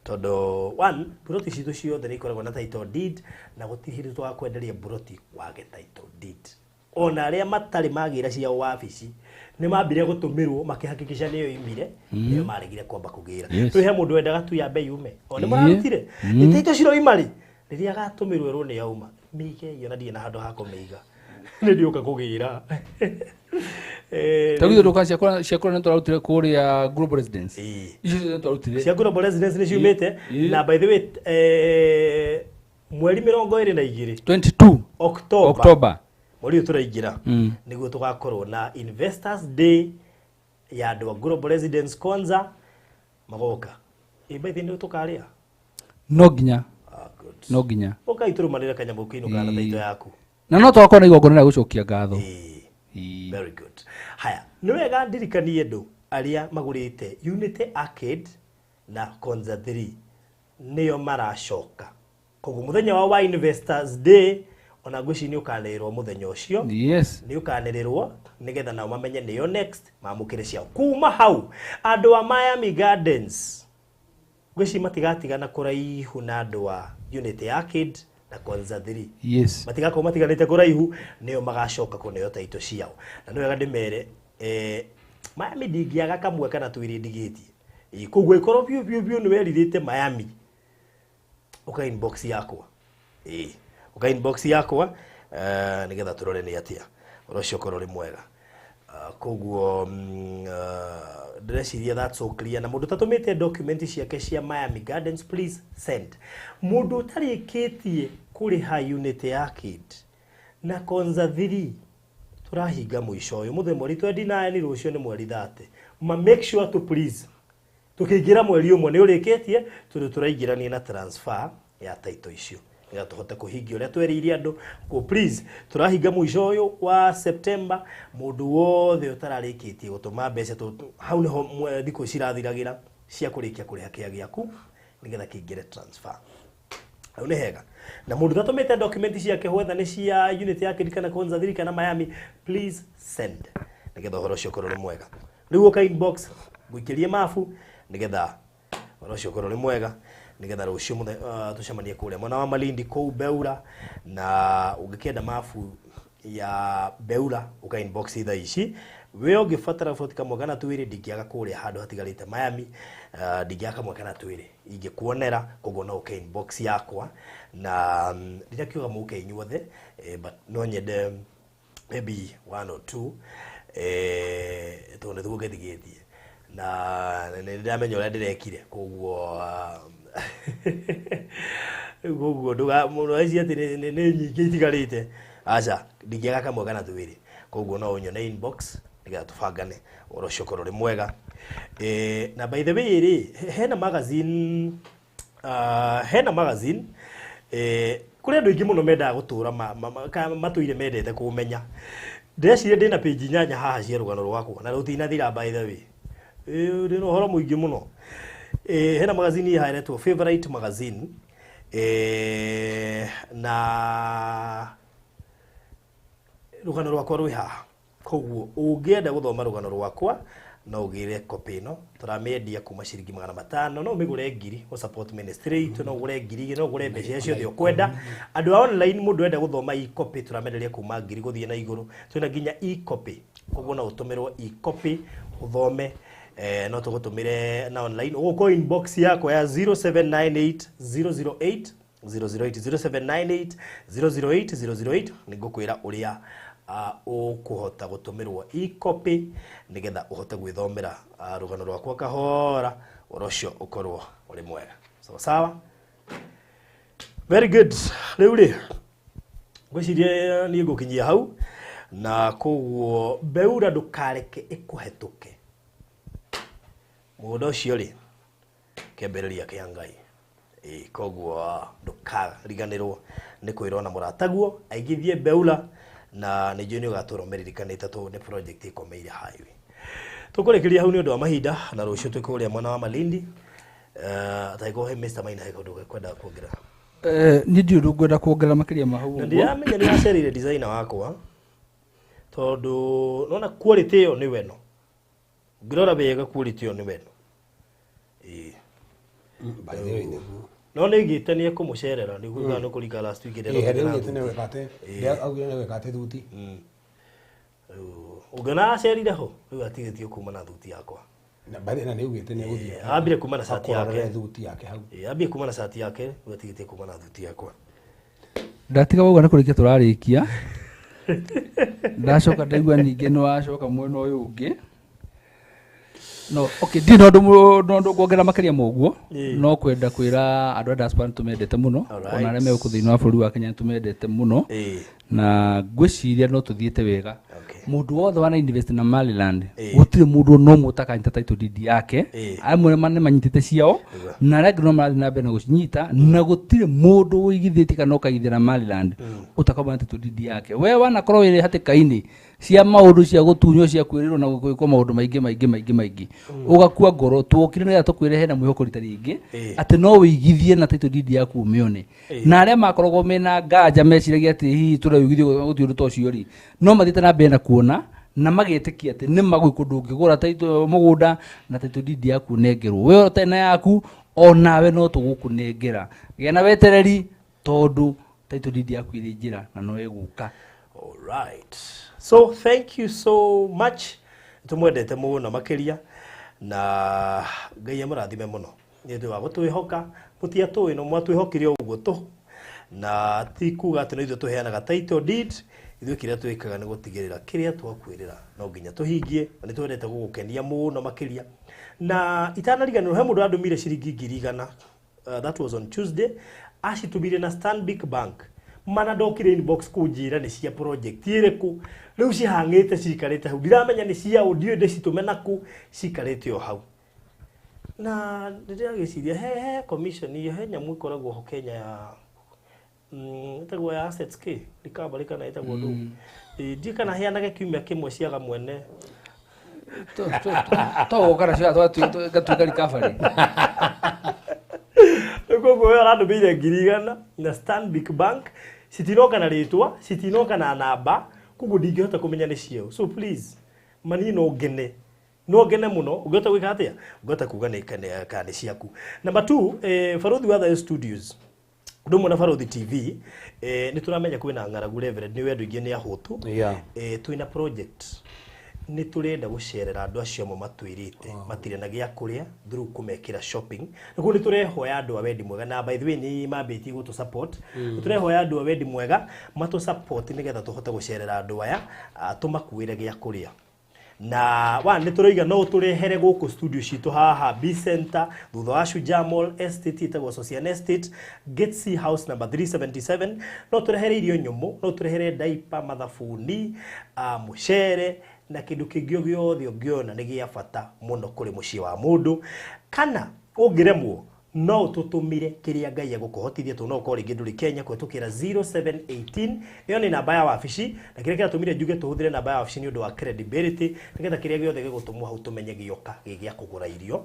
Tondũ one, mburoti citũ ciothe nĩ ikoragwo na title deed, na gũtirĩ hĩndĩ tũgakwenderia mburoti wage title deed. Ona arĩa matarĩ magĩra cia wabici nĩ mambire gũtũmĩrwo makĩhakikisha nĩyo imire, nĩyo maregire kwamba kũgĩra. Yes. Rĩu he mũndũ wendaga tu yambe yume. O nĩ Ĩĩ. mararutire. Ĩ title ciroima rĩ, rĩrĩa agatũmĩrwo erwo nĩ yauma, mĩige iyo na ndirĩ na handũ ha kũmĩiga. Nĩ ndioka kũgĩra. Ta githĩ ndũka ciakũra nĩ twarutire kũrĩa Global Residence. Ĩĩ. Icio ciothe twarutire. Cia Global Residence nĩ ciumĩte. Ĩĩ. Na by the way, mweri mĩrongo ĩrĩ na igĩrĩ 22 October. October. Mweri ũyũ tũraingĩra. Nĩguo tũgakorwo na Investors Day ya andũ a Global Residence Konza magoka. Ĩ by the way nĩ tũkarĩa? No nginya. Ah, good. No nginya. Ũkai tũrũmanĩre kanyamũ kĩinũ kana Ĩĩ. taito yaku. Na no tũgakorwo na igongona rĩa gũcokia ngatho. Ĩĩ. Ĩĩ. Very good. Haya, nĩ wega ndirikanie andũ arĩa magũrĩte Unity Arcade na Konza 3 nĩo maracoka. Koguo mũthenya wao wa Investors Day ona ngwĩciria nĩ ũkanĩrĩrwo mũthenya ũcio. Yes. Nĩ ũkanĩrĩrwo nĩgetha nao mamenye nĩo next mamũkĩre ciao. Kuma hau andũ a Miami Gardens ngwĩciria matigatigana kũraihu na andũ a Unity Arcade na Konza 3. Yes. Matigakorwo matiganĩte kũraihu, nĩo magacoka kũneo taito ciao. Na nĩ wega ndĩmere, Miami ndingĩaga kamwe kana twĩrĩ ndigĩtie. Ĩ, koguo ĩkorwo biũ biũ biũ nĩ werirĩte Miami, ũka inbox yakwa. Ĩ, ũka inbox yakwa, nĩgetha tũrore nĩ atĩa. Ũhoro ũcio ũkorwo ũrĩ mwega. Koguo, ndĩreciria that's so clear. Na mũndũ ũtatũmĩte document ciake cia Miami Gardens, please send. Mũndũ ũtarĩkĩtie kũrĩha Unity Arcade na Konza 3 tũrahinga mũico ũyũ mũthenya mweri 29, rũciũ nĩ mweri 30. Ma make sure to please tũkĩingĩra mweri ũmwe nĩ ũrĩkĩtie, tondũ tũraingĩrania na transfer ya title icio nĩgetha tũhote kũhingia ũrĩa twerĩire andũ. Ko please tũrahinga mũico ũyũ wa September, mũndũ wothe ũtararĩkĩtie gũtũma mbeca, hau nĩho thikũ cirathiragĩra cia kũrĩkia kũrĩha kĩa gĩaku nĩgetha kĩingĩre transfer. Hau nĩ hega. Na mũndũ ũtatũmĩte document ciake whether nĩ cia Unity Arcade kana Konza 3 kana Miami, please send nĩgetha ũhoro ũcio ũkorwo ũrĩ mwega. Rĩu ũka inbox ngũikĩrie mabu nĩgetha ũhoro ũcio ũkorwo ũrĩ mwega, nĩgetha rũciũ tũcemanie kũrĩa mwena wa Malindi kũu Beura. Na ũngĩkĩenda mabu ya Beura ũka inbox thaa ici. We ũngĩbatara boti kamwe kana twĩrĩ, ndingĩaga kũrĩa handũ hatigarĩte Miami, ndingĩaga kamwe kana twĩrĩ ingĩkuonera, koguo no ũke inbox yakwa. Na ndirakiuga mũke inyuothe, but no nyende maybe one or two, tondũ nĩguo ngĩtigĩtie. Na nĩ ndĩramenya ũrĩa ndĩrekire koguo koguo ndũga mũndũ aici atĩ nĩ nyingĩ itigarĩte aca ndingĩaga kamwe kana twĩrĩ koguo no ũnyone inbox nĩgetha tũbangane ũhoro ũcio ũkorwo ũrĩ mwega. Na by the way rĩ hena magazine hena magazine kũrĩ andũ aingĩ mũno mendaga gũtũra matũire mendete kũmenya. Ndĩreciria ndĩna page 8 haha cia rũgano rwakwa na rũtinathira by the way. Ndĩna ũhoro mũingĩ mũno. Hena magazine haha ĩretwo Favorite Magazine na rũgano rwakwa rwĩ haha koguo ũngĩenda gũthoma rũgano rwakwa no ũgĩre copy ĩno tũramĩendia kuma ciringi 500 no ũmĩgũre 1000 o support ministry itũ no ũgũre 2000 no ũgũre mbeca ciothe ũkwenda. Andũ a online mũndũ enda gũthoma e-copy tũramenderia kuma 1000 gũthiĩ na igũrũ twĩna nginya e-copy koguo no ũtũmĩrwo e-copy ũthome no tũgũtũmĩre na online ũgũkorwo inbox yakwa ya 0798 008 008 0798 008 008 nĩngũkwĩra ũrĩa ũkũhota gũtũmĩrwo e-copy nĩgetha ũhote gwĩthomera rũgano rwakwa kahora ũhoro ũcio ũkorwo ũrĩ mwega. Sawa sawa, very good. Rĩu rĩ ngwĩciria niĩ ngũkinyia hau na koguo Beura ndũkareke ĩkũhetũke mũgũnda ũcio rĩ kĩambĩrĩria kĩa Ngai. Koguo ndũkariganĩrwo nĩ kwĩrwo na mũrataguo aigithie Beura na nĩ njũĩ nĩ ũgatũra ũmĩririkanĩte tondũ nĩ project ĩkomeire highway. Tũkũrĩkĩria hau nĩ ũndũ wa mahinda na rũciũ twĩ kũrĩa mwena wa Malindi. Ataigwo he Mr. Maina he kaũndũ kwenda kuongerera. Niĩ ndiũĩ ũndũ ngwenda kuongerera makĩria ma hau Na ũguo. ndiramenya nĩ wacerire designer wakwa tondũ nona quality ĩyo nĩ weno. Ngĩrora wega quality ĩyo nĩ weno. By the way nĩguo. No nĩ ngĩte nĩ ekũmũcerera nĩguo nĩ kũringa last week Ĩĩ rĩu nĩ wĩkate augire nĩ wĩkate thuti. Ũngĩona acerire ho rĩu atigĩtio kuma na thuti yakwa. Na by the way na nĩ augĩte nĩ egũthiĩ. Ambire kuma na cati yake. Akũrorere thuti yake hau. Ambire kuma na cati yake rĩu atigĩtie kuma na thuti yakwa. Ndatiga wauga nĩ kũrĩkia tũrarĩkia ndacoka ndaigua ningĩ nĩ wacoka mwena ũyũ ũngĩ no okay ndirĩ na ũndũ nguongerera makĩria ma ũguo no kwenda kwĩra andũ a diaspora nĩ tũmendete mũno ona arĩa me gũkũ thĩinĩ wa bũrũri wa Kenya nĩ tũmendete mũno na ngwĩciria no tũthiĩte wega. Mũndũ wothe wana invest na Maryland gũtirĩ mũndũ no ũmwe ũtakanyita title deed yake amwe nĩ manyitĩte ciao na arĩa angĩ no marathiĩ na mbere na gũcinyita na gũtirĩ mũndũ ũigithĩtie kana ũkaigithia Maryland ũtakauma na title deed yake. We wanakorwo wĩrĩ hatĩka-inĩ cia maũndũ cia gũtunywo cia kwĩrĩrwo na gwĩkwo maũndũ maingĩ maingĩ maingĩ maingĩ ũgakua ngoro tuokire nĩgetha tũkwĩre hena mwĩhoko rita rĩngĩ atĩ no ũigithie na title deed yaku ũmĩone na arĩa makoragwo mena nganja meciragia atĩ hihi tũraigithio gũtirĩ ũndũ ta ũcio rĩ no mathiĩte na mbere na kuona na magetĩkia atĩ nĩ magwĩkwo ndũngĩgũra title mũgũnda na title deed yaku ũnengerwo we ũtarĩ na yaku onawe no tũgũkũnengera gĩa na wetereri tondũ title deed yaku ĩrĩ njĩra na no ĩgũka. All right. So thank you so much. Tumwendete mũno makĩria na Ngai amũrathime mũno nĩ ũndũ wa gũtwĩhoka mũtiatũĩ no mwatwĩhokire ũguo tũhũ na ti kuga atĩ no ithuĩ tũheanaga title deed ithuĩ kĩrĩa twĩkaga nĩ gũtigĩrĩra kĩrĩa twakwĩrĩra no nginya tũhingie na nĩ twendete gũgũkenia mũno makĩria na itanariganĩrwo he mũndũ andũmire ciringi 100,000 that was on Tuesday acitũmire na Stanbic Bank mana ndokire inbox kũnjĩra nĩ cia project ĩrĩkũ rĩu cihang'ĩte cikarĩte hau ndiramenya nĩ cia ũ ndiũĩ ndĩcitũme nakũ cikarĩte o hau na ndĩragĩciria he commission he nyamũ ĩkoragwo ho Kenya ya ĩtagwo ya assets kĩ recovery kana ĩtagwo ndũ ndiĩ kana heanage kiumia kĩmwe ciaga mwene to gũka nacio gatuĩka recovery koguo we arandũmĩire 100,000 na Stanbic Bank citinoka na rĩtwa citinoka na namba koguo ndingĩhota kũmenya nĩ ciao so please mani no ngene mũno ũngĩhota gwĩka atĩa ũngĩhota kuga nĩ kana nĩ ciaku. Number 2 Baruthi wa Thayo Studios ũndũ ũmwe na Baruthi TV nĩ tũramenya kwĩna ng'aragu Reverend nĩ we andũ aingĩ nĩ ahũtu twĩna project nĩ tũrenda gũcerera andũ acio amwe matwĩrĩte matirĩ na gĩa kũrĩa through kũmekĩra shopping nĩguo nĩ tũrehoya andũ a wendi mwega na by the way nĩ mambĩtie gũtũ support nĩ tũrehoya andũ a wendi mwega matũ support nĩgetha tũhote gũcerera andũ aya tũmakuĩre gĩa kũrĩa Na wa nĩ tũroiga no ũtũrehere gũkũ studio citũ haha B Center thutha wa Shujaa Mall Estate ĩtagwo Socian Estate, Gate C House number 377. No tũrehere irio nyũmũ, no tũrehere diaper, mathabuni, mũcere na kĩndũ kĩngĩ o gĩothe ũngĩona nĩ gĩa bata mũno kũrĩ mũciĩ wa mũndũ. Kana ũngĩremwo no ũtũtũmire kĩrĩa Ngai egũkũhotithia, tondũ no ũkorwo rĩngĩ ndũrĩ Kenya kũhetũkĩra 0718. Ĩyo nĩ namba ya wabici, na kĩrĩa kĩratũmire njuge tũhũthĩre namba ya wabici nĩ ũndũ wa credibility, nĩgetha kĩrĩa gĩothe gĩgũtũmwo hau tũmenye gĩoka gĩ gĩa kũgũra irio.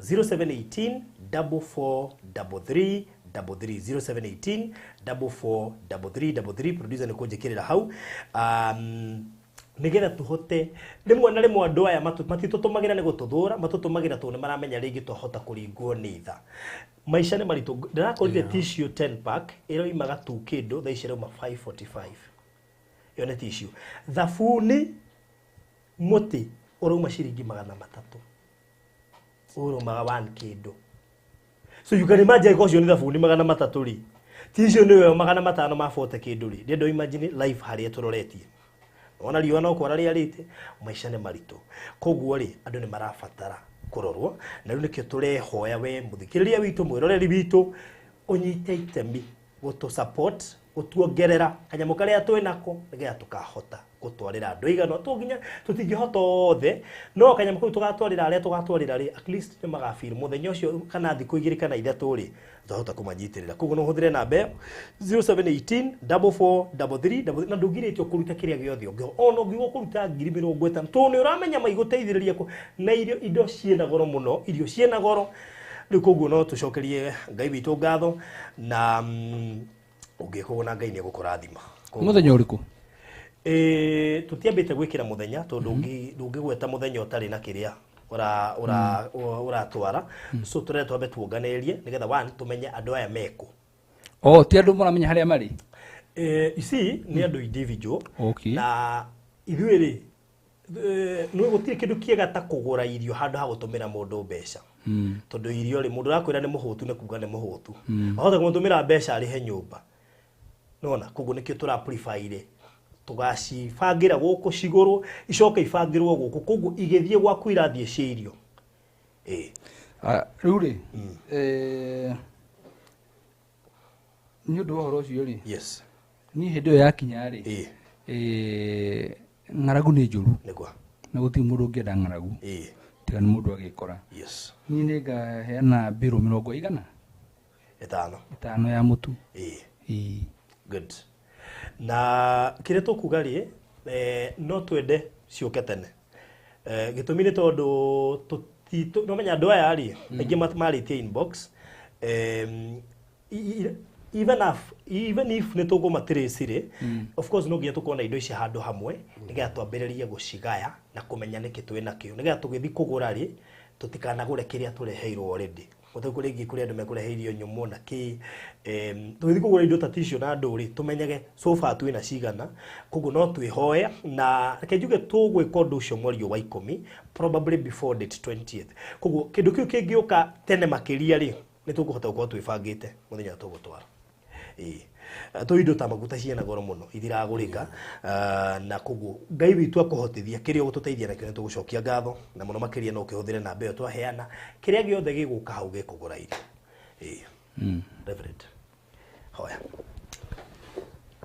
0718 4433 33, 0718 4433 33. Producer nĩ kũnjĩkĩrĩra hau nigetha tuhote rĩmwe na rĩmwe. Andũ aya matitũtũmagĩra nĩ gũtũthũra, matũtũmagĩra tondũ nĩ maramenya rĩngĩ twahota kũringwo nĩ tha. Maica nĩ maritũ. Ndĩrakorire tissue 10 pack ĩroimaga tu kĩndũ, thaa ici ĩrauma 545. Ĩyo nĩ tissue. Thabuni mũtĩ ũrauma ciringi 300, ũraumaga one kĩndũ. So you can imagine ũcio nĩ thabuni 300 rĩ, tissue nĩyo 500 ma 40 kĩndũ rĩ. Ndĩrenda imagine life harĩa tũroretie, ona riũa no kwara rĩarĩte. Maica nĩ maritũ, koguo rĩ andũ nĩ marabatara kũrorwo, na rĩu nĩkĩo tũrehoya we mũthikĩrĩria witũ, mwĩroreri witũ, ũnyite itemi gũtũ support, gũtuongerera kanyamũ karĩa twĩ nako, nĩgetha tũkahota gũtwarĩra andũ aigana. To nginya tũtingĩhota othe, no kanyamũ kau tũgatwarĩra arĩa tũgatwarĩra rĩ, at least nĩ magafeel mũthenya ũcio kana thikũ 2 kana 3 rĩ, twahota kũmanyitĩrĩra. Koguo no ũhũthĩre namba ĩyo 0718 443333, na ndũngirĩtio kũruta kĩrĩa gĩothe ũngĩhota, ona ũngiuga kũruta 50,000, tondũ nĩ ũramenya maigũteithĩrĩria kũ na irio. Indo ciĩna goro mũno, irio ciĩna goro rĩu. Koguo no tũcokerie Ngai witũ ngatho, na ũngĩka ũguo na Ngai nĩ egũkũrathima. Mũthenya ũrĩkũ? Tũtiambĩte gwĩkĩra mũthenya tondũ ndũngĩgweta mũthenya ũtarĩ na kĩrĩa ũratwara. So tũrenda twambe tuonganĩrĩrie nĩgetha one tũmenye andũ aya mekũ. O ti andũ mũramenya harĩa marĩ? You see, nĩ andũ individual. Na ithuĩ rĩ, nĩ gũtirĩ kĩndũ kĩega ta kũgũra irio handũ ha gũtũmĩra mũndũ mbeca, tondũ irio rĩ, mũndũ ũrakwĩra nĩ mũhũtu nĩ kuga nĩ mũhũtu, wahota kũmũtũmĩra mbeca arĩhe nyũmba nona. Koguo nĩkĩo tũra prefer tũgacibangĩra gũkũ cigũrwo, icoke ibangĩrwo gũkũ, koguo igĩthiĩ gwaku irathiĩ cia irio, ĩĩ. Ah, rĩu rĩ, nĩ ũndũ wa ũhoro ũcio rĩ, niĩ hĩndĩ ĩyo yakinya rĩ, ng'aragu nĩ njũru na gũtirĩ mũndũ ũngĩenda ng'aragu tiga nĩ mũndũ agĩkora. Niĩ nĩ ngaheana mbĩrũ mĩrongo igana 5. 5 ya mũtu. Ĩĩ. Good. Na kĩrĩa tũkuga rĩ, no twende ciũke tene. Gĩtũmi nĩ tondũ no menya andũ aya rĩ, aingĩ marĩtie inbox, even if nĩ tũkũmatrace rĩ, of course no nginya tũkorwo na indo ici handũ hamwe, nĩgetha twambĩrĩrie gũcigaya na kũmenya nĩkĩ twĩ nakĩo, nĩgetha tũgĩthiĩ kũgũra rĩ, tũtikanagũre kĩrĩa tũreheirwo already. Gũtĩ rĩngĩ kũrĩ andũ mekũrehe irio nyũmũ na kĩ. Tũgĩthiĩ kũgũra indo ta tissue na ndũ rĩ, tũmenyage so far twĩna cigana. Koguo no twĩhoe, na reke njuge tũgwĩka ũndũ ũcio mweri ũyũ wa 10, probably before date 20th. Koguo kĩndũ kĩu kĩngĩũka tene makĩria rĩ, nĩ tũkũhota gũkorwo twĩbangĩte mũthenya ũrĩa tũgũtwara. Ĩĩ. Tũ indo ta maguta ciĩna goro mũno, ithiragũrĩka. Na koguo Ngai witũ akũhotithia kĩrĩa ũgũtũteithia nakĩo, nĩ tũgũcokia ngatho na mũno makĩria. No ũkĩhũthĩre namba ĩyo twaheana, kĩrĩa gĩothe gĩgũka hau gĩkũgũra irio. Ĩĩ. Reverend, hoya.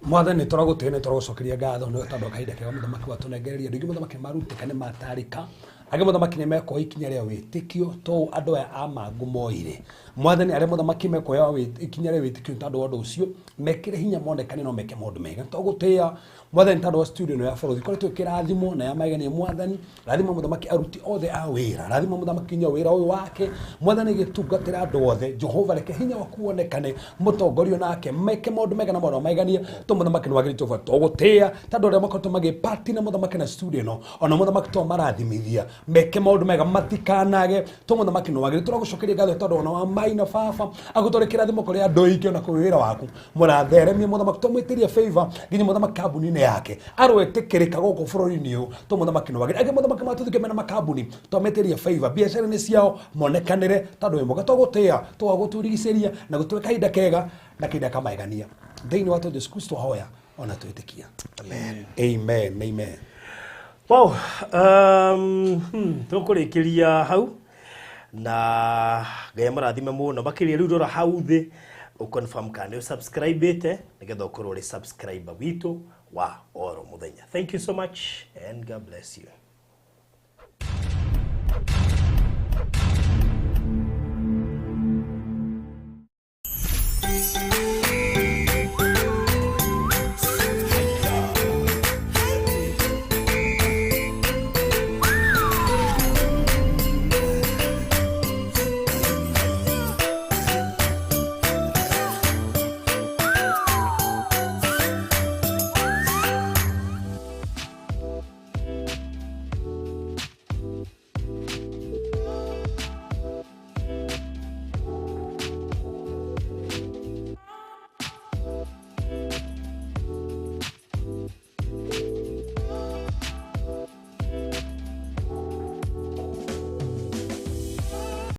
Mwathani, tũragũtĩĩa, nĩ tũragũcokeria ngatho nĩ tondũ wa kahinda kega mũthamaki watũnengereria. Andũ aingĩ, mũthamaki, marutĩka nĩ matarĩka, angĩ, mũthamaki, nĩ mekuoya ikinya rĩa wĩtĩkio to andũ aya a mangũ moire. Mwathani, arĩa, mũthamaki, mekuoya ikinya rĩa wĩtĩkio nĩ tondũ wa ũndũ ũcio, mekĩre hinya monekane no meke maũndũ mega. Tũgũtĩĩa, Mwathani, tondũ wa studio ĩno ya bũrũri ikoretwo ĩkĩrathimwo na ya magegania. Mwathani, rathima mũthamaki aruti othe a wĩra, rathima mũthamaki nginya wĩra ũyũ wake. Mwathani, gĩtungatĩra andũ othe. Jehova, reke hinya waku wonekane, mũtongorio nake meke maũndũ mega na maũndũ maiganie to mũthamaki nĩ wagĩrĩte ũba. Tũgũtĩĩa tondũ arĩa makoretwo magĩpati na mũthamaki na studio ĩno, ona mũthamaki to marathimithia meke maũndũ mega, matikanage to mũthamaki nĩ wagĩrĩte. Tũragũcokeria ngatho tondũ ona wa mai na baba agũtware kĩrathimo kũrĩ andũ aingĩ, ona kũrĩ wĩra waku mũratheremia. Mũthamaki, tũmwĩtĩrie favor nginya mũthamaki kambuni-inĩ yake aroetĩkĩrĩka gũkũ bũrũri-inĩ ũyũ to mũthamaki nĩ wagĩrĩire. Angĩ, mũthamaki, matũthike mena makambuni, twametĩrie favor biacara-inĩ ciao monekanĩre tondũ wĩ mwega. Tũgũtĩĩa tũgagũtũrigicĩria na gũtũhe kahinda kega na kahinda kamaegania thĩinĩ wa Jesu Kristo hoya ona twĩtĩkia. Amen. Amen, amen. Wow, tũkũrĩkĩria hau na Ngai amũrathime mũno makĩria. Rĩu rora hau thĩ ũconfirm kana nĩ ũsubscribĩte nĩgetha ũkorwo ũrĩ subscriber witũ wa oro mũthenya. Thank you so much and God bless you.